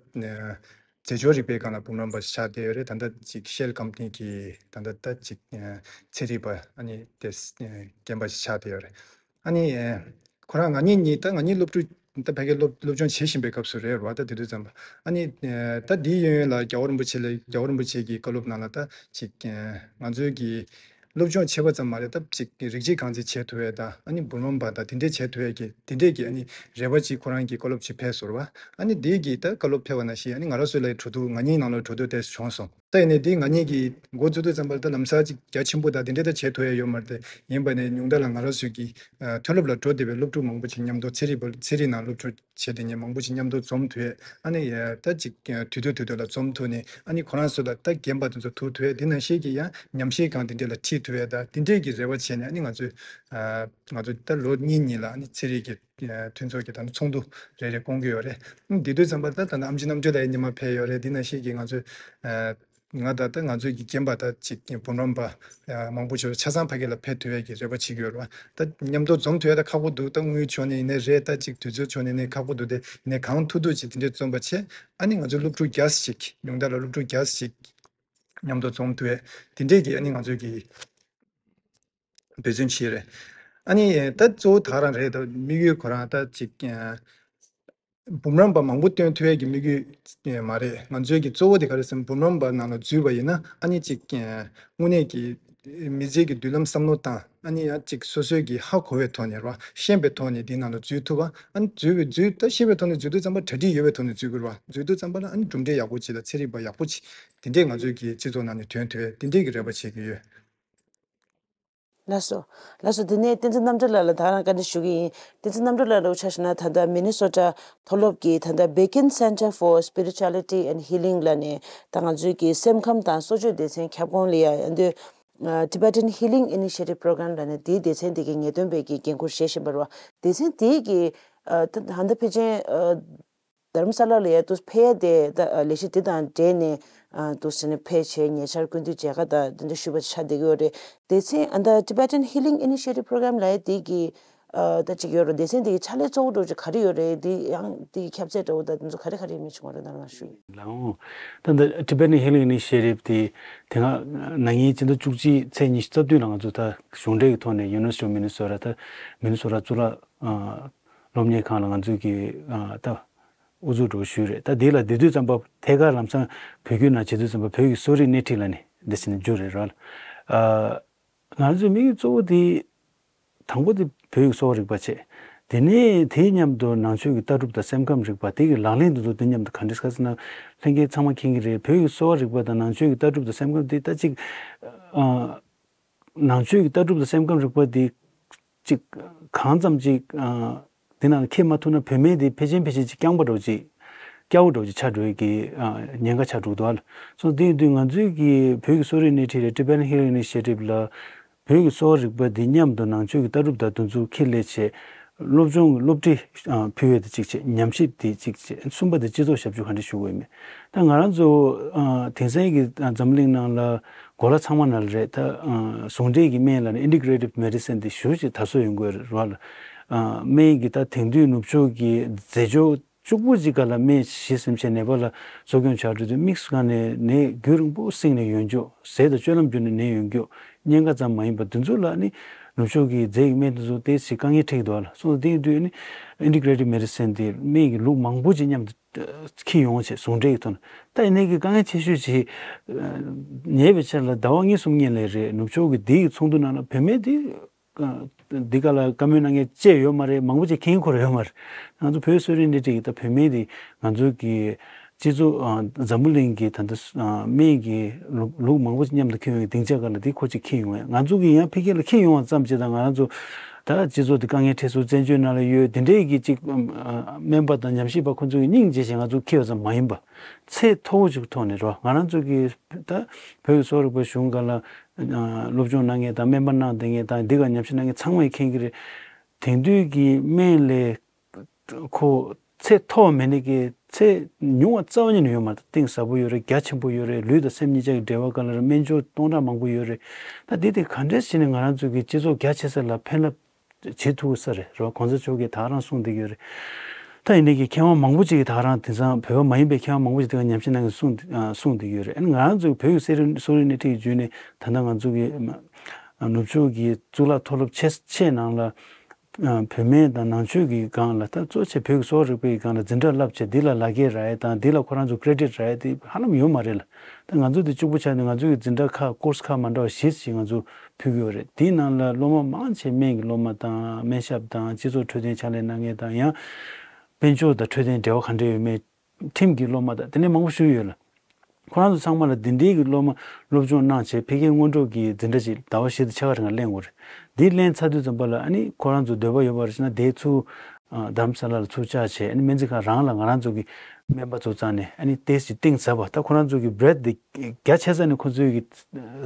རྫས་སྦྱོར་རིག་པའི་སྒང་ལ་འབུམ་རམས་པ་ཆགས་བསྡད་ཡོད་རེད། ད་ལྟ་ཅིག་ཤེལ་ཀམ་པ་ནི་གི་ད་ལྟ་ད་ཅིག་ཨ་ཚན་རིག་པ་ཨ་ནི་དེ་ཨ་རྒན་པ་ཞིག་ཆགས་བསྡད་ཡོད་རེད། ཨ་ནི་ཨ་ཁོ་རང་ང་གཉིས་གཉིས་ད་ང་གཉིས་སློབ་ཕྲུག་ད་ཕ་གིར་སློབ་སློབ་སྦྱོང་བྱེད་བཞིན་པའི་སྐབས་སུ་རེད་བ། ད་དེ་དུས་ཙམ་པ་ཨ་ནི་ཨ་ད་དེའི་གཡས་གཡོན་ལ་རྒྱལ་བ་རིན་པོ་ཆེ་ལ་རྒྱལ་བ་རིན་པོ་ཆེ་གི་བཀའ་སློབ་ནང་ལ་ད་ཅིག་ཨ་ང་ཚོའི་གི་སློབ་སྦྱོང་བྱེད་པ་ཙམ་མ་རེད། ད་ཅིག་རིག་བྱེད་གང་ཅི་བྱེད་ཐུབ་ཡས་དང་། ཨ་ནི་འབུམ་རམས་པ་དང་དེ་འདྲས་བྱེད་ཐུབ་ཡས་ཀྱི་དེ་འདྲས་ཀྱི་ཨ་ནི་རེ་བ་ཅིག་ཁོ་རང་གི་བཀའ་སློབ་ཅིག་ཕེབས་སོང་བ། ཨ་ནི་དེའི་གི་ད་བཀའ་སློབ་ཕེབས་པ་ནང་བཞིན་ཨ་ནི་ང་རང་ཚོ་ལ་གྲོས་བསྡུར་ང་གཉིས་ནང་ལ་གྲོས་བསྡུར་དེ་བྱུང་སོང་། ད་ཡིན་ནའི་དེ་ང་གཉིས་ཀྱིས་འགོ་བཙུགས་དུས་ཙམ་པ་ལ་ད་ལམ་སང་ཅིག་རྒྱ་ཆེན་པོ་དང་དེ་འདྲ་ད་བྱེད་ཐུབ་ཡ་ཡོད་མ་རེད་དེ། ཡིན་པ་ནས་ཉུང་མཐའ་ལ་ང་རང་ཚོའི་གི་ཨ་མཐོ་སློབ་ལ་འགྲོ་བསྡད་པའི་སློབ་ཕྲུག་མང་པོ་ཞིག་མཉམ་དུ་ཚན་རིག་པ་ཚན་རིག་ནང་སློབ་ཕྲུག་བྱས་དེ་ཉིད་མང་པོ་ཞིག་མཉམ་དུ་འཛོམས་ཐུབ་ཡས། ཨ་ནི་ཡ་ད་ཅིག་ཨ་དུས་ཚོད་དུས་ཚོད་ལ་འཛོམས་ཐུབ་ནས་ཨ་ནི་ཁོ་རང་ཚོ་ལ་ད་རྒན་པ་དེ་ཚོ་ཐུག་ཐུབ་ཡས། དེ་ནང་བཞིན་གྱི་ཡང་ཉམས་ཞིབ་ཁང་དེ་འདྲ་ལ་ཁྲིད་ཐུབ་ཡས་ད་དེ་འདྲས་ཀྱི་རེ་བ་བྱས་ནས། ཨ་ནི་ང་ཚོས་ཨ་ང་ཚོ་ད་ལོ་གཉིས་གཉིས་ལ་ཨ་ནི་ཚན་རིག་གི་ཨ་མཐུན་ཚོགས་ཀྱི་ད་ནི་ཚོགས་འདུ་རེ་རེ་བསྐོང་གི་ཡོད་རེད། ཨ་ནི་དེ་དུས་ཙམ་པ་ད་ད་ནི་ཨེམ་ཆི་རྣམ་དཔྱོད་ལགས་ཡང་ཉི་མ་ཕེབས་ཡོད་རེད། དེ་ནང་བཞིན་གྱི་ང་ཚོས་ཨ་ང་ད་ལྟ་ང་ཚོའི་གི་རྒན་པ་ད་ཅིག་འབུམ་རམས་པ་ཨ་མང་པོ་ཞིག་ཆ་ཚང་ཕ་གི་ལ་ཕེབས་ཐུབ་ཡས་ཀྱི་རེ་བ་བྱེད་ཀྱི་ཡོད་རེད་བ། ད་མཉམ་དུ་འཛོམས་ཐུབ་ཡས་ད་ཁག་པོ་འདུག་ད་དངུལ་ཕྱོགས་ནས་ཡིན་ནའི་རེད། ད་ཅིག་དུས་ཚོད་ཕྱོགས་ནས་ཡིན་ནའི་ཁག་པོ་འདུག་དེ་ཡིན་ནའི་གང་ཐུབ་ཐུབ་ཅིག་དེ་འདྲས་འཛོམས་པ་བྱས། ཨ་ནི་ང་ཚོའི་སློབ་ཕྲུག་བརྒྱ་ཞིག་ཉུང་མཐའ་ལ་སློབ་ཕྲུག་བརྒྱ་ཞིག་མཉམ་དུ་འཛོམས་ཐུབ་ཡས་དེ་འདྲས་ཀྱི་ཨ་ནི་ང་ཚོའི་གི་འབད་བརྩོན་བྱས་རེད། ཨ་ནི་ད་གཙོ་བོ་ད་རང་རེད། ད་དམིགས་ཡུལ་ཁོ་རང་ད་ཅིག་ཨ་འབུམ་རམས་པ་མང་པོ་བཏོན་ཐུབ་ཡས་ཀྱི་དམིགས་ཡུལ་མ་རེད། ང་ཚོའི་གི་གཙོ་བོ་དེ་ག་རེ་ཟེར་ན་འབུམ་རམས་པ་ནང་ལ་འཛུལ་བ་ཡིན་ན་ཨ་ནི་ཅིག་ཨ་དངོས་གནས་ཀྱི་མི་ཚེ་གི་མདུན་ལམ་བསམ་བློ་བཏང་། ཨ་ནི་ཡང་ཅིག་སོ་སོའི་གི་ཧ་གོ་བའི་ཐོག་ནས་རེད་བ། ཤེས་པའི་ཐོག་ནས་དེའི་ནང་ལ་འཛུལ་ཐུབ་པ། ཨ་ནི་འཛུལ་བའི་འཛུལ་ད་ཤེས་པའི་ཐོག་ནས་འཛུལ་དུས་ཙམ་པ་གྲ་སྒྲིག་ཡོད་པའི་ཐོག་ནས་འཛུལ་དགོས་རེད་བ། འཛུལ་དུས་ཙམ་པ་ལ་ཨ་ནི་གྲུབ་འབྲས་ཡག་པོ་ཅིག་དང་ཚན་རིག་པ་ཡག་པོ་ཅིག་དེ་འདྲས་ང་ཚོའི་གི་སྤྱི་ཚོགས་ནང་ནས་ཐོན་ཐུབ་ཡས་དེ་འདྲས་ཀྱི་རེ་བ་བྱེད་ཀྱི་ཡོད། ལགས་སོ། ལགས་སོ། དེ་ནས་བསྟན་འཛིན་རྣམ་གྲོལ་ལགས་ལ་ད་རང་བཀའ་འདྲི་ཞུ་གི་ཡིན། བསྟན་འཛིན་རྣམ་གྲོལ་ལགས་འདྲ་བོ་ཆ་བཞག་ན་ད་ལྟ་མི་ནི་སོ་ཊ་མཐོ་སློབ་ཀྱི་ད་ལྟ་Bacon Center for Spirituality and Healing ལབ་ནས་ད་ང་ཚོའི་གི་སེམས་ཁམས་དང་གསོ་བཅོས་སྡེ་ཚན་ཁྱབ་ཁོངས་ལ་ཡ་ཡ་འདི་ཨ་Tibetan Healing Initiative Program ལབ་ནས་དེའི་སྡེ་ཚན་དེ་གི་ངེས་སྟོན་པའི་གི་འགན་འཁུར་བཞེས་བཞིན་པ་རེད་བ། སྡེ་ཚན་དེའི་གི་ཨ་ད་ད་ལྟ་ཕལ་ཆེར་ཨ་རྡ་རམ་ས་ལ་ལ་ཡ་དུ་ཕེབས་ཡ་དེ་ད་ཨ་ལས་གཞི་དེ་དང་འབྲེལ་ནས་ཨ་དུ་ཟེར་ནས་ཕེབས་བྱས་ཉེ་ཆར་སྐུ་མདུན་མཇལ་ཁ་དང་དེ་འདྲ་ཞུས་པ་ཆགས་བསྡད་ཀྱི་ཡོད་རེད། སྡེ་ཚན་ཨ་ད་Tibetan Healing Initiative Program ལབ་ཡ་དེ་གི་ཨ་ད་ཅིག་ཡོད་རེད། སྡེ་ཚན་དེ་གི་ཕྱག་ལས་གཙོ་བོ་འདྲ་བོ་ཅིག་ག་རེ་ཡོད་རེད། དེ་ཡང་དེ་གི་ཁྱབ་ཚད་འདྲ་བོ་དང་དེ་ཚོ་ག་རེ་ག་རེ་ཡོད་མེད་ཅིག་ང་རང་ནང་ལ་ཞུ། ལའོ། ད་ད་Tibetan Healing Initiative དེ་དེ་སྔ་ན་ནིང་སྤྱི་ཟླ་བཅུ་གཅིག་ཚེས་ཉི་ཤུ་རྩ་བདུན་ལ་ང་ཚོ་ད་གཞུང་འབྲེལ་གྱི་ཐོག་ནས་University of Minnesota ད་མི་ནི་སོ་ཊ་གཙུག་ལག་ཨ་སློབ་གཉེར་ཁང་ལ་ང་ཚོའི་གི་ཨ་ད་ཨུ་ཚུགས་འགྲོ་ཞུས་རེད། ད་འདི་ལ་འདི་དུས་ཙམ་པ་ཐད་ཀར་ལམ་སང་བོད་བརྒྱུད་ནང་བྱེད་དུས་ཙམ་པ་བོད་ཀྱི་གསོ་རིག་སྣེ་ཁྲིད་ལ་ནི་འདི་ཟིན་རྒྱུ་རེད་ར། ཨ་ང་ཚོའི་དམིགས་ཡུལ་གཙོ་བོ་དེ་དང་པོ་དེ་བོད་ཀྱི་གསོ་བ་རིག་པ་བྱས། དེ་ནས་དེའི་མཉམ་དུ་ནང་ཆོས་ཀྱི་ལྟ་གྲུབ་དང་སེམས་ཁམས་རིག་པ་དེ་གི་ལག་ལེན་དུ་འཛུལ་དེ་མཉམ་དུ་ག་འདྲ་ཟེར་ན་ལྷན་རྒྱས་ཚང་མ་མཁྱེན་གྱི་རེད། བོད་ཀྱི་གསོ་བ་རིག་པ་དང་ནང་ཆོས་ཀྱི་ལྟ་གྲུབ་དང་སེམས་ཁམས་དེ་ད་ཅིག་ཨ། ནང་ཆོས་ཀྱི་ལྟ་གྲུབ་དང་སེམས་ཁམས་རིག་པ་འདི་གཅིག་གང་ཙམ་ཅིག་ཨ་འདི་ནང་ལ་འཁྱེར་མ་ཐུབ་ན་བུད་མེད་འདི་ཕལ་ཆེར་ཕལ་ཆེར་ཅིག་རྐྱང་པ་འདྲ་བོ་ཅིག་སྐྱ་བོ་འདྲ་བོ་ཅིག་ཆགས་འགྲོ་ཡི་གི་ཨ་ཉེན་ཁ་ཆགས་འགྲོ་འདུག་ཨ། སོང་དེ་ཡིན་དུས་ང་ཚོའི་གི་བོད་ཀྱི་གསོ་རིག་སྣེ་ཁྲིད་རེད། Tibetan Healing Initiative ལ་བོད་ཀྱི་གསོ་བ་རིག་པ་འདི་མཉམ་དུ་ནང་ཆོས་ཀྱི་ལྟ་གྲུབ་དང་དེ་ཚོ་འཁྱེར་སླེབས་བྱས། སློབ་སྦྱོང་གི་སློབ་ཁྲིད་ཨ་ཕུལ་ཡས་དེ་གཅིག་བྱས། ཉམས་ཞིབ་དེ་གཅིག་བྱས། གསུམ་པ་དེ་སྤྱི་ཚོགས་ཞབས་ཞུ་ག་འདྲ་ཞུ་དགོས་མེད། ད་ང་རང་ཚོ་ཨ་དེང་སང་གི་ཨ་འཛམ་གླིང་ནང་ལ་གོ་ལ་ཚང་མ་ནང་ལ་རེད། ད་ཨ་ཟུང་འབྲེལ་གྱི་སྨན་ལབ་ནས་Integrative Medicine དེ་ཞེ་ཅིག་དར་སྲོལ་ཡོང་གི་ཡོད་རེད་བ་ལ། ཨ་སྨན་གྱི་ད་དེང་དུས་ནུབ་ཕྱོགས་ཀྱི་རྫས་སྦྱོར་གཅིག་པུ་གཅིག་ག་ལ་སྨན་ཞིག་སེམས་ཅན་ནད་པ་ལ་གསོ་སྐྱོང་བྱ་འགྲོ་དུས་དམིགས་སུ་བཀར་ནས་ནད་རྒྱུན་རིང་པོ་བསྲིངས་ནས་ཡོང་རྒྱུ། ཟས་དང་སྤྱོད་ལམ་བརྒྱུད་ནས་ནད་ཡོང་རྒྱུ། གཉན་ཁ་ཙམ་མ་ཡིན་པ་འདི་ཚོ་ལ་ནི་ ནུབ་ཕྱོགས་ཀྱི་རྫས་ཀྱི་སྨན་དེ་ཚོ་ཏོག་ཙམ་དཀའ་ངལ་འཕྲད་ཀྱི་འདུག་ལ། སོང་ཙང་དེ་ཡིན་དུས་ནི་ཨིན་ཊི་གྷི་རེ་ཊིབ་མེ་ཌི་སིན་དེ་སྨན་གྱི་ལུགས་མང་པོ་ཅིག་མཉམ་དུ་འཁྱེར་ཡོང་བྱས་ཟུང་འབྲེལ་གྱི་ཐོག་ནས། ད་ཡིན་ནའི་གི་དཀའ་ངལ་ཆེ་ཤོས་ཅིག་ཉེ་བའི་ཆར་ལ་ཟླ་བ་གཉིས་གསུམ་སྔོན་ལ་རེད། ནུབ་ཕྱོགས་ཀྱི་དེའི་ཚོགས་འདུ་ནང་ལ་བུད་མེད་དེ་འདི་ག་ལ་བཀའ་མོལ་གནང་མཁན་བཅས་ཡོད་མ་རེད། མང་པོ་ཅིག་མཁྱེན་ཁུལ་ཡོད་མ་རེད། ང་ཚོ་བོད་གསོ་རིག་སྣེ་ཁྲིད་ཀྱི་ད་བུད་མེད་དེ་ང་ཚོ་གི་སྤྱི་ཚོགས་ཨ་འཛམ་བུ་གླིང་གི་ད་ལྟ་ཨ་སྨན་གྱི་ལུགས་ལུགས་མང་པོ་ཅིག་མཉམ་དུ་འཁྱེར་ཡོང་བའི་སྡིངས་ཆ་སྒང་ལ་དེ་ཁོ་ཅིག་འཁྱེར་ཡོང་བས། ང་ཚོ་གི་ཡང་ཕ་གི་ལ་འཁྱེར་ཡོང་བ་ཙམ་ཅིག་དང་། ང་རང་ཚོ་ད་སྤྱི་ཚོགས་དེ་དཀའ་ངལ་འཕྲད་ས་བཙན་བྱོལ་ནང་ལ་ཡོད་དེ་འདྲའི་གི་ཅིག་ཨ་སྨན་པ་དང་ཉམས་ཞིབ་པ་ཁོ་ཚོ་གི་སྙིང་རྗེ་བྱས་ང་ཚོ་འཁྱེར་བ་ཙམ་མ་ཡིན་པ། ཚད་མཐོ་བོ་ཅིག་ཐོག་ནས་རེད་བ། ང་རང་ཚོ་གི་ད་བོད་ཀྱི་གསོ་བ་རིག་པའི་གཞུང་སྒང་ལ་ཨ་སློབ་སྦྱོང་གནང་མཁན་དང་སྨན་པ་གནང་བསྡད་མཁན་དང་འདི་ག་ཉམས་ཞིབ་གནང་མཁན་ཚང་མས་མཁྱེན་གྱི་རེད། དེང་དུས་ཀྱི་སྨན་ལས་ཁོ་ཚད་མཐོ་བ་མེད་ནི་གི་ཚད་ཉུང་བ་རྩ་བ་ཉིད་ནས་ཡོད་མ་རེད། གཏིང་ཟབ་པོ་ཡོད་རེད། རྒྱ་ཆེན་པོ་ཡོད་རེད། ལུས་དང་སེམས་གཉིས་ཆ་གི་འབྲེལ་བ་སྒང་ལ་རེད། སྨན་སྦྱོར་སྟོང་ཕྲག་མང་པོ་ཡོད་རེད། ད་འདི་དེ་ག་འདྲས་བྱས་ནས་ང་རང་ཚོ་གི་སྤྱི་ཚོགས་རྒྱ་ཆེ་ས་ལ་ཕན་རླབས་བྱེད་ཐུབ་ས་རེད། རེད་བ། གོང་ས་མཆོག་གིས་ད་ག་རང་གསུངས་བསྡད་ཀྱི་ཡོད་རེད། ད་ཡིན་ནའི་གི་མཁས་དབང་མང་པོ་ཅིག་གིས་ད་ག་རང་དེང་སང་བོད་པ་མ་ཡིན་པའི་མཁས་དབང་མང་པོ་ཅིག་དེ་ག་ཉམས་ཞིབ་གནང་གི་གསུངས་ཨ་གསུངས་བསྡད་ཀྱི་ཡོད་རེད། ཨ་ནི་ང་རང་ཚོ་བོད་ཀྱི་གསོ་རིག་གསོ་རིག་སྣེ་ཁྲིད་ཀྱི་བརྒྱུད་ནས་ད་ལྟ་ང་ཚོ་གི་ཨ་ནུབ་ཕྱོགས་ཀྱི་གཙུག་ལག་མཐོ་སློབ་ཆེ་ཆེ་ནང་ལ་ཨ་བོད་སྨན་དང་ནང་ཆོས་ཀྱི་སྒང་ལ་ད་གཙོ་ཆེ་བོད་ཀྱི་གསོ་བ་རིག་པའི་སྒང་ལ་འཛིན་གྲྭ་བསླབ་བྱས་འདི་ལ་ལག་འཁྱེར་རག་ཡས་དང་འདི་ལ་ཁོ་རང་ཚོ་ཀི་རེ་ཌིཊ་རག་ཡས་དེ་ཧ་ལམ་ཡོད་མ་རེད་ལ། ད་ང་ཚོ་དེ་གཅིག་པུ་ཆགས་ནས་ང་ཚོ་གི་འཛིན་གྲྭ་ཁག་ཀོར་སི་ཁག་མ་འདྲ་བ་བཞི་ཞིག་ང་ཚོ་ཕུལ་གྱི་ཡོད་རེད། དེའི་ནང་ལ་སློབ་མ་མང་ཆེ་སྨན་གྱི་སློབ་མ་དང་སྨན་ཞབས་དང་སྤྱི་ཚོགས་འཕྲོད་བསྟེན་ཕྱག་ལས་གནང་མཁན་དང་ཡང་དཔལ་འབྱོར་དང་འཕྲོད་བསྟེན་འབྲེལ་བ་ག་འདྲ་ཡོད་མེད་ཁྲིམས་ཀྱི་སློབ་མ་དང་དེ་ནས་མང་པོ་ཞིག་ཡོད་ལ། ཁོ་རང་ཚོ་ཚང་མ་ལ་འདི་འདྲའི་གི་སློབ་མ་སློབ་སྦྱོང་གནང་བྱས་ཕ་གིའི་སྔོན་འགྲོ་གི་འཛིན་གྲྭ་ཅིག་ཟླ་བ་བཞི་དང་ཕྱེད་ཀ་རིང་ལ་ལེན་དགོས་རེད། འདི་ལེན་ཚར་དུས་ཙམ་པ་ལ་ཨ་ནི་ཁོ་རང་ཚོ་འདོད་པ་ཡོད་པ་རེད་ཟེར་ན་དེའི་ཚུར་རྡ་རམ་ས་ལ་ལ་ཚུར་བཅར་བྱས་ཨ་ནི་སྨན་རྩིས་ཁང་རང་ལ་ང་རང་ཚོ་གི་སྨན་པ་ཚོ་རྩ་ནས་ཨ་ནི་ཏོག་ཙམ་གཏིང་ཟབ་པ། ད་ཁོ་རང་ཚོ་གི་བྷི་རེད་དེ་རྒྱ་ཆེ་ས་ནས་ཁོ་ཚོའི་གི་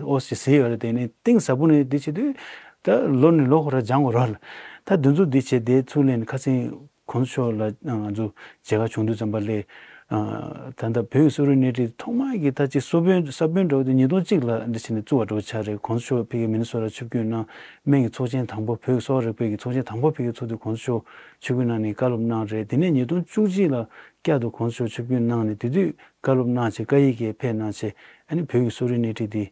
ཨོ་ཞིག་ཟིན་ཡོད་རེད། དེ་ནས་གཏིང་ཟབ་པོ་ནས་འདི་བྱེད་དུས་ད་ལོ་ནས་ལོ་ཁོ་རང་སྦྱང་དགོས་རེད་ལ། ད་འདི་ཚོ་འདི་བྱས་དེ་ཚུར་ལེན་ཁ་སང་གོང་ས་མཆོག་ལ་ང་ཚོ་མཇལ་ཁ་བྱུང་དུས་ཙམ་པ་ལས་ད་ལྟ་བོད་ཀྱི་གསོ་རིག་སྣེ་ཁྲིད་ཐོག་མ་གི་ད་ཅིག་ས་བོན་ས་བོན་འདྲ་བོ་དེ་ཉིས་སྟོང་གཅིག་ལ་འདི་བྱས་ནས་བཙུགས་པ་འདྲ་བོ་ཆགས་རེད། གོང་ས་མཆོག་ཕ་གི་མི་ནི་སོ་ཊ་ཆིབས་བསྒྱུར་གནང་སྨན་གྱི་ཚོགས་ཆེན་དང་པོ་བོད་ཀྱི་གསོ་བ་རིག་པའི་གི་ཚོགས་ཆེན་དང་པོ་ཕ་གི་ཚོགས་དུས་གོང་ས་མཆོག་ཆིབས་བསྒྱུར་གནང་ནས་བཀའ་སློབ་གནང་རེད། དེ་ནས་ཉིས་སྟོང་བཅུ་གཅིག་ལ་བསྐྱར་དུ་གོང་ས་མཆོག་ཆིབས་བསྒྱུར་གནང་ནས་དེ་དུས་བཀའ་སློབ་གནང་བྱས་བཀའ་ཡིག་གི་ཕེབས་གནང་བྱས་ཨ་ནི་བོད་ཀྱི་གསོ་རིག་སྣེ་ཁྲིད་དེ་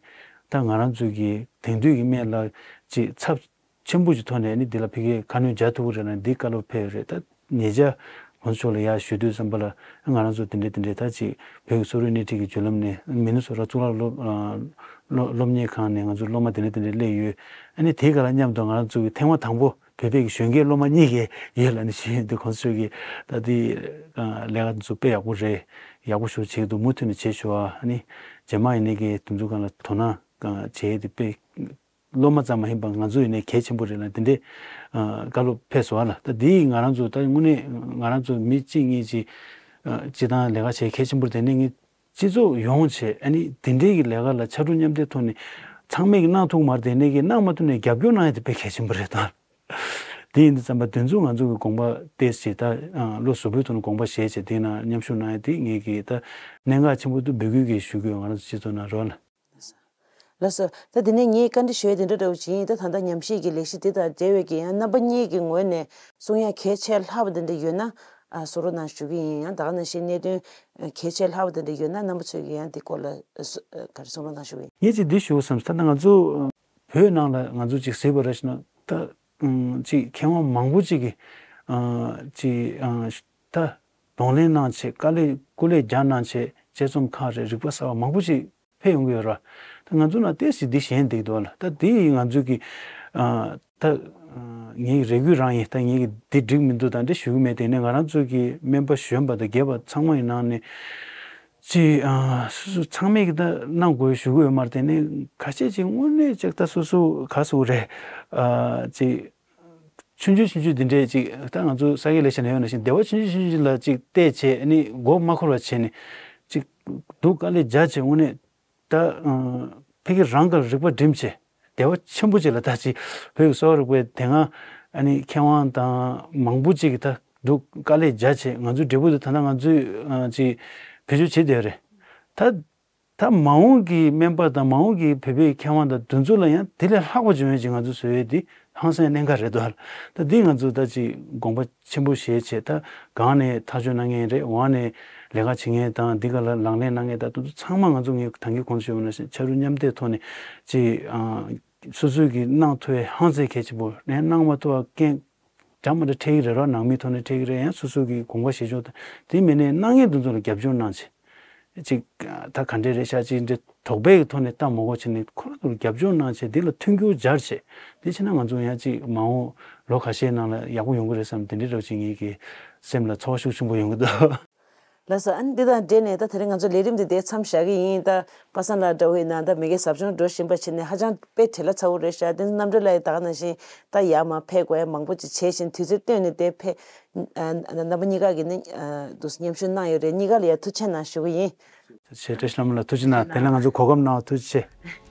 ད་ང་རང་ཚོའི་གི་དེང་དུས་ཀྱི་སྨན་ལ་ཅིག་ཚབས་ཆེན་པོ་ཞིག་ཐོག་ནས་ནི་འདི་ལ་ཕ་གིའི་ཁ་སྣོན་རྒྱག་ཐུབ་ཀྱི་རེད་ལ་འདི་བཀའ་སློབ་ཕེབས་རེད། ད་ཉེ་ཆར་གོང་ས་མཆོག་ལ་ཡར་ཞུ་དུས་ཙམ་པ་ལ་ང་རང་ཚོ་དེ་འདྲས་དེ་འདྲས་ད་ཅིག་བོད་ཀྱི་གསོ་རིག་སྣེ་ཁྲིད་ཀྱི་བརྒྱུད་ལམ་ནས་མི་ནི་སོ་ཊ་གཙུག་ལག་སློབ་སློབ་སློབ་གཉེར་ཁང་ནས་ང་ཚོ་སློབ་མ་དེ་འདྲས་དེ་འདྲས་སླེབས་ཡོད། ཨ་ནི་དེའི་སྒང་ལ་མཉམ་དུ་ང་རང་ཚོ་གི་ཐེངས་མ་དང་པོ་བོད་པའི་གི་གཞོན་སྐྱེས་སློབ་མ་གཉིས་ཀྱི་ཡོད་ལ་ནི་ཞུ་ཡོད་འདུག་གོང་ས་མཆོག་གིས་ད་དེ་ལས་ཀ་དེ་ཚོ་དཔེ་ཡག་པོ་རེད། ཡག་པོ་ཞིག་བྱེད་ཀྱི་འདུག་མུ་མཐུད་ནས་བྱེད་ཤོག་ཨ་ནི་རྗེས་མ་ཡིན་ནའི་གི་དེ་ཚོ་སྒང་ལ་དོ་སྣང་བྱེད་དེ་དཔེ། སློབ་མ་ཙམ་མ་ཡིན་པར་ང་ཚོ་ཡིན་ནའི་གལ་ཆེན་པོ་རེད་ལ་དེ་འདྲའི་བཀའ་སློབ་ཕེབས་སོང་བ་ལ། ད་འདི་ཡིས་ང་རང་ཚོ་ད་དངོས་གནས་ང་རང་ཚོ་མི་གཅིག་གཉིས་ཀྱིས་སྤྱི་བཏང་ལས་ཀ་བྱེད་གལ་ཆེན་པོ་རེད། དེ་ནས་ངས་སྤྱི་ཚོགས་ཡོངས་བྱས་ཨ་ནི་དེ་འདྲའི་གི་ལས་ཀ་ལ་ཕྱར་གྲུ་མཉམ་འདེགས་ཐོག་ནས་ཚང་མས་གི་གནང་ཐུབ་མ་རེད། དེ་ནས་གི་གནང་མ་ཐུབ་ནས་རྒྱབ་སྐྱོར་གནང་ཡ་དེ་དཔེ་གལ་ཆེན་པོ་རེད་ད། དེ་ཡིན་དུས་ཙམ་པ་དེ་ཚོ་ང་ཚོ་གི་དགོངས་པ་ཏོག་ཙམ་ད་བློ་གཟུ་བོའི་ཐོག་ནས་དགོངས་པ་བཞེས་བྱས་དེ་ནང་མཉམ་ཞུགས་གནང་ཡ་དེ་ངས་གི་ད་གནད་འགག་ཆེན་པོ་འདུག་འབོད་སྐུལ་གི་ཞུ་དགོས་ང་རང་ཚོ་སྤྱི་ཚོགས་ནང་རོགས་ལ། ལགས་སོ། ད་དེ་ནས་ངས་བཀའ་འདྲི་ཞུ་ཡས་དེ་འདྲ་འདྲ་བོ་ཅིག་ཡིན། ད་ད་ལྟ་ཉམས་ཞིབ་ཀྱི་ལས་གཞི་དེ་དང་འབྲེལ་བའི་གི་ཡང་རྣམ་པ་གཉིས་ཀྱི་ངོས་ནས་གསུང་ཡ་གལ་ཆེ་ལྷག་པ་དེ་འདྲ་ཡོད་ན་ཨ་གསུང་རོགས་གནང་ཞུ་གི་ཡིན། ཡང་ད་ག་ནང་བཞིན་གནད་དོན་གལ་ཆེ་ལྷག་པ་དེ་འདྲ་ཡོད་ན་རྣམ་པ་ཚོས་ཀྱི་ཡང་དེ་སྐོར་ལ་ག་རེ་གསུང་རོགས་གནང་ཞུ་གི་ཡིན། ངས་ཅིག་འདི་ཞུ་བསམ། ད་ལྟ་ང་ཚོ་བོད་ནང་ལ་ང་ཚོ་ཅིག་གཟིགས་པ་རེད་ཞུ་ན་ད་ཅིག་མཁས་དབང་མང་པོ་ཅིག་གིས་ཅིག་ད་གདོང་ལེན་གནང་བྱས་དཀའ་ལས་སྐུ་ལས་རྒྱག་གནང་བྱས་དཔྱད་རྩོམ་ཁག་རེད་རིག་པ་གསར་བ་མང་པོ་ཅིག་ཕེབས་ཡོང་གི་ཡོད་ར། ད་ང་ཚོ་ནང་ཏོག་ཙམ་འདི་ཞན་འདུག་འདུག་ལ། ད་འདི་ང་ཚོ་གི་ཨ་ད་ཨ་ངའི་རེ་སྐུལ་རང་ཡིན། ད་ངས་གི་འདི་འགྲིག་མི་འདུག་ད་འདི་ཞུ་གི་མེད། དེ་ནས་ང་རང་ཚོ་གི་སྨན་པ་གཞོན་པ་དང་རྒས་པ་ཚང་མ་ཡི་ནང་ནས་ཅི་ཨ་སོ་སོ་ཚང་མས་གི་ད་གནང་དགོས་ཞུ་གི་ཡོད་མ་རེད། དེ་ནས་ཁ་ཤས་ཅིག་དངོས་གནས་ཅིག་ད་སོ་སོ་ག་སོ་རེད་ཨ་ཅི། ཆུང་ཆུང་ཆུང་ཆུང་འདི་འདྲས་ཅིག་ད་ང་ཚོ་ས་དགེ་ལས་བྱེད་ནས་ཡོད་ན་བཞིན་སྡེ་བ་ཆུང་ཆུང་ཆུང་ཆུང་ལ་ཅིག་བལྟས་བྱས་ཨ་ནི་མགོ་མ་འཁོར་བ་བྱས་ནས་ཅིག་སྡུག་དཀའ་ལས་རྒྱག་བྱས་དངོས་གནས་ད་ཕ་གི་རང་ག་རིག་པ་སྒྲིམ་བྱས་སྡེ་བ་ཆེན་པོ་ཅིག་ལ་ད་ཅིག་བོད་ཀྱི་གསོ་བ་རིག་པའི་དེ་སྔ་ཨ་ནི་མཁས་དབང་དང་མང་པོ་ཅིག་གིས་ད་སྡུག་དཀའ་ལས་རྒྱག་བྱས་ང་ཚོའི་འབྲས་བུ་དེ་ད་ལྟ་ང་ཚོས་ཅིག་བེད་སྤྱོད་བྱེད་བསྡད་ཡོད་རེད་ད། ད་མ་འོངས་ཀྱི་སྨན་པ་དང་མ་འོངས་ཀྱི་བོད་པའི་མཁས་དབང་དང་དེ་ཚོ་ལ་ཡང་དེ་ལས་ལྷག་པ་བྱུང་ཡོད་ཅེས་ང་ཚོ་བཟོ་ཡས་འདི་ཧང་སང་གནད་འགག་རེད་དོ། ད་འདི་ང་ཚོ་ད་ཅིག་དགོངས་པ་ཆེན་པོ་བཞེས་བྱས་ད་སྒང་ནས་ཐག་གཅོད་གནང་མཁན་རེད། འོག་ནས་ལས་ཀ་བྱེད་མཁན་དང་འདི་ག་ལ་ལག་ལེན་གནང་མཁན་དང་དེ་ཚོ་ཚང་མ་ང་ཚོ་ངས་ད་གིན་གོང་དུ་ཞུས་པ་ནང་བཞིན་ཕྱར་གྲུ་མཉམ་འདེགས་ཐོག་ནས་ཅིག་ཨ། སོ་སོས་ཀྱིས་གནང་ཐུབ་ཡ་ཧང་སང་གལ་ཆེན་པོ་རེད། གནང་མ་ཐུབ་པ་རྐྱེན་འདྲ་མི་འདྲ་འཕྲད་ཀྱི་རེད་རོ། ནང་མིའི་ཐོག་ནས་འཕྲད་ཀྱི་རེད། ཡང་སོ་སོ་གི་དགོངས་པ་བཞེས་ཕྱོགས་དང་དེ་མིན་ནས་གནང་མཁན་དེ་ཚོ་ལ་རྒྱབ་སྐྱོར་གནང་བྱས། ཅིག་ད་ག་འདྲས་རེད་ཤག་ཅིག་འདྲ་དོགས་པའི་གི་ཐོག་ནས་ལྟ་མ་དགོས་བྱས་ནས་ཁོ་རང་ཚོ་ལ་རྒྱབ་སྐྱོར་གནང་བྱས། འདི་ལ་མཐུན་འགྱུར་སྦྱར་བྱས། དེ་བྱས་ན་ང་ཚོ་ཡང་ཅིག་མ་འོངས་ལོ་ཁ་ཤས་ནང་ལ་ཡག་པོ་ཡོང་གི་རེད་བསམ། དེ་འདྲའི་འདྲ་བོ་ཅིག་ངེད་ཀྱི་སེམས་ལ་ཚོར་བ་ཤུགས་ཆེན་པོ་ཡོང་གི་འདུག་ལགས་སོ། ཨ་ནི་འདི་དང་འབྲེལ་ནས་ད་དེ་རིང་ང་ཚོ་ལས་རིམ་འདི་འདིར་མཚམས་བཞག་གི་ཡིན། ད་པ་སངས་ལགས་འདྲ་བོ་ཡིན་ན་ད་མི་སྒེར་ཟབ་སྦྱོང་འགྲོ་བཞིན་པ་བྱས་ནས་ཧ་ཅང་དཔེ་བྲེལ་བ་ཚ་བོ་རེད་ཤག་དེ་རྣམ་གྲོལ་ལགས་ཡིས་ད་ག་ནང་བཞིན་ད་ཡར་མར་ཕེབས་དགོས་ཡ་མང་པོ་ཅིག་བྱས་བཞིན་དུས་ཚོད་བཏོན་ནས་དེ་ཕེབས། ཨ་རྣམ་པ་གཉིས་ཀ་གིས་ནི་ཨ་འདུག་སེ་མཉམ་ཞུགས་གནང་ཡོད་རེད། གཉིས་ཀ་ལ་ཡང་ཐུགས་རྗེ་གནང་ཞུ་གི་ཡིན། ཆེ། བཀྲ་ཤིས་ལྷ་མོ་ལགས་ཐུགས་རྗེ་གནང་། དེ་ལ་ང་ཚོ་གོ་སྐབས་གནང་བ་ཐུགས་རྗེ་ཆེ།